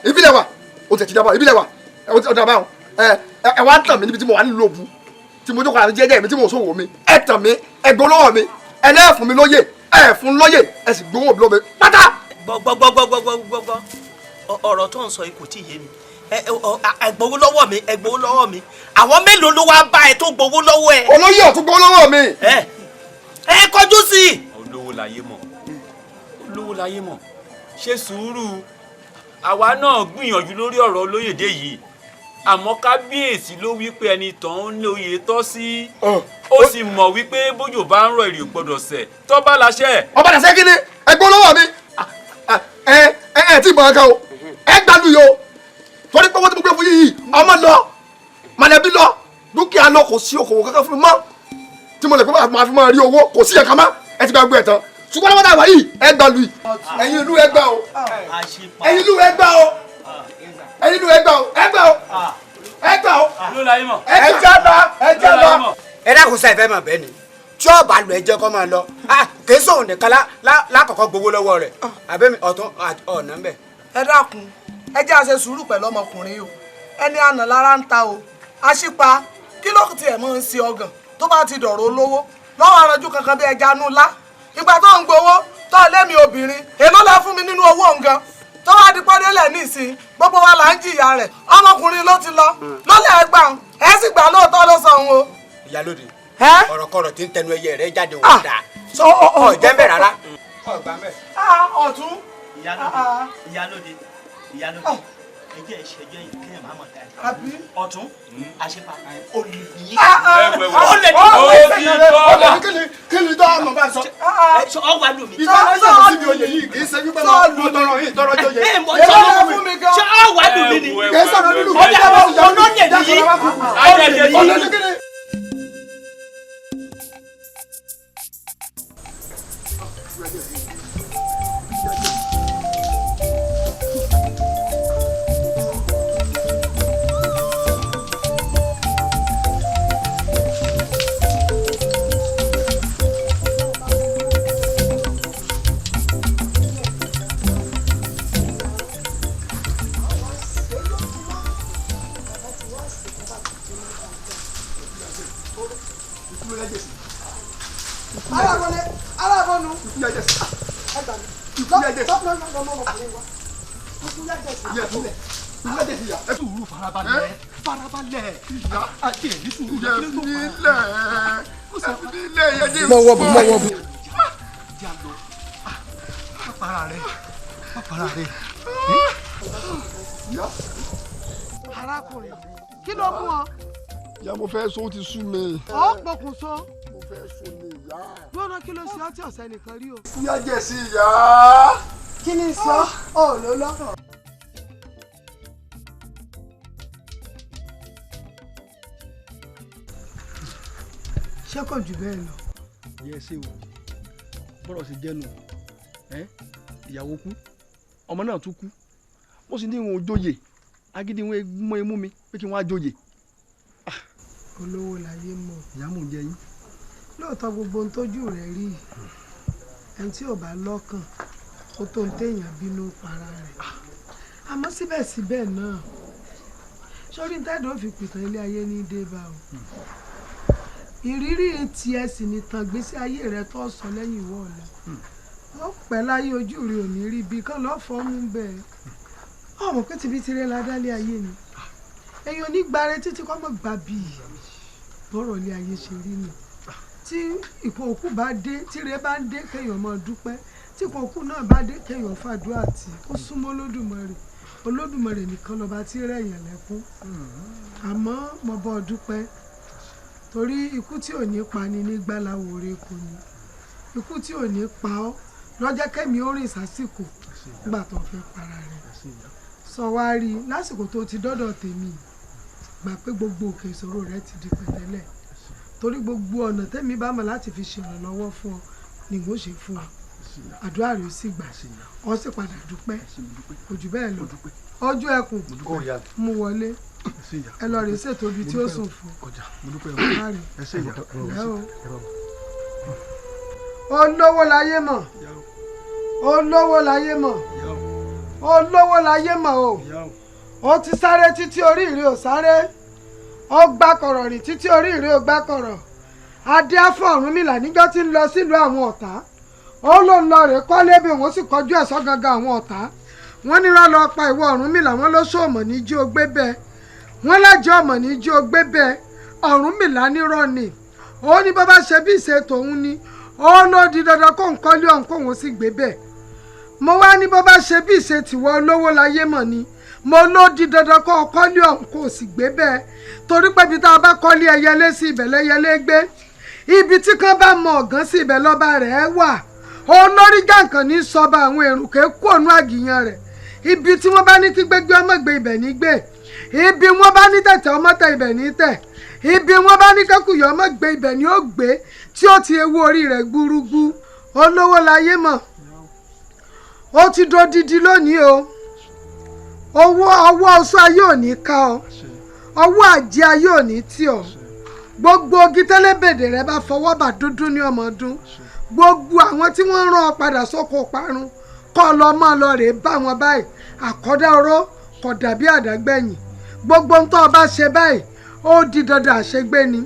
Ìbílẹ̀ wa o tẹ̀ ti dábàá ìbílẹ̀ wa o ti dábàá o ẹ ẹ wá tàn mí níbi tí mo wà nílùú Òbu tí mo jókòó àti jẹ́jẹ́ mi tí mo sòwò mi ẹ tàn mí ẹ gbowó lọ́wọ́ mi ẹ lẹ́ẹ̀ fún mi lóye ẹ fún lóye ẹ sì gbowó mi lọ́wọ́ mi pátá. Gbọ́gbọ́gbọ́gbọ́gbọ́gbọ́ ọ̀rọ̀ tó ń sọ yìí kò tí ì yé mi. Ẹ gbowó lọ́wọ́ mi, ẹ gbowó lọ́wọ́ mi. Àwọn mélòó ló wá bá ẹ tó gbowó lọ́wọ́ ẹ? Olóyè ọ̀tún gbowó lọ́wọ́ mi. Ẹ kọjú sí i. Olówó láyé mọ̀, olówó láyé mọ̀, ṣe sùúrù. Àwa náà gbìyànjú lórí ọ̀rọ̀ olóyèdè yìí àmọ́ kábíyèsí ló wí pé ẹni tán ń lóye tọ́ sí ó sì mọ̀ wípé bójò bá ń rọ èrè ò gbọ́dọ̀ sẹ̀ tọ́ bá láṣẹ. Ọba dàṣẹ kí ni ẹ gbowó lọ́wọ́ mi ẹ ẹ ẹ tí ì mọ̀ ọ́n kan o ẹ gbalu yìí o torí pé owó tí mo gbé fún yìí ọmọ lọ mọ̀lẹ́bí lọ dúkìá lọ kò sí okòwò kankan fún mi mọ́ tí mo lè pé máa fi máa rí owó kò sí ẹ̀ka mọ́ ẹ ti gba gbé ẹ̀ tán ṣùgbọ́n lọ́wọ́ táwa yìí ẹ gbalu yìí ẹ̀yin ìlú ẹ gbà o ẹ̀yin ìlú ẹ gbà o ẹ̀yin ìlú ẹ gbà o ẹ gbà o ẹ gbà o ẹ já lọ ẹ já lọ. Ẹ dákun sáà ìfẹ́ mọ̀ bẹ́ẹ̀ ni tí ó bá lọ ẹ jẹ́ kó máa lọ kì í sóhun nìkan lákọ̀ọ́kọ́ gbowó lọ́wọ́ rẹ̀ àbẹ́mi ọ̀tún ọ̀nà ń bẹ̀. Ẹ dákun, ẹ jẹ́ àṣẹ sùúrù pẹ̀lú ọmọkùnrin o. Ẹni àná lára ń ta o. Àṣìpa kí ló tiẹ̀ máa ń ṣe ọgàn tó bá ti dọ̀rọ̀ olówó lọ́wọ́ aranjú kankan bí ẹja nú ńlá. Ìgbà tó ń gbowó tó lémi obìnrin èló lọ fún mi nínú owó nǹkan tó wá di pọ́ndélẹ̀ nísìn gbogbo wa là ń jìyà rẹ̀ ọmọkùnrin ló ti lọ lọ́lẹ̀ ẹgbà ẹ sì gbà lóòótọ́ ló sọ òun o. Ìyálóde ọ̀rọ̀kọ̀rọ̀ tí ń tẹnu ẹyẹ rẹ jáde wò dáa ọ̀ jẹ́ ń bẹ̀ rárá. Ọ̀tún. Ìyálóde, ìyálóde, ẹ jẹ́ ìṣẹ́jọ́ yìí kéèyàn máa mọ̀ dáadáa. Ọ̀tún, àṣepa, olè ní. Olè ní. Kí ni tó ọmọ bá sọ? Ọ wà lù mí. Ìfẹ́ ló ṣàkóso síbi oyè yìí kì í ṣe wípé mo tọrọ yìí tọrọ jọyè. Ṣé ọ wà lù mí ni? Kì í sọ̀rọ̀ nínú Ọjà olóyè nìyí. Olè ní kíni. Ikú ló yájẹ̀ sí. Alábọ̀lẹ̀ alábọ̀nù. Ikú yájẹ̀ sí. Ẹ gbà mí. Ikú yájẹ̀ sí. Ikú yájẹ̀ sí. Ìyá ìfúnlẹ̀. Ikú yájẹ̀ sí ìyá. Ẹ sùúrù farabalẹ̀ farabalẹ̀ ìyá àti ẹ̀mí sùúrù Ìyá kí ló tó ìfúnlẹ̀. Ìfúnlẹ̀ ìyá jẹ́ Mọ̀wọ́ bù mọ̀wọ́ bù. Má para rẹ̀ má para rẹ̀. Arákùnrin, kí ló mú ọ? Ìyá mo fẹ́ sọ ó ti sú mi. Ọ pokùnso. Mo fẹ́ sọ ni ìyá. Lọ́nà kí ló ṣe ọ́ tí ọ̀sẹ̀ nìkan rí o? Ikú yájẹ̀ sí ìyá. Kí ni sọ? Ò ló lọ. Ṣé kò jù bẹ́ẹ̀ lọ? Yẹ ṣe o, bọ́rọ̀ sì jẹ́nu ẹ́ ìyàwó kú, ọmọ náà tún kú, mo sì ní ìwọ̀n òjòyè, agídí wọn mọ imú mi pé kí wọ́n á joyè. Olówó láyé mọ̀. Ìyá mò ń jẹ yín. Lóòótọ́ gbogbo ohun tójú rẹ̀ rí yìí, ẹni tí ò bá lọ́kàn ó tó ń téèyàn bínú para rẹ̀. Àmọ́ síbẹ̀síbẹ̀ náà, sórí tẹ́dọ̀ ó fi pìtàn ilé ayé ní débà o. Ìrírí tiẹ̀ sì ni tàn gbésí ayé rẹ tó sọ lẹ́yìn ìwọ ọ̀la. Ó pẹ́ láyé ojú rẹ ò ní rí ibi kan lọ́ọ́ fọ́ọ́mù bẹ́ẹ̀. Ọmọ pé tìbí tirẹ̀ la dálé ayé ni. Èèyàn onígbàre títí kọ́ mọ̀ gbà bí bọ́rọ̀ ilé ayé ṣe rí nù. Tí ìkòkù bá dé, tíre bá ń dé kéèyàn máa dúpẹ́. Tí ìkòkù náà bá dé kéèyàn fàdúrà tì ó súnmọ́ Olódùmarè. Olódùmarè nìkan lọ́ba tí rẹ̀yàn lẹ́kún. Àmọ́ mo bọ́ ọ dúpẹ́ torí ikú tí ò ní pa ni ní gbàláwòrè kò ní. Ikú tí ò ní pa ọ́ lọ́jọ́ kẹ́mi ó rìn sásìkò nígbà tó fẹ́ para rẹ̀. Sọ wá rí i lásìkò tó ti dọ́dọ̀ tèmi gbà pé gbogbo òkè ìṣòro rẹ ti di pẹ̀tẹ́lẹ̀ torí gbogbo ọ̀nà tẹ́mi bá mọ̀ láti fi ṣèrànlọ́wọ́ fún ọ ni n ó ṣe fún ọ. Àdúrà rẹ ó sì gbà, ọ sì padà dúpẹ́. Kò jù bẹ́ẹ̀ lọ. Ọjọ́ ẹkùn mú wọlé ẹ lọ rèé ṣètò ibi tí ó sùn fún. Olówó láyé mọ̀, olówó láyé mọ̀, olówó láyé mọ̀ o. Ó ti sáré títí orí ìrè ò sáré, ó gbá kọ̀rọ̀ rìn títí orí ìrè ò gbá kọ̀rọ̀. Adé afọ Ọ̀rúnmìlà níjọ́ tí ń lọ sílùú àwọn ọ̀tá. Ó ló ń lọ rèé kọ́lé bí òun sì kọjú ẹ̀sọ́ gangan àwọn ọ̀tá. Wọ́n ní rán lọ pa ìwọ Ọ̀rúnmìlà, wọ́n ló sóòmọ̀ ní jí o gbé bẹ́ẹ̀. Wọ́n lájẹ́ ọmọ ní jí o gbé bẹ́ẹ̀. Ọ̀rúnmìlà nírọ́ ni. Ó ní bó bá ṣe bí ìṣe tòun ni. Ó ló di dandan kó ń kọ́lé ọ̀hún kóun sì gbé bẹ́ẹ̀. Mo wá ní bó bá ṣe bí ìṣe tìwọ olówó láyé mọ̀ ni. Mo ló di dandan kó o kọ́lé ọ̀hún kó o sì gbé bẹ́ẹ̀. Torí pé ibi tá a bá kọ́lé ẹyẹlé sí ibẹ̀ lẹ́yẹlé gbé. Ibi tí kan bá mọ ọ̀gán sí ibẹ̀ lọ́ba rẹ̀ wà. Olórí jàǹkàn ní sọba àwọn èrùkè kú ònú àgìyàn rẹ̀. Ibi tí wọ́n bá ní kí gbégbé ọmọ gbé ibẹ̀ ní gbé. Ibi wọ́n bá ní tẹ̀tẹ̀ ọmọ tẹ ibẹ̀ ní tẹ̀. Ibi wọ́n bá ní kẹ́kùyọ̀ ọmọ gbé ibẹ̀ ní ó gbé tí ó ti ewu orí rẹ̀ gbúrúgbú. Olówó láyé mọ̀. Ó ti dodidi lónìí o. Owó ọwọ́ oṣù ayé ò ní ká ọ. Ọwọ́ àjẹ́ ayé ò ní tì ọ́. Gbogbo ogi tẹ́lẹ̀bẹ̀dẹ̀ rẹ bá fọwọ́ bà dúdú ní ọmọ ọdún. Gbogbo àwọn tí wọ́n ń rán ọ padà sóko parun kọ́ lọ mọ́ lọ rèé bá wọn báyìí. Àkọ́dá oró kò dàbí àdágbẹ̀yìn. Gbogbo ohun tó o bá ṣe báyìí ó di dandan àṣegbé ni.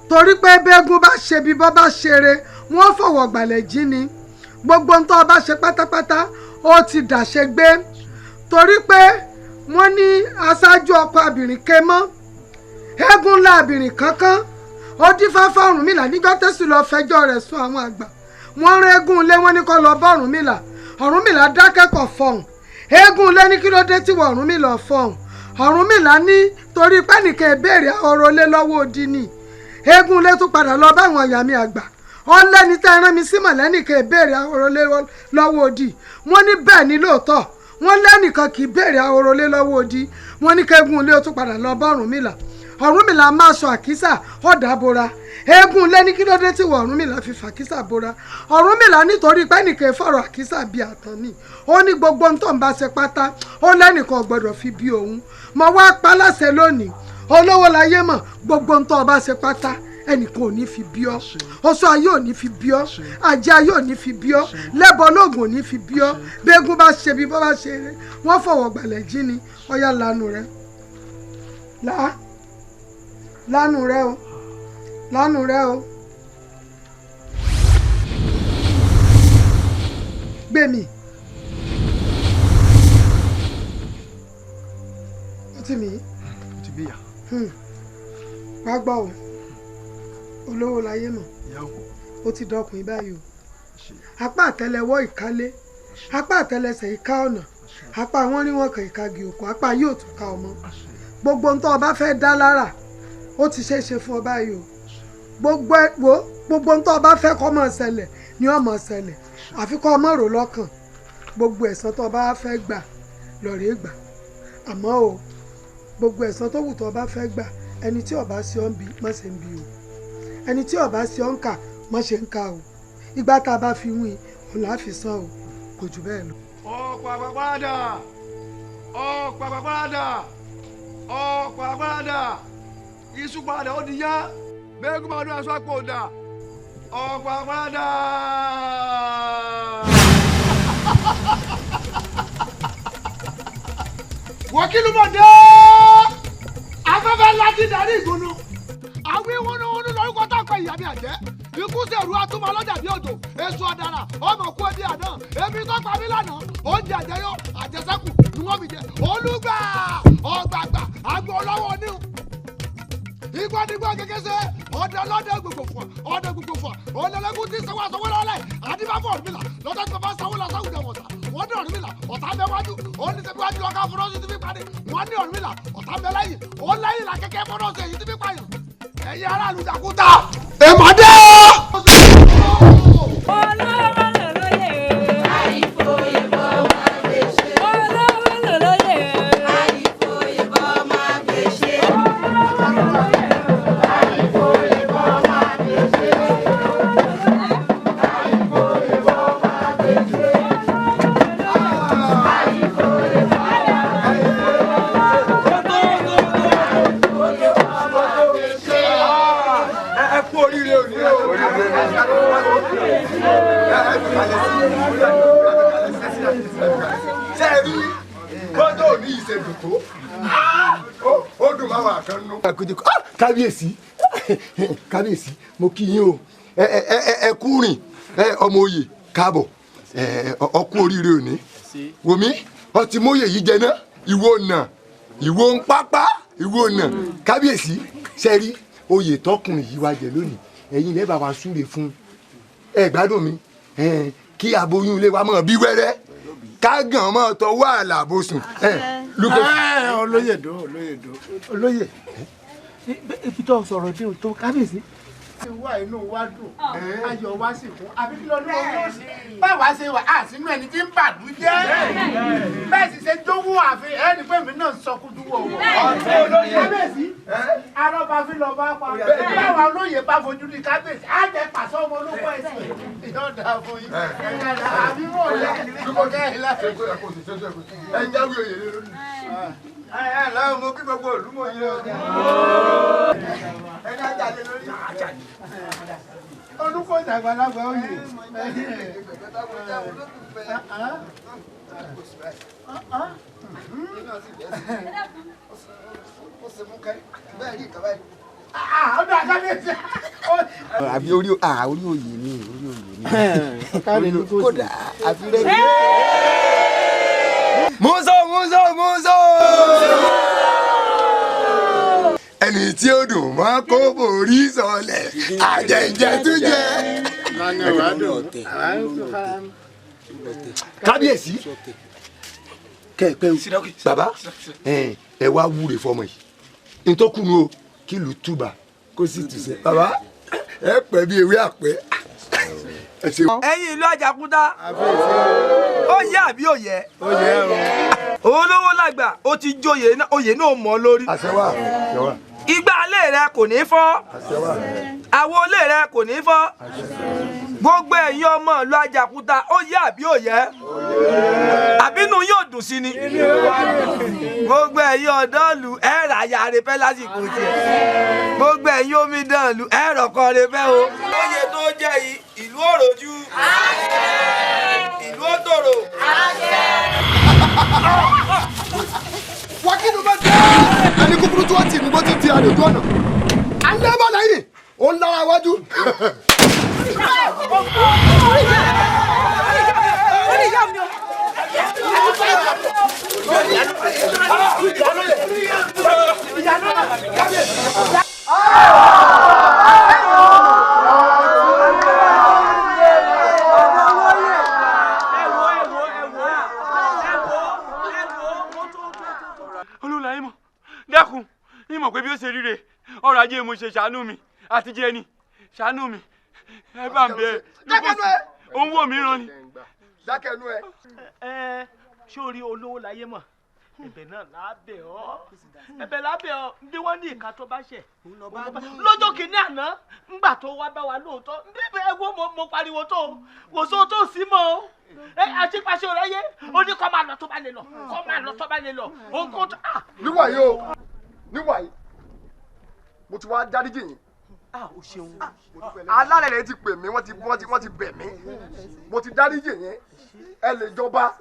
Torí pé bẹ́ẹ̀gùn bá ṣe bí bọ́ bá ṣeré wọ́n fọwọ́ gbàlẹ̀ jí ni. Gbogbo ohun tó o bá ṣe pátápátá ó ti dàṣegbé. Torí pé wọ́n ní aṣáájú ọkọ̀ abìnrin ké mọ́, eégún ńlá abìnrin kankan. Ó dífá fún Ọ̀rúnmìlà níjọ́ tẹ́sù lọ fẹjọ́ rẹ̀ sùn àwọn àgbà. Wọ́n rán eégún ilé wọn ní kó lọ bá Ọ̀rúnmìlà. Ọ̀rúnmìlà dákẹ́kọ̀ọ́ fọhùn. Eégún ilé ní kí ló dé tí wọ́n Ọ̀rúnmìlà fọhùn. Ọ̀rúnmìlà ní torí pẹ́nìkan ìbéèrè ọ̀rọ̀ lé lọ́wọ́ odi ni. Eégún ilé tún padà lọ bá àwọn ìyá mi àgbà. Ó lẹ́ni tẹ́ rán mi sí mọ̀lẹ́nìkan ìbéèrè ọ̀rọ̀ lé lọ́wọ́ odi. Wọ́n ní bẹ́ẹ̀ ni lóòótọ́. Wọ́n lẹ́nìkan kì í béèrè ọ̀rọ̀ lé lọ́wọ́ odi. Wọ́n ní kẹ́gùn ilé ó tún padà lọ bá Ọ̀rúnmìlà. Ọ̀rúnmìlà máa sọ àkísà ọ̀dà bora. Eégún ilé ní kí ló dé tí wọ́n Ọ̀rúnmìlà fi fàkísà bora. Ọ̀rúnmìlà nítorí pẹ́nìkan fọ̀rọ̀ àkísà bíi àtàn ni. Ó ní gbogbo ohun tó ń bá ṣe pátá ó lẹ́nìkan ò gbọ́dọ̀ fi bí òun. Mo wá pa láṣẹ lónìí. Olówó láyé mọ̀ gbogbo ohun tó bá ṣe pátá ẹnìkan ò ní fi bí ọ. Oṣó ayé ò ní fi bí ọ. Àjẹ́ ayé ò ní fi bí ọ. Lẹ́bọ lóògùn ò ní fi bí ọ. Bẹ́ẹ̀gùn bá ṣe bí bọ́ bá ṣe eré wọ́n fọwọ́ gbàlẹ̀ jí ni. Ọ̀yá lanu rẹ. Lanu rẹ o. Lánàá rẹ o. Gbé mi. Ó ti mí. Ó ti gbé yà. Wá gbọ́ o, olówó láyé mọ̀, ó ti dọkùnrin báyìí o. Apá àtẹ́lẹwọ́ ìkálé, apá àtẹ́lẹsẹ̀ ìka ọ̀nà, apá wọn rí wọn kàn ìkagi òkú, apá yóò tún ká ọmọ. Gbogbo ohun tó o bá fẹ́ dá lára, ó ti ṣeé ṣe fún ọ báyìí o. Gbogbo ohun tó o bá fẹ́ kó máa ṣẹlẹ̀ ni ó máa ṣẹlẹ̀, àfi kó o má rò lọ́kàn. Gbogbo ẹ̀san tó o bá fẹ́ gbà lọ́ọ̀rẹ́ gbà. Àmọ́ o, gbogbo ẹ̀san tó wù tó o bá fẹ́ gbà, ẹni tí ó bá ṣe ọ́ ń bi má ṣe ń bi o, ẹni tí ó bá ṣe ọ́ ń kà má ṣe ń kà o. Ìgbà tá a bá fi wín òun là á fi san o, kò jù bẹ́ẹ̀ lọ. Ọ̀pàpàpàdà, ọ̀pàpàpàdà, ọ̀pàpàdà, iṣu padà ó di yá, bẹ́ẹ̀ kó máa dún aṣọ àpò ọ̀dà, ọ̀pàpàdà. Wọ́kìlú mọ̀ dé, afẹ́fẹ́ láti darí ìgbónú, àwí wúnúwúnú lórúkọ tá a kọ ìyá mi àjẹ́, ikú sẹ̀rù atúmọ̀ ọlọ́jà bí òjò, èso ọ̀dàrà, ọmọ kú ẹbí àná, èmi tó pa mí lánàá, oúnjẹ àjẹyó, àjẹsẹ́kù ni wọ́n fi jẹ, olúgbà, ọ̀gbàgbà, àgbo ọlọ́wọ́ oníhùn. Igbó nígbó kékeré ṣe, ọdẹ ọlọ́dẹ gbogbo fún ọ, ọdẹ gbogbo fún ọ, ọlọ́lẹ́kùn tí sanwó sanwó lọ́lẹ̀, àdìbàfọ̀ Ọ̀rúnmìlà, lọ́jọ́ tí bàbá sanwó lọ sáwùjọ wọ̀tá, wọ́n ní Ọ̀rúnmìlà, ọ̀tá bẹ wájú, ó ní sẹ́bi wájú lọ́ka fúnọ́sì tí fi parí, wọ́n ní Ọ̀rúnmìlà, ọ̀tá bẹ lẹ́yìn, ó lẹ́yìn là kẹ́kẹ́ fúnọ́sì èyí tí fi pààyàn. Ẹ̀yin aráàlú Jàkúta, èmọ̀dé o. Kábíyèsí, kábíyèsí, mo kí yín o, ẹ kú rìn, ọmọ oyè káàbọ̀, ọkú oríire òní. Wòmí, ọtí mòye yìí jẹ náà, ìwọ nà, ìwọ ń pápá, ìwọ nà. Kábíyèsí, ṣe rí oyè tọkùnrin yìí wá jẹ lónìí, ẹ̀yin lẹ́ bá wa súre fún. Ẹ gbádùn mi, kí aboyún ilé wa mọ̀ bí wẹ́rẹ́, kágàn mọ̀ tọwọ́ àlàbòsùn. Olóyè dó, olóyè dó, olóyè. Ibi tó sọ̀rọ̀ dé tó kábíyèsí. Ti wá inú wa dùn, ayọ̀ wa sì kún, àbí kí lọ́dún owó sí. Báwa ṣe wà á sínú ẹni tí ń bàdú jẹ́. Bẹ́ẹ̀ sì ṣe jówó ààfin ẹni pé mi náà ń sọ kúdú wọ̀ wọ̀. Kábíyèsí, arọ́ba fi lọ bá pa. Báwa olóyè bá fojú di kábíyèsí, á jẹ pàṣẹ ọmọ olóko ẹ̀sìn. Yóò dáa fún yín. Àbí mò ń lẹ́ ẹ jáwé oyè lé lórí. Ẹ lọ́wọ́ mo kí gbogbo ìlú mọ̀ yín o. Ẹ ní ajáde lórí. Olùkọ́ ìdàgbàlagbà oyè. Àbí orí oyè mi, orí oyè mi. Kódà àfi rẹ̀. Muso, muso, muso. Ẹni tí ó dùn mọ́ kó borí sọlẹ̀, àjẹjẹ tún jẹ. Kábíyèsí, kẹ́ẹ̀pẹ́ o, bàbá, ẹ wá wúre fọmọ yìí. Ntọ́kùnú o, kí ìlú túbà kó sì tùsẹ̀. Bàbá, ẹ pẹ́ bí ewé àpẹ́. Ẹ̀yin ìlú Àjàkúta, ó yẹ àbí ó yẹ? Olówó lágbà, ó ti jóyè, oyè náà mọ́ lórí. Igbá ilé rẹ kò ní fọ́, àwo ilé rẹ kò ní fọ́. Gbogbo ẹ̀yin ọmọ ìlú Àjàkúta, ó yẹ àbí ó yẹ? Àbínú yóò dùn sí ni. Gbogbo ẹ̀yin ọ̀dọ́ ìlú, ẹ rà ya rẹ fẹ́ lásìkò tiẹ̀. Gbogbo ẹ̀yin omidan ìlú, ẹ rọ̀kọ rẹ fẹ́ o. Oyè tó jẹ́ yìí, ìlú òròjú, ìlú òtòrò. Wákìlú bá dé. Ẹni kúkúrú tí wọ́n ti ní bó ti ti àrètò ọ̀nà. À ń lẹ́bọ̀ lẹ́yìn. Ó ń lára wájú. Olùlàyé mọ̀ dákun ìmọ̀ pé bí ó ṣe ríre ọrọ̀ ajé mo ṣe ṣàánú mi àti jẹ́ ni ṣàánú mi ẹ bá ń bẹ ẹ òun wò mí ràn ni. Dákẹ́nu ẹ. Ẹ ṣé o rí olówó láyé mọ̀, ẹ̀bẹ̀ náà lábẹ́ ọ, ẹ̀bẹ̀ lábẹ́ ọ bí wọ́n ní ìka tó bá ṣẹ̀ lọ́jọ́ kìíní àná ńgbà tó wá bá wa lóòótọ́ níbẹ̀ ẹ wo mo pariwo tó wò só tó sí mọ́ o ẹ àṣepàṣẹ rẹ yé o ní kọ́ máa lọ tó bá lè lọ kọ́ máa lọ tó bá lè lọ òun kò tó. Níwàyí o, níwàyí mo ti wá dáríjì yín. O ṣeun. Alálẹ̀ rẹ̀ ti pè mí, wọ́n ti bẹ̀ mí, mo ti dáríjì yín. Ẹ lè jọba,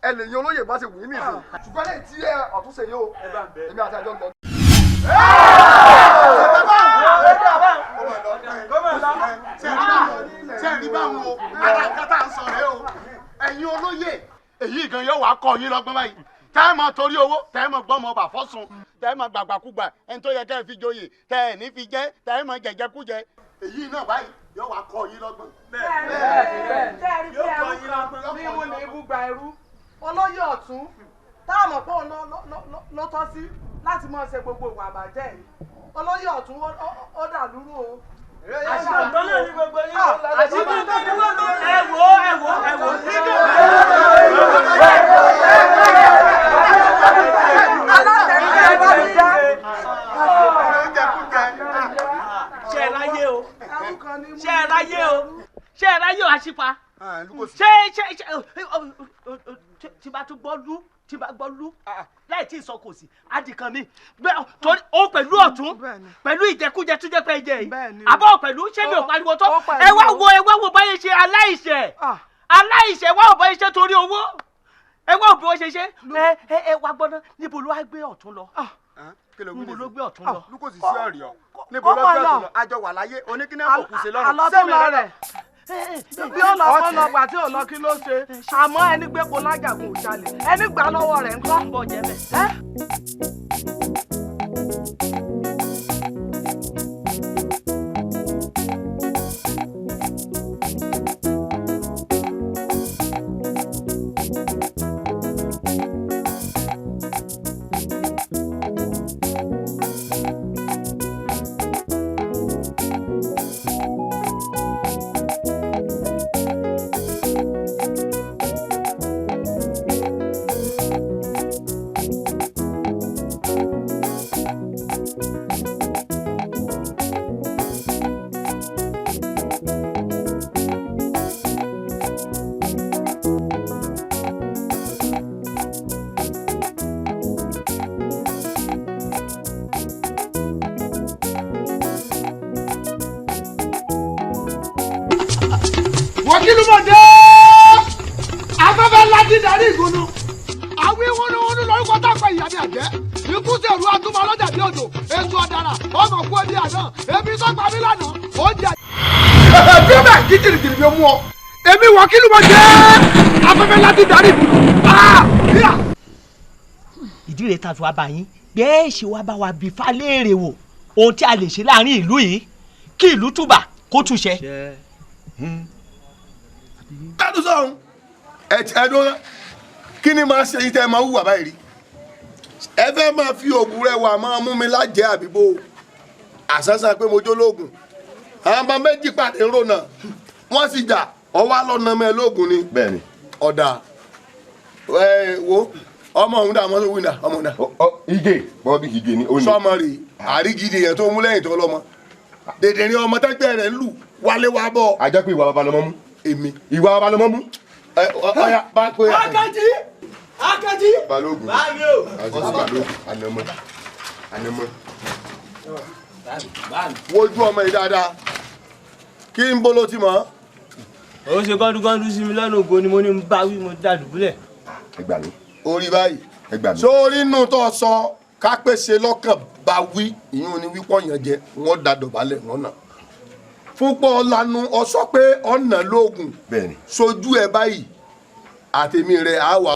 ẹ lè yan olóyè bá ṣe wù yín nìyí, ṣùgbọ́n lẹ́yìn tí ẹ ọ̀tún ṣe yìí o, èmi àti àjọ ń lọ. Ṣé ẹ rí báwọn o, ara nǹkan tá à ń sọ rẹ o, ẹ̀yin olóyè èyí gan yóò wá kọ́ yín lọ́gbọ́n báyìí. Tẹ́ ẹ mọ̀ torí owó, tẹ́ ẹ mọ̀ gbọ́mọ ọba fọ́sùn, tẹ́ ẹ mọ̀ gbàgbàkúgbà ẹni tó yẹ kẹ́ ẹ fi joyè, tẹ́ ẹ ní fi jẹ́, tẹ́ ẹ mọ̀ jẹjẹkújẹ. Èyí náà báyìí yóò wá kọ́ yín lọ́gbọ́n. Bẹ́ẹ̀ bẹ́ẹ̀ rí pé ẹrú kan ní mú ní ibùgbà ẹrú. Olóyè ọ̀tún táwọn mọ̀ pé òun ló tọ́ sí láti máa ṣe gbogbo ìwà àbàjẹ́ yìí. Olóyè ọ̀tún ó dà lúrú o. Àṣìkò náà ní gbogbo yín. Àṣìkò náà ní gbogbo yín. Ẹ wò ẹ wò ẹ wò. Ṣé ẹ ráyé o? Ṣé ẹ ráyé o? Ṣé ẹ ráyé o àṣìpa? Ṣé ṣé ṣé tí bá tún gbọ́ lú tí bá gbọ́ lú láì tí ì sọ kò sí adìkan mi torí ó pẹ̀lú ọ̀tún pẹ̀lú ìjẹkújẹ tó jẹ́ pé jẹ yìí àbọ̀ pẹ̀lú ṣé mi ò pariwo tó ẹ wá wo ẹ wá wo báyìí ṣe aláìṣẹ̀ aláìṣẹ̀ wá ò báyìí ṣe torí owó ẹ wá ò bí wọ́n ṣe ṣe ẹ ẹ wá gbọ́dọ̀ níbo ló wá gbé ọ̀tún lọ níbo ló gbé ọ̀tún lọ. Lukosi sí ọ̀rẹ́ ọ níbo ló gbé ọ̀tún lọ àjọ wà láyé oníkíní kò kù sí lọ́rùn sẹ́mi rẹ̀ bí ó lọ kọ́ lọ gbà tí ò lọ kí ló ṣe àmọ́ ẹni gbé po lájàgùn ò jalè ẹni gbà lọ́wọ́ rẹ̀ ńkọ́. Bọ̀ jẹ́ bẹ́ẹ̀. Wọ́kìlúmọ̀dé afẹ́fẹ́ láti darí ìgúnnu àwí wúnúwúnú lórúkọ tápẹ́ ìyá mi àjẹ́ ikú sèrú atúmọ̀ ọlọ́jà bí òjò èso ọ̀dàrà ọmọ kú ẹbí àná ebi sọ́gbà mi lánàá ó jẹ. Bí ó bẹ̀ kí jìnnìjìnnì bí ó mú ọ. Èmi Wọ́kìlúmọ̀dé afẹ́fẹ́ láti darí ìgúnnu. Ìdí rẹ̀ ta fi wá bá yín bẹ́ẹ̀ ṣe wá bá wa bí falẹ́rẹ̀ wò ohun tí a lè ṣe láàrin ìlú yìí kí ìlú túbà kó túṣẹ. Kádù sọ̀hún. Ẹ dúró kí ni máa ṣe yín tẹ́ ẹ máa hùwà báyìí rí? Ẹ fẹ́ máa fi òògùn rẹ wà máa mú mi lájẹ́ àbíbó àsánsán pé mo jó lóògùn. Àwọn ọmọ méjì pàdé ń rònà wọ́n sì jà ọwọ́ alọ́nà mẹ́ lóògùn ni. Bẹ́ẹ̀ni. Ọ̀dà ẹ wo ọmọ òun dà mọ́tò wíńdà ọmọ òun dà. Ige bọ́bí Ige ni ó ní. Sọmọ rè àrígidì yẹn tó mú lẹ́yìn tó lọ́mọ. Dèdè ni ọmọ tẹ́gbẹ́ rẹ̀ ń lù wálé wá bọ̀. A jẹ́ pé ìwà bàbá lọmọ mú. Èmi. Ìwà bàbá lọmọ mú. Ẹ ọya bá pé. Akẹ́jì Akẹ́jì. Balógun Báàmì o. Àti Balógun ànàmọ́ ànàmọ́. Wojú ọmọ yìí dáadáa kí n bolo ti mọ̀. Ó ṣe gọ́dúgọ́dú sí mi lọ́nà ògo ni mo ní ń bá wí mo dá dùbúlẹ̀. Ẹ gbà mí. Orí báyìí. Ẹ gbà mí. Sórí inú tó sọ Kápẹ́sẹ̀ lọ́kàn bá wí, ìyún ni wípọ̀ yẹn jẹ, wọ́n da dọ̀bálẹ̀ wọ́n nà. Fúnpọ̀ lanu ọsọ pé ọ̀nà lóògùn sojú ẹ báyìí, àtẹ̀mí rẹ̀ á wà.